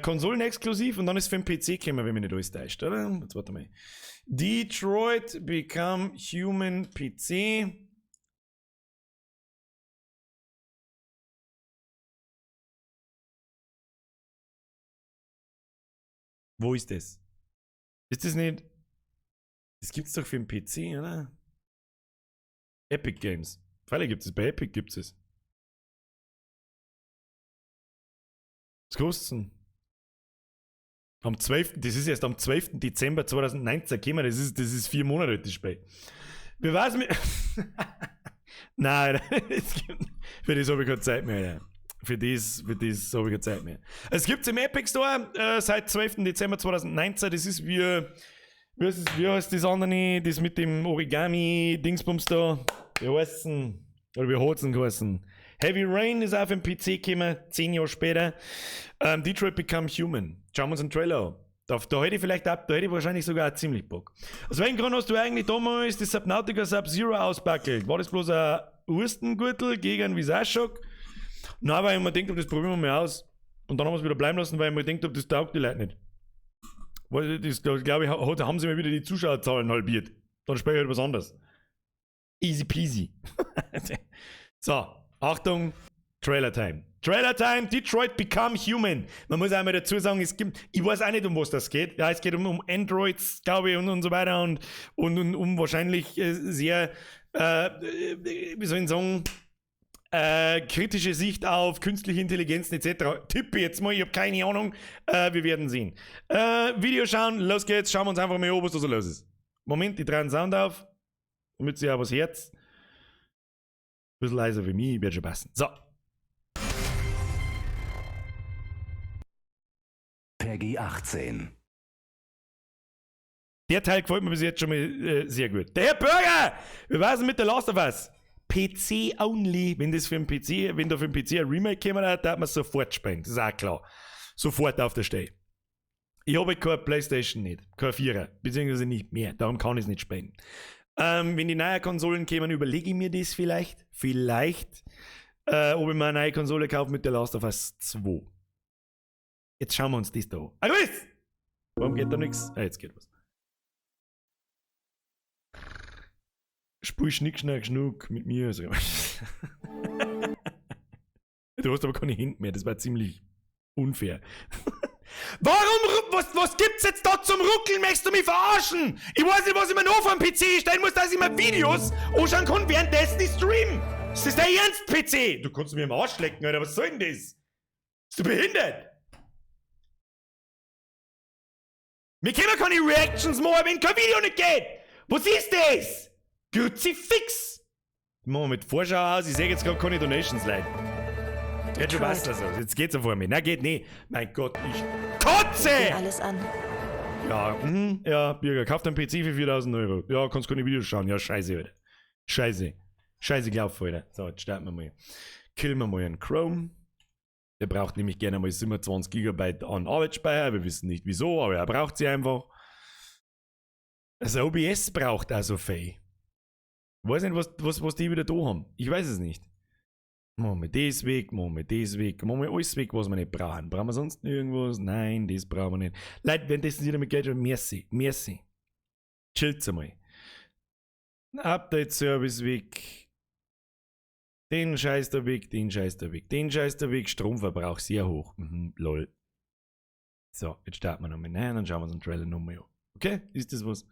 konsolenexklusiv und dann ist es für den PC gekommen, wenn mich nicht alles täuscht, oder? Jetzt warte mal. Detroit Become Human PC. Wo ist das? Ist das nicht... Das gibt's doch für den PC, oder? Epic Games. Freilich gibt es. Bei Epic gibt es. Was kostet's denn? Am 12. Das ist erst am 12. Dezember 2019 gekommen. Das ist 4 Monate alt, das Spiel. Wie war's mit... Nein, für das habe ich keine Zeit mehr. Ja. Für das habe ich keine Zeit mehr. Es gibt's im Epic Store seit 12. Dezember 2019. Das ist wie heißt das andere, das mit dem Origami-Dingsbums da? Wie heißt's denn? Oder wie hat's denn geheißen? Heavy Rain ist auf dem PC gekommen, 10 Jahre später. Detroit Become Human. Schauen wir uns einen Trailer an. Da hätte ich vielleicht auch, da hätte ich wahrscheinlich sogar auch ziemlich Bock. Aus welchem Grund hast du eigentlich damals das Subnautica Sub-Zero auspackelt? War das bloß ein Wurstengürtel gegen Visaschock? Nein, weil ich mir gedacht habe, das probieren wir mal aus. Und dann haben wir es wieder bleiben lassen, weil ich mir gedacht habe, das taugt die Leute nicht. Weil das, glaube ich, haben sie mir wieder die Zuschauerzahlen halbiert. Dann spreche ich halt was anderes. Easy peasy. So, Achtung, Trailer Time. Trailer Time, Detroit Become Human. Man muss einmal dazu sagen, es gibt, ich weiß auch nicht, um was das geht. Ja, es geht um Androids, glaube ich, und so weiter und um wahrscheinlich sehr, wie soll ich sagen, kritische Sicht auf künstliche Intelligenzen etc. Tippe jetzt mal, ich habe keine Ahnung. Wir werden sehen. Video schauen, los geht's, schauen wir uns einfach mal an, was da so los ist. Moment, ich drehe den Sound auf, damit sie auch was hört. Ein bisschen leiser für mich, wird schon passen. So. Peggy 18. Der Teil gefällt mir bis jetzt schon mal sehr gut. Der Herr Bürger! Wir waren mit der Last of Us. PC only. Wenn das für den PC, wenn da für den PC ein Remake käme, dann darf man sofort spielen. Das ist auch klar. Sofort auf der Stelle. Ich habe keine Playstation nicht, keine Vierer, beziehungsweise nicht mehr. Darum kann ich es nicht spielen. Wenn die neuen Konsolen kämen, überlege ich mir das vielleicht. Vielleicht, ob ich mir eine neue Konsole kaufe mit der Last of Us 2. Jetzt schauen wir uns das da an. Ah, was? Warum geht da nichts? Ah, jetzt geht was. Spul Schnick, Schnack, Schnuck mit mir. Du hast aber keine Hände mehr, das war ziemlich unfair. Warum, was gibt's jetzt da zum Ruckeln? Möchtest du mich verarschen? Ich weiß nicht, was ich mir noch auf dem PC stellen muss, dass ich mir Videos anschauen kann, währenddessen ich stream. Ist das dein Ernst, PC? Du kannst mir im Arsch lecken, Alter, was soll denn das? Bist du behindert? Mir können keine Reactions machen, wenn kein Video nicht geht! Was ist das? Kruzifix! Machen wir mit Vorschau aus, ich sehe jetzt gerade keine Donations, Leute. Jetzt schon passt das. Jetzt geht's auf einmal. Nein, geht nicht. Mein Gott, ich kotze! Geh alles an. Ja, ja, Bürger, kauft einen PC für 4000 Euro. Ja, kannst keine Videos schauen. Ja, scheiße, Alter. Scheiße. Scheiße, glaub, Alter. So, jetzt starten wir mal. Killen wir mal einen Chrome. Der braucht nämlich gerne mal 27 GB an Arbeitsspeicher. Wir wissen nicht wieso, aber er braucht sie einfach. Das OBS braucht auch so viel. Ich weiß nicht, was die wieder da haben. Ich weiß es nicht. Machen wir das weg, machen wir das weg, machen wir alles weg, was wir nicht brauchen. Brauchen wir sonst noch irgendwas? Nein, das brauchen wir nicht. Leute, wenn das nicht mit Geld wird, merci, merci. Chillt's einmal. Update-Service weg. Den Scheiß da weg, den Scheiß da weg, den Scheiß da weg. Stromverbrauch sehr hoch. Mhm, lol. So, jetzt starten wir nochmal. Nein, dann schauen wir uns den Trailer nochmal an. Okay, ist das was?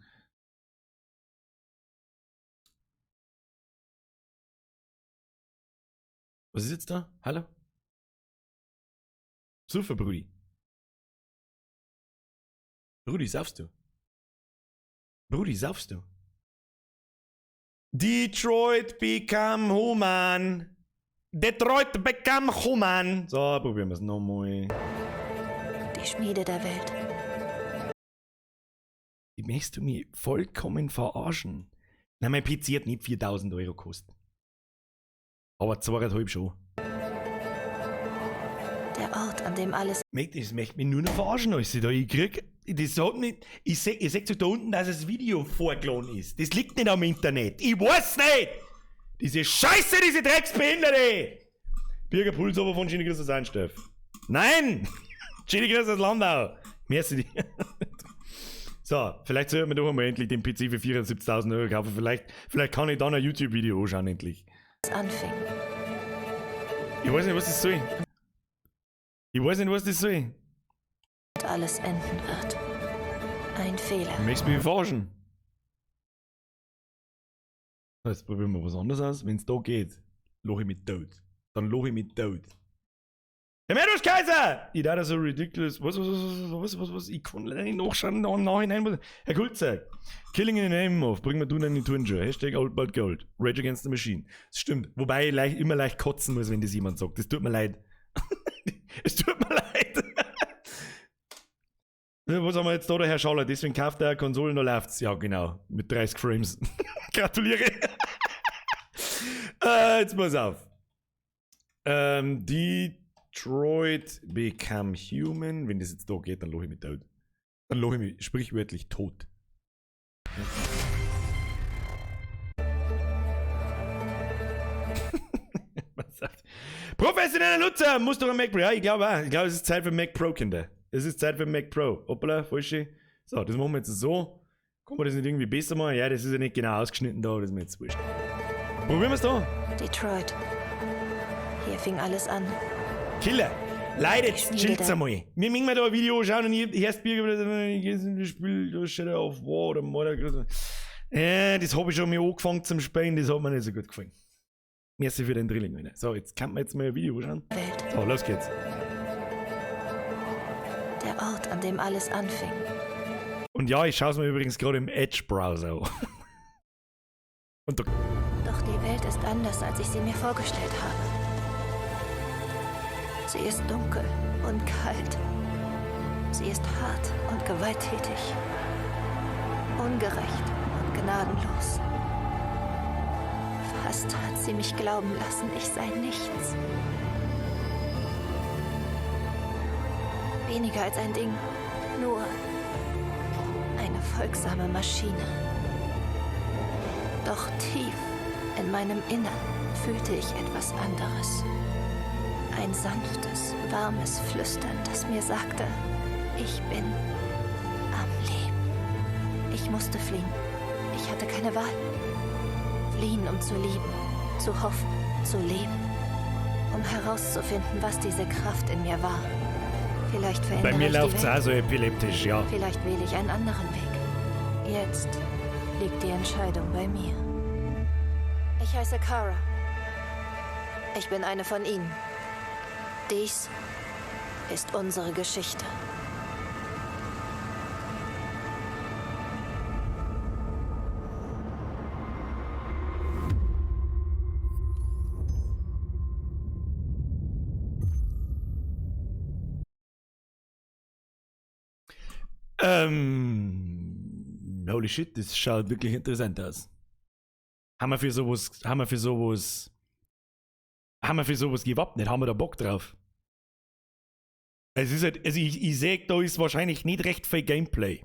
Was ist jetzt da? Hallo? Super, Brudi. Brudi, saufst du? Brudi, saufst du? Detroit Become Human. Detroit Become Human. So, probieren wir es nochmal. Die Schmiede der Welt. Die möchtest du mich vollkommen verarschen. Nein, mein PC hat nicht 4000 Euro gekostet. Aber 2,5 schon. Der Ort, an dem alles Das möchte mich nur noch verarschen, alles da. Ich krieg, das hat nicht, ich seh, ihr seht da unten, dass das Video vorgeladen ist. Das liegt nicht am Internet. Ich weiß nicht! Diese Scheiße, diese Drecksbehinderte! Birger Puls aber von Gini Christus Einsteff. Nein! Gini Christus Landau! Merci dir. So, vielleicht soll ich mir doch einmal endlich den PC für 74.000 Euro kaufen. Vielleicht kann ich dann ein YouTube-Video anschauen, endlich. anfing. Ich weiß nicht, was das soll. Ich weiß nicht, was das soll. Und alles enden wird. Ein Fehler. Du möchtest mich verarschen. Jetzt probieren wir was anderes aus. Wenn's da geht, loch ich mich tot. Dann loch ich mich tot. Herr Meros Kaiser! Ich dachte so ridiculous. Was, was, was, was, was, was? Ich kann leider nicht nachschauen im Nachhinein. Herr Kulzer, Killing in the Name of, bring mir du in die Turnschuhe. Hashtag Old But Gold. Rage Against the Machine. Das stimmt. Wobei ich immer leicht kotzen muss, wenn das jemand sagt. Das tut mir leid. Es tut mir leid. Was haben wir jetzt da, der Herr Schaller? Deswegen kauft er Konsolen, da läuft's. Ja, genau. Mit 30 Frames. Gratuliere. Jetzt pass auf. Detroit Become Human. Wenn das jetzt da geht, dann loch ich mich tot. Dann loch ich mich sprichwörtlich tot. Was sagt? Professioneller Nutzer muss doch ein Mac Pro. Ja, ich glaube auch. Ich glaube, es ist Zeit für Mac Pro, Kinder. Es ist Zeit für Mac Pro. Hoppala, falsche. So, das machen wir jetzt so. Kann man das nicht irgendwie besser machen? Ja, das ist ja nicht genau ausgeschnitten da, das ist mir jetzt wurscht. Probieren wir's da. Detroit. Hier fing alles an. Killer. Leute, jetzt chillt's einmal. Wir müssen mal da ein Video anschauen und ich erst Bier, Spiel, da steht auf War oder Mordor. Das hab ich schon mal angefangen zum Spielen, das hat mir nicht so gut gefallen. Merci für den Drilling, Alter. So, jetzt kann man jetzt mal ein Video anschauen. Welt. So, los geht's. Der Ort, an dem alles anfing. Und ja, ich schaue es mir übrigens gerade im Edge-Browser an. Und da Doch die Welt ist anders, als ich sie mir vorgestellt habe. Sie ist dunkel und kalt. Sie ist hart und gewalttätig. Ungerecht und gnadenlos. Fast hat sie mich glauben lassen, ich sei nichts. Weniger als ein Ding, nur eine folgsame Maschine. Doch tief in meinem Innern fühlte ich etwas anderes. Ein sanftes, warmes Flüstern, das mir sagte, ich bin am Leben. Ich musste fliehen. Ich hatte keine Wahl. Fliehen, um zu lieben, zu hoffen, zu leben. Um herauszufinden, was diese Kraft in mir war. Vielleicht verändere Bei mir ich die läuft's Welt. auch so epileptisch, ja. Vielleicht wähle ich einen anderen Weg. Jetzt liegt die Entscheidung bei mir. Ich heiße Kara. Ich bin eine von ihnen. Dies ist unsere Geschichte. Holy shit, das schaut wirklich interessant aus. Haben wir für sowas, haben wir für sowas, haben wir für sowas gewappnet? Haben wir da Bock drauf? Es ist halt, also ich seh, da ist wahrscheinlich nicht recht viel Gameplay.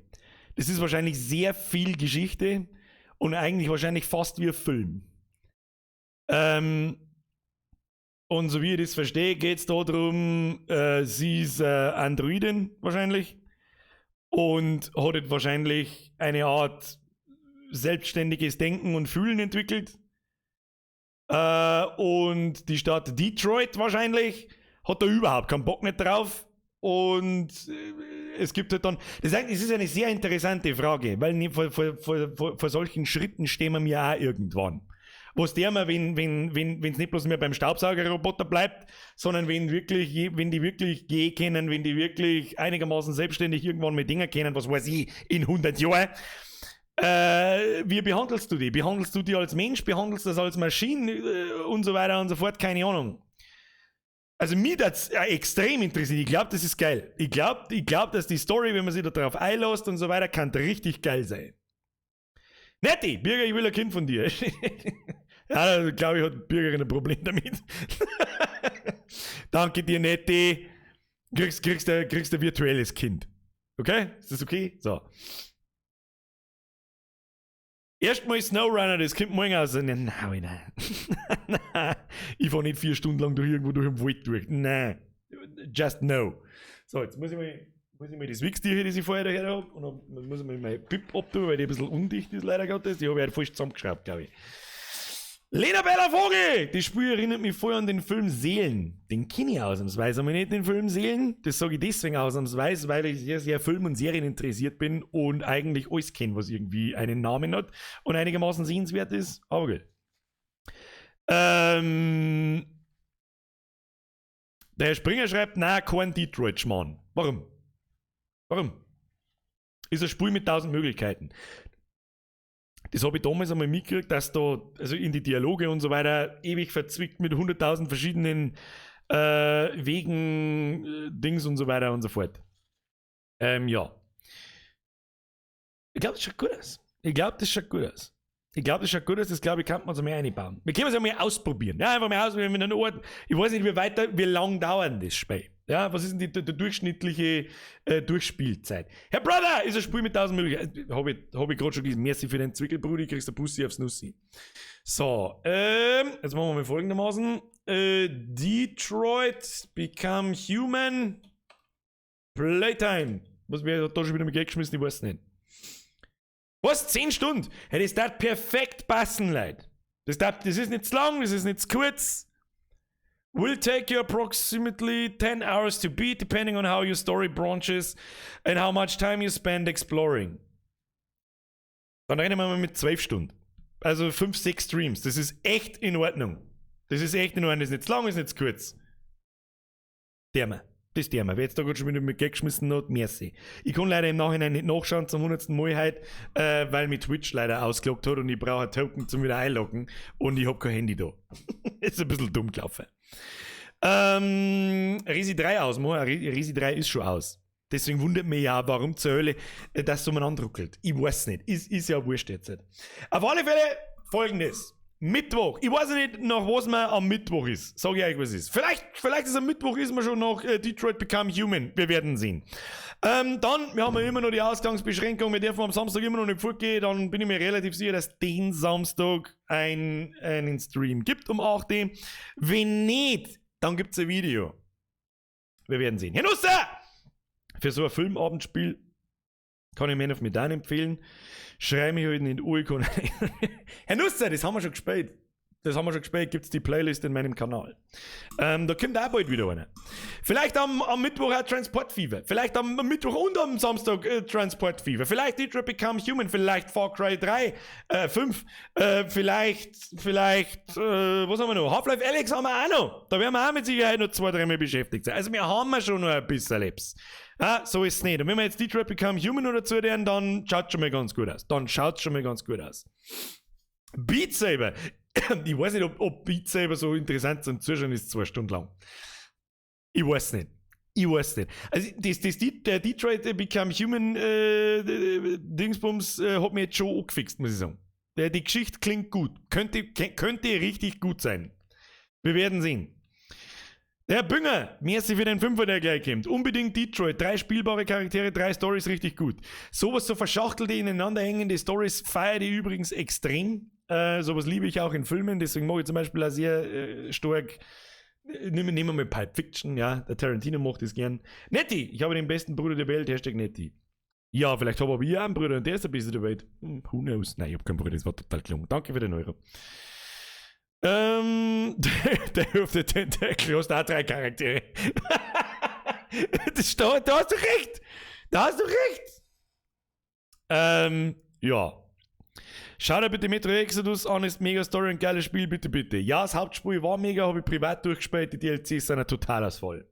Das ist wahrscheinlich sehr viel Geschichte und eigentlich wahrscheinlich fast wie ein Film. Und so wie ich das verstehe, geht's da drum, sie ist Androidin wahrscheinlich und hat halt wahrscheinlich eine Art selbstständiges Denken und Fühlen entwickelt. Und die Stadt Detroit wahrscheinlich hat da überhaupt keinen Bock nicht drauf. Und es gibt halt dann, das ist eigentlich, das ist eine sehr interessante Frage, weil nicht vor solchen Schritten stehen wir mir auch irgendwann. Was der mal, wenn's nicht bloß mehr beim Staubsaugerroboter bleibt, sondern wenn die wirklich gehen können, wenn die wirklich einigermaßen selbstständig irgendwann mit Dinger können, was weiß ich, in 100 Jahren. Wie behandelst du die? Behandelst du die als Mensch? Behandelst du das als Maschine? Und so weiter und so fort? Keine Ahnung. Also mich hat's extrem interessiert. Ich glaub, das ist geil. Ich glaub, dass die Story, wenn man sich da drauf einlässt und so weiter, kann richtig geil sein. Netti, Birger, ich will ein Kind von dir. Ja, glaube ich, hat Birgerin ein Problem damit. Danke dir, Netti. Kriegst ein virtuelles Kind. Okay? Ist das okay? So. Erstmal SnowRunner, das kommt morgen aus. Nein, nein. Nein. Ich fahr nicht 4 Stunden lang durch irgendwo durch den Wald durch. Nein. Just no. So, jetzt muss ich mal das Wichstier hier, das ich vorher daher habe, und dann muss ich mal mein Pip abtun, weil die ein bisschen undicht ist, leider Gottes. Die habe ich halt falsch zusammengeschraubt, glaube ich. Lena Bella Vogel! Das Spiel erinnert mich voll an den Film Seelen. Den kenne ich ausnahmsweise aber nicht, den Film Seelen. Das sage ich deswegen ausnahmsweise, weil ich sehr, sehr Film und Serien interessiert bin und eigentlich alles kenne, was irgendwie einen Namen hat und einigermaßen sehenswert ist. Aber gut. Der Herr Springer schreibt, na, kein Detroit-Schmarrn. Warum? Warum? Ist ein Spiel mit tausend Möglichkeiten. Das habe ich damals einmal mitgekriegt, dass da, also in die Dialoge und so weiter, ewig verzwickt mit 100.000 verschiedenen Wegen, Dings und so weiter und so fort. Ja. Ich glaube, das schaut gut aus. Ich glaube, das schaut gut aus. Ich glaube, das schaut gut aus. Das, glaube ich, kann man so mehr einbauen. Wir können es ja mal ausprobieren. Ja, einfach mal ausprobieren mit einem Ort. Ich weiß nicht, wie lang dauert das Spiel. Ja, was ist denn die durchschnittliche Durchspielzeit? Herr Brother, ist ein Spiel mit tausend Möglichkeiten. Hab ich gerade schon gelesen. Merci für den Zwickel, Brudi, kriegst du Bussi aufs Nussi. So, jetzt machen wir mal folgendermaßen. Detroit Become Human Playtime. Was mir da schon wieder mit Geld geschmissen, ich weiß nicht. Was? 10 Stunden? Hey, das darf perfekt passen, Leute. Das ist nicht zu lang, das ist nicht zu kurz. Will take you approximately 10 hours to beat, depending on how your story branches and how much time you spend exploring. Dann rechnen wir mal mit 12 Stunden. Also 5, 6 Streams. Das ist echt in Ordnung. Das ist echt in Ordnung. Das ist nicht zu lang, ist nicht zu kurz. Dermer. Das der. Wer jetzt da gerade schon wieder mit Geld geschmissen hat, merci. Ich kann leider im Nachhinein nicht nachschauen zum 100. Mal heute, weil mich Twitch leider ausgeloggt hat und ich brauche ein Token zum wieder einloggen und ich hab kein Handy da. Ist ein bisschen dumm gelaufen. Resi 3 ausmachen. Resi 3 ist schon aus. Deswegen wundert mich ja, warum zur Hölle das so umeinander ruckelt. Ich weiß nicht. Ist ja wurscht jetzt. Auf alle Fälle Folgendes. Mittwoch. Ich weiß nicht, nach was man am Mittwoch ist. Sag ich euch, was ist. Vielleicht ist am Mittwoch ist man schon noch Detroit Become Human. Wir werden sehen. Dann, wir haben ja immer noch die Ausgangsbeschränkung. Wir dürfen am Samstag immer noch nicht fortgehen. Dann bin ich mir relativ sicher, dass den Samstag einen Stream gibt um 8 Uhr. Wenn nicht, dann gibt es ein Video. Wir werden sehen. Herr Nusser! Für so ein Filmabendspiel kann ich Man of Medan empfehlen. Schrei mich heute nicht an. Herr Nusser, das haben wir schon gespielt. Das haben wir schon gespielt, gibt es die Playlist in meinem Kanal. Da kommt auch bald wieder einer. Vielleicht am Mittwoch auch Transport Fever. Vielleicht am Mittwoch und am Samstag Transport Fever. Vielleicht Detroit Become Human. Vielleicht Far Cry 3, 5. Vielleicht, was haben wir noch? Half-Life Alyx haben wir auch noch. Da werden wir auch mit Sicherheit noch zwei, drei Mal beschäftigt sein. Also wir haben ja schon noch ein bisschen Labs. Ah, so ist es nicht. Und wenn wir jetzt Detroit Become Human noch dazu tun, dann schaut schon mal ganz gut aus. Dann schaut schon mal ganz gut aus. Beat Saber. Ich weiß nicht, ob Beat Saber so interessant zum Zuschauen ist, 2 Stunden lang. Ich weiß nicht. Ich weiß nicht. Also der Detroit Become Human Dingsbums hat mich jetzt schon angefixt, muss ich sagen. Die Geschichte klingt gut. Könnte richtig gut sein. Wir werden sehen. Der Herr Bünger, merci für den Fünfer, der gleich kommt. Unbedingt Detroit. Drei spielbare Charaktere, drei Stories, richtig gut. Sowas so verschachtelte, ineinander hängende Stories feiere ich übrigens extrem. Sowas liebe ich auch in Filmen, deswegen mag ich zum Beispiel auch sehr stark. Nehmen wir mal Pulp Fiction, ja. Der Tarantino macht das gern. Netti, ich habe den besten Bruder der Welt, #Netti. Ja, vielleicht habe aber ich auch einen Bruder und der ist der beste der Welt. Who knows? Nein, ich habe keinen Bruder, das war total gelungen. Danke für den Euro. Day of the Tentacle hast auch drei Charaktere. Da hast du recht. Da hast du recht. Ja. Schau dir bitte Metro Exodus an, ist mega Story und geiles Spiel, bitte, bitte. Ja, das Hauptspiel war mega, habe ich privat durchgespielt, die DLCs sind ein Totalausfall.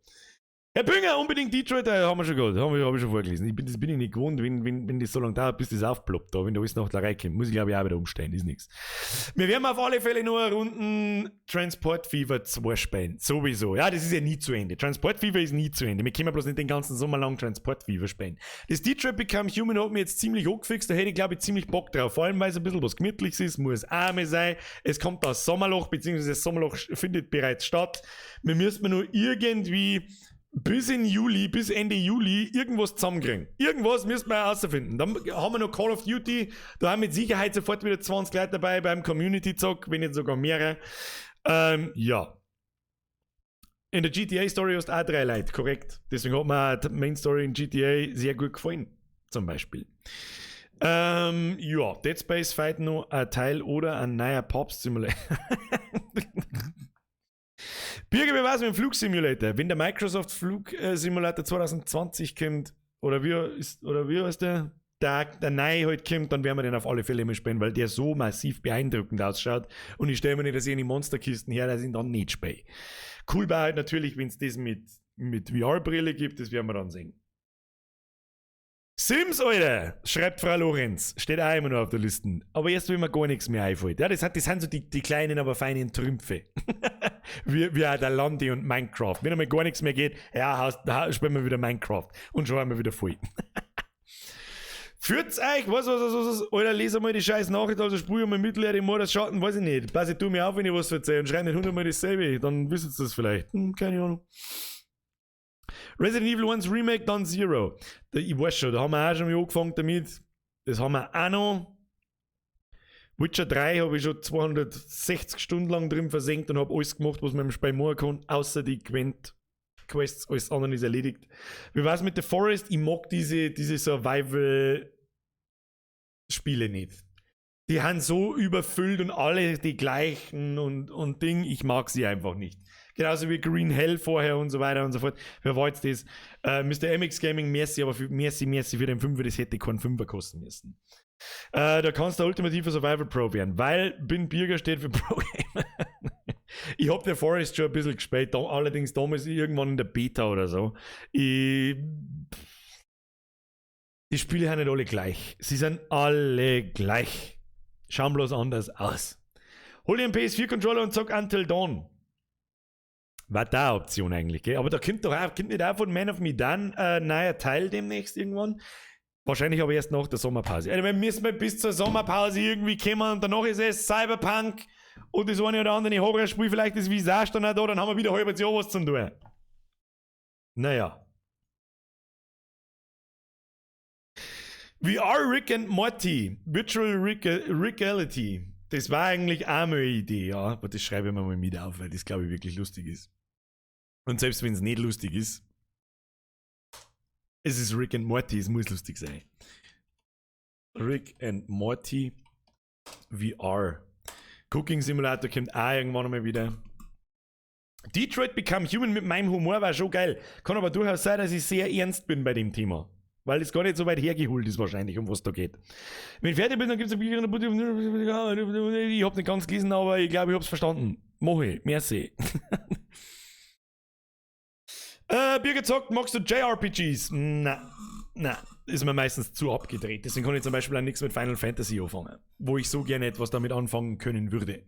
Herr Bünger, unbedingt Detroit, haben wir schon gehabt, hab ich schon vorgelesen. Das bin ich nicht gewohnt, wenn das so lange dauert, bis das aufploppt, da, wenn da alles nach der Reihe kommt. Muss ich, glaube ich, auch wieder umstellen, ist nix. Wir werden auf alle Fälle nur eine Runden Transport Fever 2 spielen. Sowieso. Ja, das ist ja nie zu Ende. Transport Fever ist nie zu Ende. Wir können bloß nicht den ganzen Sommer lang Transport Fever spielen. Das Detroit Become Human hat mir jetzt ziemlich angefixt, da hätte ich, glaube ich, ziemlich Bock drauf. Vor allem, weil es ein bisschen was Gemütliches ist, muss auch mal sein. Es kommt das Sommerloch, beziehungsweise das Sommerloch findet bereits statt. Wir müssen nur irgendwie bis in Juli, bis Ende Juli irgendwas zusammenkriegen. Irgendwas müssen wir herausfinden. Dann haben wir noch Call of Duty, da haben wir mit Sicherheit sofort wieder 20 Leute dabei beim Community-Zock, wenn nicht sogar mehrere. Ja. In der GTA Story hast du auch 3 Leute, korrekt. Deswegen hat mir auch die Main Story in GTA sehr gut gefallen, zum Beispiel. Ja, Dead Space Fight noch ein Teil oder ein neuer Pops Simulator. Birger, wie war's mit dem Flugsimulator? Wenn der Microsoft Flugsimulator 2020 kommt, oder wie heißt der? Der neue halt kommt, dann werden wir den auf alle Fälle mal spielen, weil der so massiv beeindruckend ausschaut. Und ich stelle mir nicht, dass ich in die Monsterkisten her, dass ich ihn dann nicht spiele. Cool war halt natürlich, wenn's das mit VR-Brille gibt, das werden wir dann sehen. Sims, Alter, schreibt Frau Lorenz. Steht auch immer noch auf der Liste. Aber erst, wenn mir gar nichts mehr einfällt. Ja, das sind so die kleinen, aber feinen Trümpfe. Wie auch der Landi und Minecraft. Wenn einmal gar nichts mehr geht, ja, spielen wir wieder Minecraft. Und schon haben wir wieder voll. Führt's euch, was, Alter, lese mal die scheiß Nachricht, also spul mal Mittelerde im Mordes Schatten, weiß ich nicht. Pass, ich tu mir auf, wenn ich was erzähle und schrei nicht 100-mal dasselbe, dann wisst ihr das vielleicht. Keine Ahnung. Resident Evil 1 Remake, dann Zero. Da, ich weiß schon, da haben wir auch schon mal angefangen damit. Das haben wir auch noch. Witcher 3 habe ich schon 260 Stunden lang drin versenkt und habe alles gemacht, was man im Spiel machen kann, außer die Gwent-Quests, alles andere ist erledigt. Wie war's mit The Forest? Ich mag diese Survival-Spiele nicht. Die haben so überfüllt und alle die gleichen und Ding, ich mag sie einfach nicht. Genauso wie Green Hell vorher und so weiter und so fort. Wer war jetzt das? Mr. MX Gaming, merci, aber für, merci, merci für den 5er, das hätte keinen 5er kosten müssen. Da kannst du ultimativer Survival Pro werden, weil Bin Birger steht für Pro Gamer. Ich hab The Forest schon ein bisschen gespielt, allerdings damals irgendwann in der Beta oder so. Die Spiele sind nicht alle gleich. Sie sind alle gleich. Schauen bloß anders aus. Hol dir einen PS4-Controller und zock Until Dawn. War da eine Option eigentlich, gell? Aber da kommt doch auch, kommt nicht auch von Man of Medan ein neuer Teil demnächst irgendwann? Wahrscheinlich aber erst nach der Sommerpause. Also wir müssen mal bis zur Sommerpause irgendwie kommen und danach ist es Cyberpunk und das eine oder andere Horrorspiel, vielleicht ist Visage dann auch da, dann haben wir wieder halbes Jahr was zum tun. Naja. VR Rick and Morty, Virtual Reality. Das war eigentlich auch mal eine Idee, ja. Aber das schreibe ich mir mal mit auf, weil das, glaube ich, wirklich lustig ist. Und selbst wenn es nicht lustig ist, es ist Rick and Morty, es muss lustig sein. Rick and Morty VR. Cooking Simulator kommt auch irgendwann einmal wieder. Detroit Become Human mit meinem Humor war schon geil. Kann aber durchaus sein, dass ich sehr ernst bin bei dem Thema. Weil es gar nicht so weit hergeholt ist wahrscheinlich, um was da geht. Wenn ich fertig bin, dann gibt's ein Bier. Ich hab nicht ganz gelesen, aber ich glaube, ich hab's verstanden. Mach ich. Merci. Birgit sagt, magst du JRPGs? Na, na, ist mir meistens zu abgedreht. Deswegen kann ich zum Beispiel auch nichts mit Final Fantasy anfangen, wo ich so gerne etwas damit anfangen können würde.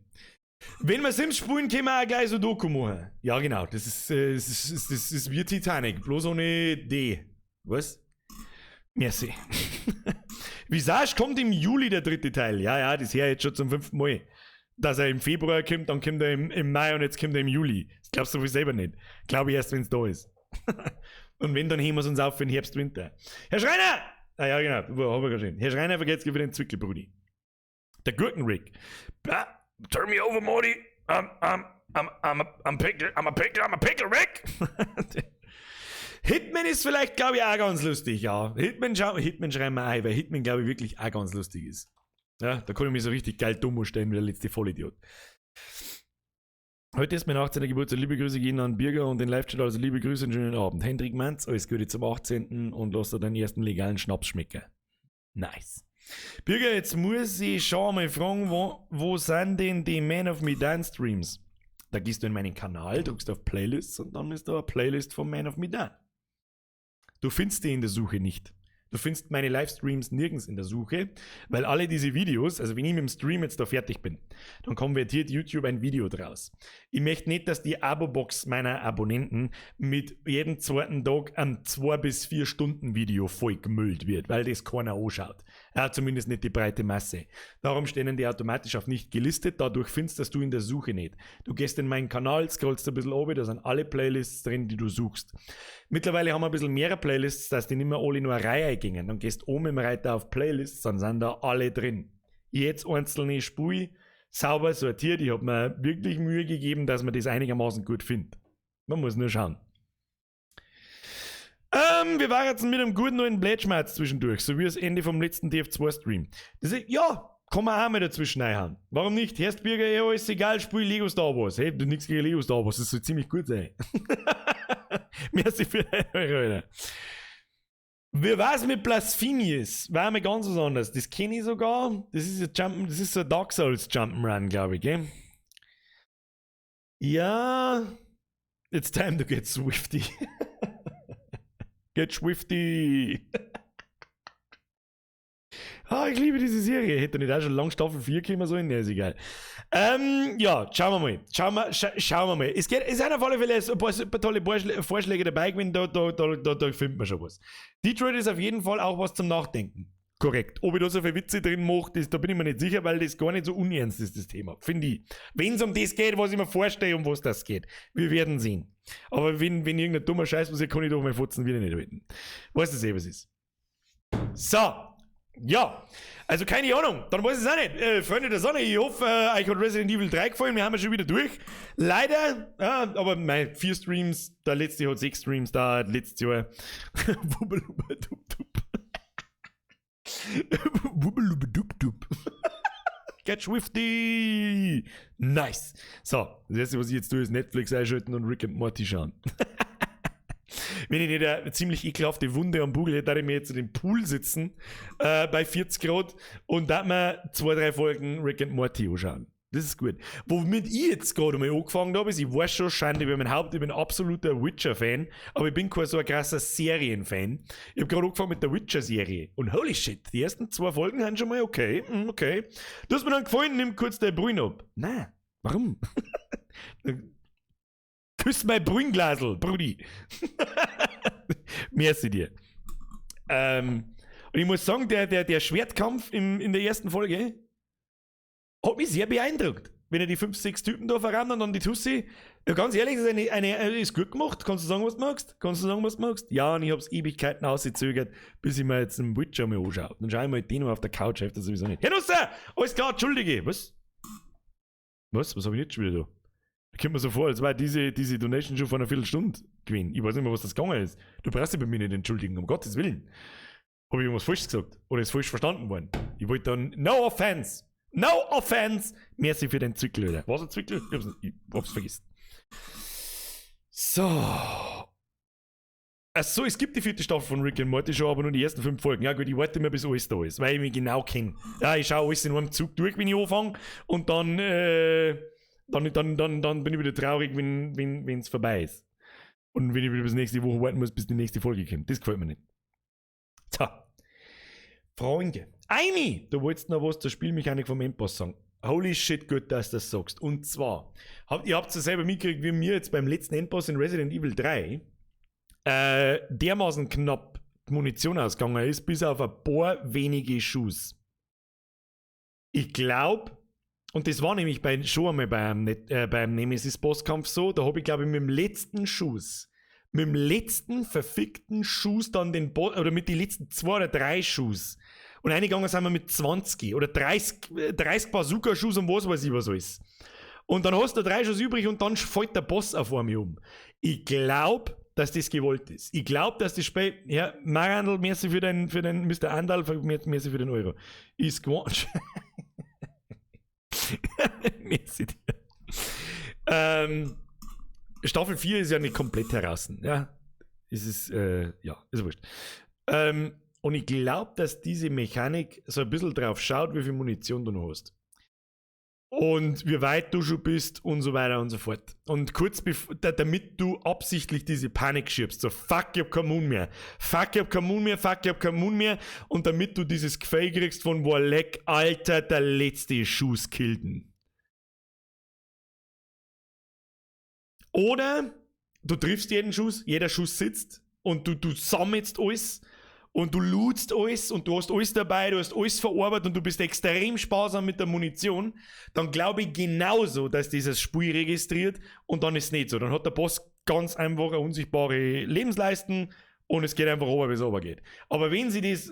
Wenn wir Sims spielen, können wir auch gleich so Doku machen. Ja, genau, das ist wie Titanic, bloß ohne D. Was? Merci. Visage kommt im Juli der dritte Teil. Ja, ja, das her jetzt schon zum 5. Mal. Dass er im Februar kommt, dann kommt er im Mai und jetzt kommt er im Juli. Das glaubst du wohl selber nicht. Glaube ich erst, wenn's da ist. Und wenn, dann heben wir's uns auf für den Herbst, Winter. Herr Schreiner! Ah ja, genau, wo hab ich gerade schon. Herr Schreiner, vergesst wieder den Zwickel, Brudi. Der Gurkenrick. Ah, turn me over, Morty. I'm a pickle, Rick. Hitman ist vielleicht, glaube ich, auch ganz lustig, ja. Hitman schreiben wir ein, weil Hitman, glaube ich, wirklich auch ganz lustig ist. Ja, da kann ich mich so richtig geil dumm stellen, wie der letzte Vollidiot. Heute ist mein 18. Geburtstag. Liebe Grüße gehen an Birger und den Live-Chat. Also liebe Grüße und schönen Abend. Hendrik Manz, alles Gute zum 18. und lass dir deinen ersten legalen Schnaps schmecken. Nice. Birger, jetzt muss ich schon mal fragen, wo sind denn die Man of Medan Streams? Da gehst du in meinen Kanal, drückst auf Playlists und dann ist da eine Playlist von Man of Medan. Du findest die in der Suche nicht. Du findest meine Livestreams nirgends in der Suche, weil alle diese Videos, also wenn ich mit dem Stream jetzt da fertig bin, dann konvertiert YouTube ein Video draus. Ich möchte nicht, dass die Abo-Box meiner Abonnenten mit jedem zweiten Tag ein 2 bis 4 Stunden Video vollgemüllt wird, weil das keiner anschaut. Ja, zumindest nicht die breite Masse. Darum stehen die automatisch auf nicht gelistet, dadurch findest das du in der Suche nicht. Du gehst in meinen Kanal, scrollst ein bisschen runter, da sind alle Playlists drin, die du suchst. Mittlerweile haben wir ein bisschen mehr Playlists, dass die nicht mehr alle nur eine Reihe gingen. Dann gehst oben im Reiter auf Playlists, dann sind da alle drin. Jetzt einzelne Spur, sauber sortiert. Ich hab mir wirklich Mühe gegeben, dass man das einigermaßen gut findet. Man muss nur schauen. Wir waren jetzt mit einem guten neuen Blätschmerz zwischendurch, so wie das Ende vom letzten TF2-Stream. Das ist, ja, kann man auch mal dazwischen reinhauen. Warum nicht? Herst Birger, ja, ist egal, spiel Lego Star Wars. Hey, du nix gegen Lego Star Wars, das soll ziemlich gut sein. Merci für deine Euro. Wie war's mit Blasphemous? War mir ganz was anderes. Das kenne ich sogar. Das ist ein Jump, das ist so ein Dark Souls Jump'n'Run, glaube ich, gell? Ja. It's time to get swifty. Get swifty. Ah, ich liebe diese Serie. Hätte nicht auch schon lang Staffel 4 kommen sollen? Ne, ist egal. Ja, schauen wir mal. Schauen wir mal. Es sind auf alle Fälle ein paar super tolle Vorschläge dabei gewesen. Da findet man schon was. Detroit ist auf jeden Fall auch was zum Nachdenken. Korrekt. Ob ich da so viele Witze drin mache, da bin ich mir nicht sicher, weil das gar nicht so unernst ist, das Thema. Finde ich. Wenn es um das geht, was ich mir vorstelle, um was das geht. Wir werden sehen. Aber wenn irgendein dummer Scheiß passiert, kann ich doch mal Fotzen wieder nicht halten. Weißt du eh, was ist. So. Ja, also keine Ahnung, dann weiß ich es auch nicht. Freunde der Sonne, ich hoffe, euch hat Resident Evil 3 gefallen, wir haben ja schon wieder durch. Leider, aber meine 4 Streams, der letzte hat 6 Streams da, letztes Jahr. Wubbelubbedup-dup. Wubbelubbedup-dup. Get swifty! Nice. So, das erste, was ich jetzt tue, ist Netflix einschalten und Rick and Morty schauen. Wenn ich nicht eine ziemlich ekelhafte Wunde am Bugel hätte, würde ich mir jetzt in den Pool sitzen, bei 40 Grad und da mir 2, 3 Folgen Rick and Morty anschauen. Das ist gut. Womit ich jetzt gerade mal angefangen habe, ist, ich weiß schon, Schande über mein Haupt, ich bin absoluter Witcher-Fan, aber ich bin kein so ein krasser Serien-Fan. Ich habe gerade angefangen mit der Witcher-Serie und holy shit, die ersten 2 Folgen sind schon mal okay, okay. Du hast mir dann gefallen, nimm kurz dein Brühen ab. Nein, warum? Küss mein Brünglasel, Brudi. Merci dir. Und ich muss sagen, der Schwertkampf in der ersten Folge hat mich sehr beeindruckt. Wenn er die 5, 6 Typen da verrammt und dann die Tussi. Ja, ganz ehrlich, ist, ist gut gemacht. Kannst du sagen, was du magst? Kannst du sagen, was du magst? Ja, und ich hab's Ewigkeiten ausgezögert, bis ich mir jetzt einen Witcher mal anschaue. Dann schau ich mal den auf der Couch, hilft das sowieso nicht. Herr Nusser! Alles klar, entschuldige. Was? Was? Was hab ich jetzt schon wieder da? Da kommt mir so vor, als war diese Donation schon vor einer Viertelstunde gewesen. Ich weiß nicht mehr, was das gegangen ist. Du brauchst dich bei mir nicht entschuldigen, um Gottes Willen. Hab ich irgendwas falsch gesagt? Oder ist falsch verstanden worden? Ich wollte dann. No offense! No offense! Merci für den Zwickel, oder? Was ein Zwickel? Ich hab's vergessen. So. Achso, es gibt die 4. Staffel von Rick and Morty schon, aber nur die ersten 5 Folgen. Ja gut, ich warte immer, bis alles da ist, weil ich mich genau kenne. Ja, ich schaue alles in einem Zug durch, wenn ich anfange. Und dann, dann bin ich wieder traurig, wenn es vorbei ist. Und wenn ich wieder bis nächste Woche warten muss, bis die nächste Folge kommt. Das gefällt mir nicht. So. Freunde. Amy, du wolltest noch was zur Spielmechanik vom Endboss sagen. Holy shit, gut, dass du das sagst. Und zwar, ihr habt es ja selber mitgekriegt, wie mir jetzt beim letzten Endboss in Resident Evil 3 dermaßen knapp die Munition ausgegangen ist, bis auf ein paar wenige Schuss. Ich glaube, und das war nämlich schon einmal beim Nemesis-Bosskampf so, da habe ich, glaube ich, mit dem letzten Schuss, mit dem letzten verfickten Schuss dann den Boss, oder mit den letzten 2 oder 3 Schuss. Und eingegangen sind wir mit 20 oder 30 Bazooka-Schuss und was weiß ich was alles. Und dann hast du 3 Schuss übrig und dann fällt der Boss auf einmal um. Ich glaube, dass das gewollt ist. Ich glaube, dass das Spiel. Ja, Marandl, merci für den Mr. Andal, merci für den Euro. Ist gewollt. Merci dir. Staffel 4 ist ja nicht komplett heraus. Ja, es ist, ja, ist wurscht. Und ich glaube, dass diese Mechanik so ein bisschen drauf schaut, wie viel Munition du noch hast. Und wie weit du schon bist und so weiter und so fort. Und kurz bevor, damit du absichtlich diese Panik schiebst, so fuck, ich hab keinen Mun mehr, fuck, ich hab keinen Mun mehr, fuck, ich hab keinen Mun mehr. Und damit du dieses Gefühl kriegst von, boah, leck, Alter, der letzte Schuss killt ihn. Oder du triffst jeden Schuss, jeder Schuss sitzt und du sammelst alles und du lootst alles und du hast alles dabei, du hast alles verarbeitet und du bist extrem sparsam mit der Munition, dann glaube ich genauso, dass dieses Spiel registriert und dann ist es nicht so. Dann hat der Boss ganz einfach eine unsichtbare Lebensleisten und es geht einfach runter, bis es runter geht. Aber wenn sie das,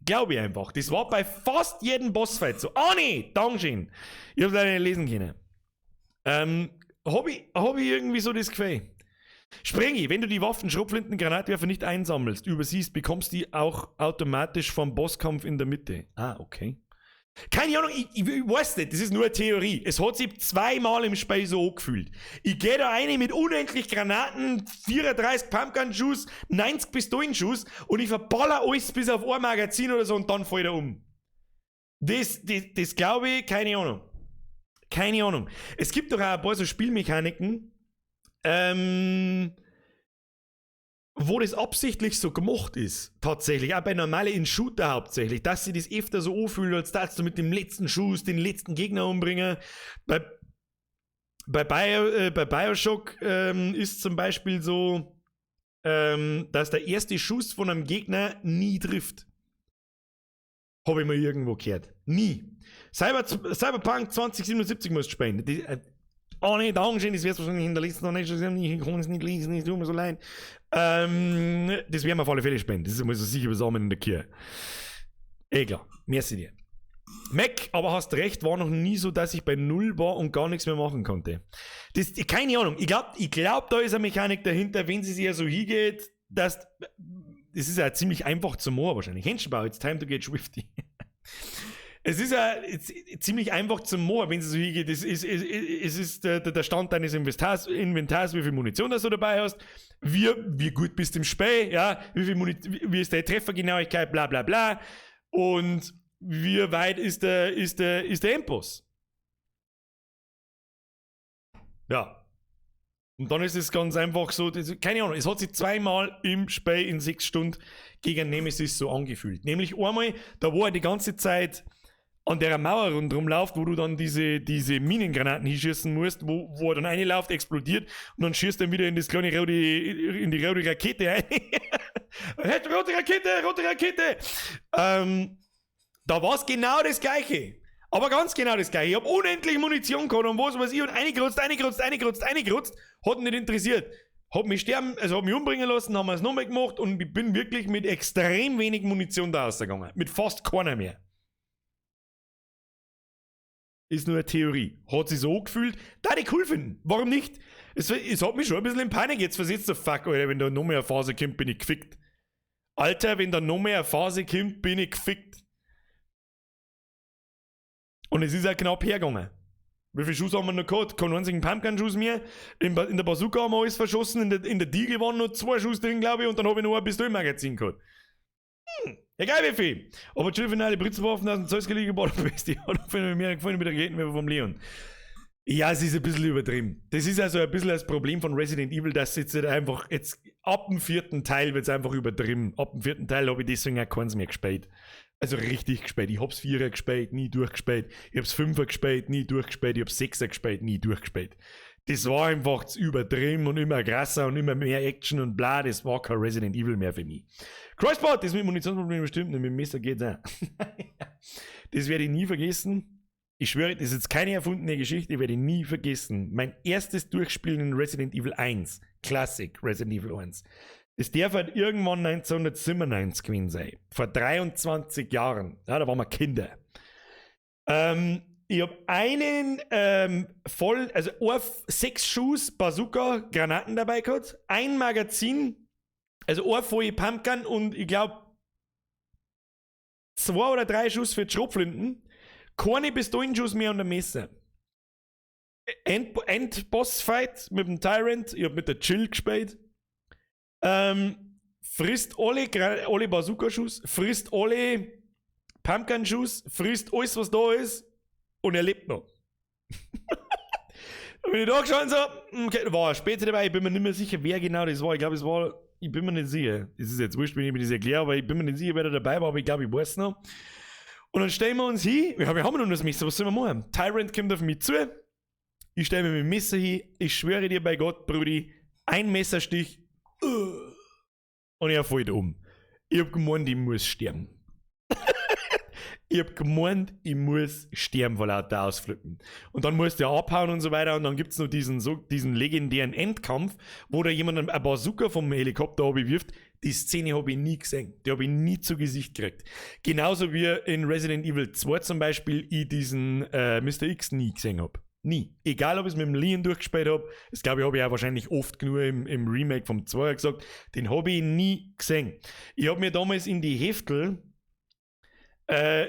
glaube ich einfach, das war bei fast jedem Bossfight so. Ah nee, Dankeschön. Ich hab's leider nicht lesen können. Hab ich irgendwie so das Gefühl. Sprengi, wenn du die Waffen, Schrotflinten, Granatwerfer nicht einsammelst, übersiehst, bekommst du die auch automatisch vom Bosskampf in der Mitte. Ah, okay. Keine Ahnung, ich weiß nicht, das ist nur eine Theorie. Es hat sich zweimal im Spiel so angefühlt. Ich geh da rein mit unendlich Granaten, 34 Pumpgun-Schuss, 90 Pistolenschuss und ich verballer alles bis auf ein Magazin oder so und dann fällt er um. Das glaube ich, keine Ahnung. Keine Ahnung. Es gibt doch auch ein paar so Spielmechaniken, wo das absichtlich so gemacht ist, tatsächlich, auch bei normalen in Shooter hauptsächlich, dass sie das öfter so anfühlt, als dass du mit dem letzten Schuss den letzten Gegner umbringen. Bei Bioshock ist zum Beispiel so, dass der erste Schuss von einem Gegner nie trifft. Habe ich mal irgendwo gehört. Nie. Cyberpunk 2077 musst du spielen. Oh nee, Dankeschön, das wirst du wahrscheinlich hinterlassen noch nicht, ich kann es nicht lesen, es tut mir so leid. Das werden wir auf alle Fälle spenden. Das ist immer so sicher besammen in der Kirche. Eh klar, merci dir. Mac, aber hast recht, war noch nie so, dass ich bei Null war und gar nichts mehr machen konnte. Das, keine Ahnung, ich glaub, da ist eine Mechanik dahinter, wenn sie sich ja so hingeht, dass. Das ist ja ziemlich einfach zu machen wahrscheinlich. Händchenbau, it's time to get swifty. Es ist ja ziemlich einfach zum machen, wenn es so hingeht. Es ist der Stand deines Inventars, wie viel Munition du dabei hast, wie gut bist du im Spiel, ja, wie ist deine Treffergenauigkeit, bla bla bla. Und wie weit ist der Endboss? Ja. Und dann ist es ganz einfach so, das, keine Ahnung, es hat sich zweimal im Spiel in 6 Stunden gegen Nemesis so angefühlt. Nämlich einmal, da wo er die ganze Zeit an der Mauer rundherum läuft, wo du dann diese Minengranaten hinschießen musst, wo er dann reinläuft, explodiert und dann schießt er wieder in das kleine rote, in die rote Rakete rein. Rote Rakete, rote Rakete! Da war es genau das Gleiche. Aber ganz genau das Gleiche. Ich hab unendlich Munition gehabt und was weiß ich und reingerotzt, reingerotzt, reingerotzt, reingerotzt. Hat mich nicht interessiert. Hab mich sterben, also hab mich umbringen lassen, haben wir es nochmal gemacht und ich bin wirklich mit extrem wenig Munition da rausgegangen. Mit fast keiner mehr. Ist nur eine Theorie. Hat sich so gefühlt. Da ich cool finden. Warum nicht? Es hat mich schon ein bisschen in Panik jetzt versetzt. So, fuck, Alter, wenn da noch mehr eine Phase kommt, bin ich gefickt. Alter, wenn da noch mehr eine Phase kommt, bin ich gefickt. Und es ist auch knapp hergegangen. Wie viele Schuss haben wir noch gehabt? Keinen einzigen Pumpgun-Schuss mehr. In der Bazooka haben wir alles verschossen. In der Deagle waren noch 2 Schuss drin, glaube ich. Und dann habe ich noch ein Pistolenmagazin gehabt. Egal wie viel. Aber Entschuldigung, die Britzenwaffen aus dem Zeus gebaut bist. Die hat mir gefallen mit der Raketenwerfer vom Leon. Ja, es ist ein bisschen übertrieben. Das ist also ein bisschen das Problem von Resident Evil, dass jetzt einfach, jetzt ab dem 4. Teil wird es einfach übertrieben. Ab dem 4. Teil habe ich deswegen auch keins mehr gespielt. Also richtig gespielt. Ich hab's 4er gespielt, nie durchgespielt. Ich hab's 5er gespielt, nie durchgespielt. Ich hab's 6er gespielt, nie durchgespielt. Das war einfach zu übertrieben und immer krasser und immer mehr Action und bla. Das war kein Resident Evil mehr für mich. Crossbot, das mit Munitionsproblemen bestimmt nicht. Mit dem Messer geht's auch. Das werde ich nie vergessen. Ich schwöre, das ist jetzt keine erfundene Geschichte, werde ich nie vergessen. Mein erstes Durchspielen in Resident Evil 1. Classic Resident Evil 1. Das darf halt irgendwann 1997 gewesen sein. Vor 23 Jahren. Ja, da waren wir Kinder. Ich habe einen voll, also 6 Schuss Bazooka Granaten dabei gehabt. Ein Magazin, also eine volle Pumpgun und ich glaube 2 oder 3 Schuss für die Schrotflinten. Keine Pistolenschuss mehr und ein Messer. End-Boss-Fight mit dem Tyrant. Ich habe mit der Jill gespielt. Frisst alle Bazooka-Schuss, frisst alle Pumpkin-Schuss, frisst alles, was da ist und er lebt noch. Da bin ich da gestanden so, okay, da war er später dabei, ich bin mir nicht mehr sicher, wer genau das war. Ich glaube, es war, ich bin mir nicht sicher. Das ist jetzt wurscht, wenn ich mir das erkläre, aber ich bin mir nicht sicher, wer da dabei war, aber ich glaube, ich weiß noch. Und dann stellen wir uns hin, wir haben noch das Messer, was sollen wir machen? Tyrant kommt auf mich zu, ich stelle mich mit dem Messer hin, ich schwöre dir bei Gott, Brudi, ein Messerstich und er fällt um. Ich hab gemeint, ich muss sterben. Ich hab gemeint, ich muss sterben vor lauter Ausflippen. Und dann musst du ja abhauen und so weiter. Und dann gibt's noch diesen legendären Endkampf, wo da jemand ein Bazooka vom Helikopter wirft. Die Szene hab ich nie gesehen. Die hab ich nie zu Gesicht gekriegt. Genauso wie in Resident Evil 2 zum Beispiel ich diesen Mr. X nie gesehen hab. Nie. Egal, ob ich es mit dem Leon durchgespielt hab. Das glaube ich, hab ich auch wahrscheinlich oft genug im Remake vom 2er gesagt. Den hab ich nie gesehen. Ich hab mir damals in die Heftel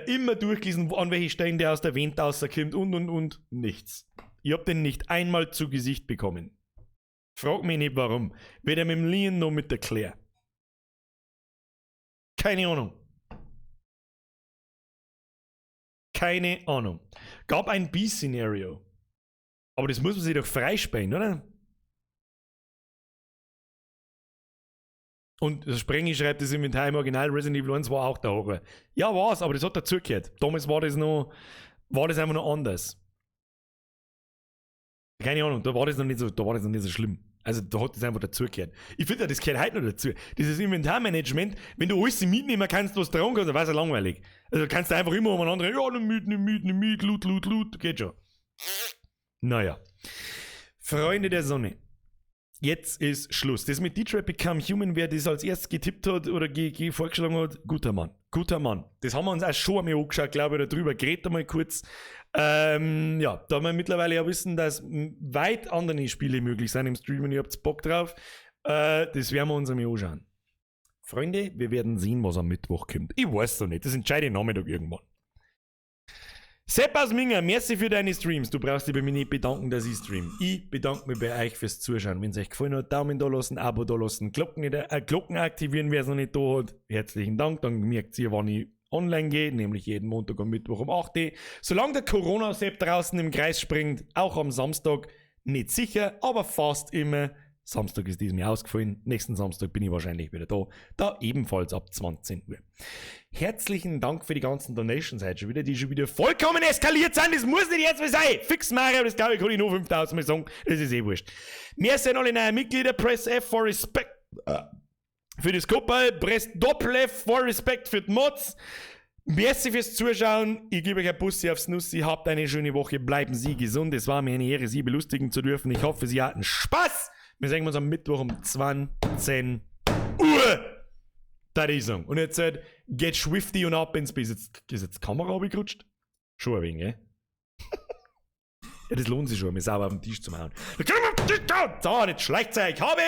immer durchgelesen, an welche Stellen der aus der Wand rauskommt und. Nichts. Ich hab den nicht einmal zu Gesicht bekommen. Frag mich nicht warum. Weder mit dem Leon noch mit der Claire. Keine Ahnung. Keine Ahnung. Gab ein B-Szenario. Aber das muss man sich doch freispielen, oder? Und das Sprengi schreibt das Inventar im Original Resident Evil 1 war auch der Horror. Ja, war's, aber das hat dazugehört. Damals war das noch, war das einfach noch anders. Keine Ahnung, da war das noch nicht so, da war das noch nicht so schlimm. Also da hat das einfach dazugehört. Ich finde ja, das gehört heute noch dazu. Dieses Inventarmanagement, wenn du alles mitnehmen kannst, was dran kannst, dann war's ja langweilig. Also kannst du einfach immer umeinander, ja, nimm mit, nimm mit, nimm mit, loot, loot, loot, geht schon. Naja. Freunde der Sonne. Jetzt ist Schluss. Das mit Detroit Become Human, wer das als erstes getippt hat oder vorgeschlagen hat, guter Mann. Guter Mann. Das haben wir uns auch schon einmal angeschaut, glaube ich, oder drüber geredet einmal kurz. Ja, da wir mittlerweile ja wissen, dass weit andere Spiele möglich sind im Stream und ihr habt Bock drauf. Das werden wir uns einmal anschauen. Freunde, wir werden sehen, was am Mittwoch kommt. Ich weiß noch nicht. Das entscheide ich Nachmittag irgendwann. Sepp aus Minger, merci für deine Streams. Du brauchst dich bei mir nicht bedanken, dass ich stream. Ich bedanke mich bei euch fürs Zuschauen. Wenn es euch gefallen hat, Daumen da lassen, Abo da lassen, Glocken aktivieren, wer es noch nicht da hat. Herzlichen Dank. Dann merkt ihr, wann ich online gehe, nämlich jeden Montag und Mittwoch um 8 Uhr. Solange der Corona-Sepp draußen im Kreis springt, auch am Samstag, nicht sicher, aber fast immer. Samstag ist diesem Jahr ausgefallen. Nächsten Samstag bin ich wahrscheinlich wieder da. Da ebenfalls ab 20 Uhr. Herzlichen Dank für die ganzen Donations heute schon wieder, die schon wieder vollkommen eskaliert sind. Das muss nicht jetzt mal sein. Fix Mario, das glaube ich, kann ich nur 5000 Mal sagen. Das ist eh wurscht. Wir sind alle neue Mitglieder. Press F for Respect für das Kuppel. Press Doppel F for Respect für die Mods. Merci fürs Zuschauen. Ich gebe euch ein Bussi aufs Nussi. Habt eine schöne Woche. Bleiben Sie gesund. Es war mir eine Ehre, Sie belustigen zu dürfen. Ich hoffe, Sie hatten Spaß. Wir sehen uns am Mittwoch um 20 Uhr. Da ist es. Und jetzt halt, geht schwifty und ab ins Bett. Ist jetzt die Kamera runtergerutscht? Schon ein wenig, gell? Ja, das lohnt sich schon, mir sauber auf den Tisch zu hauen. So, jetzt schleicht euch. Habe!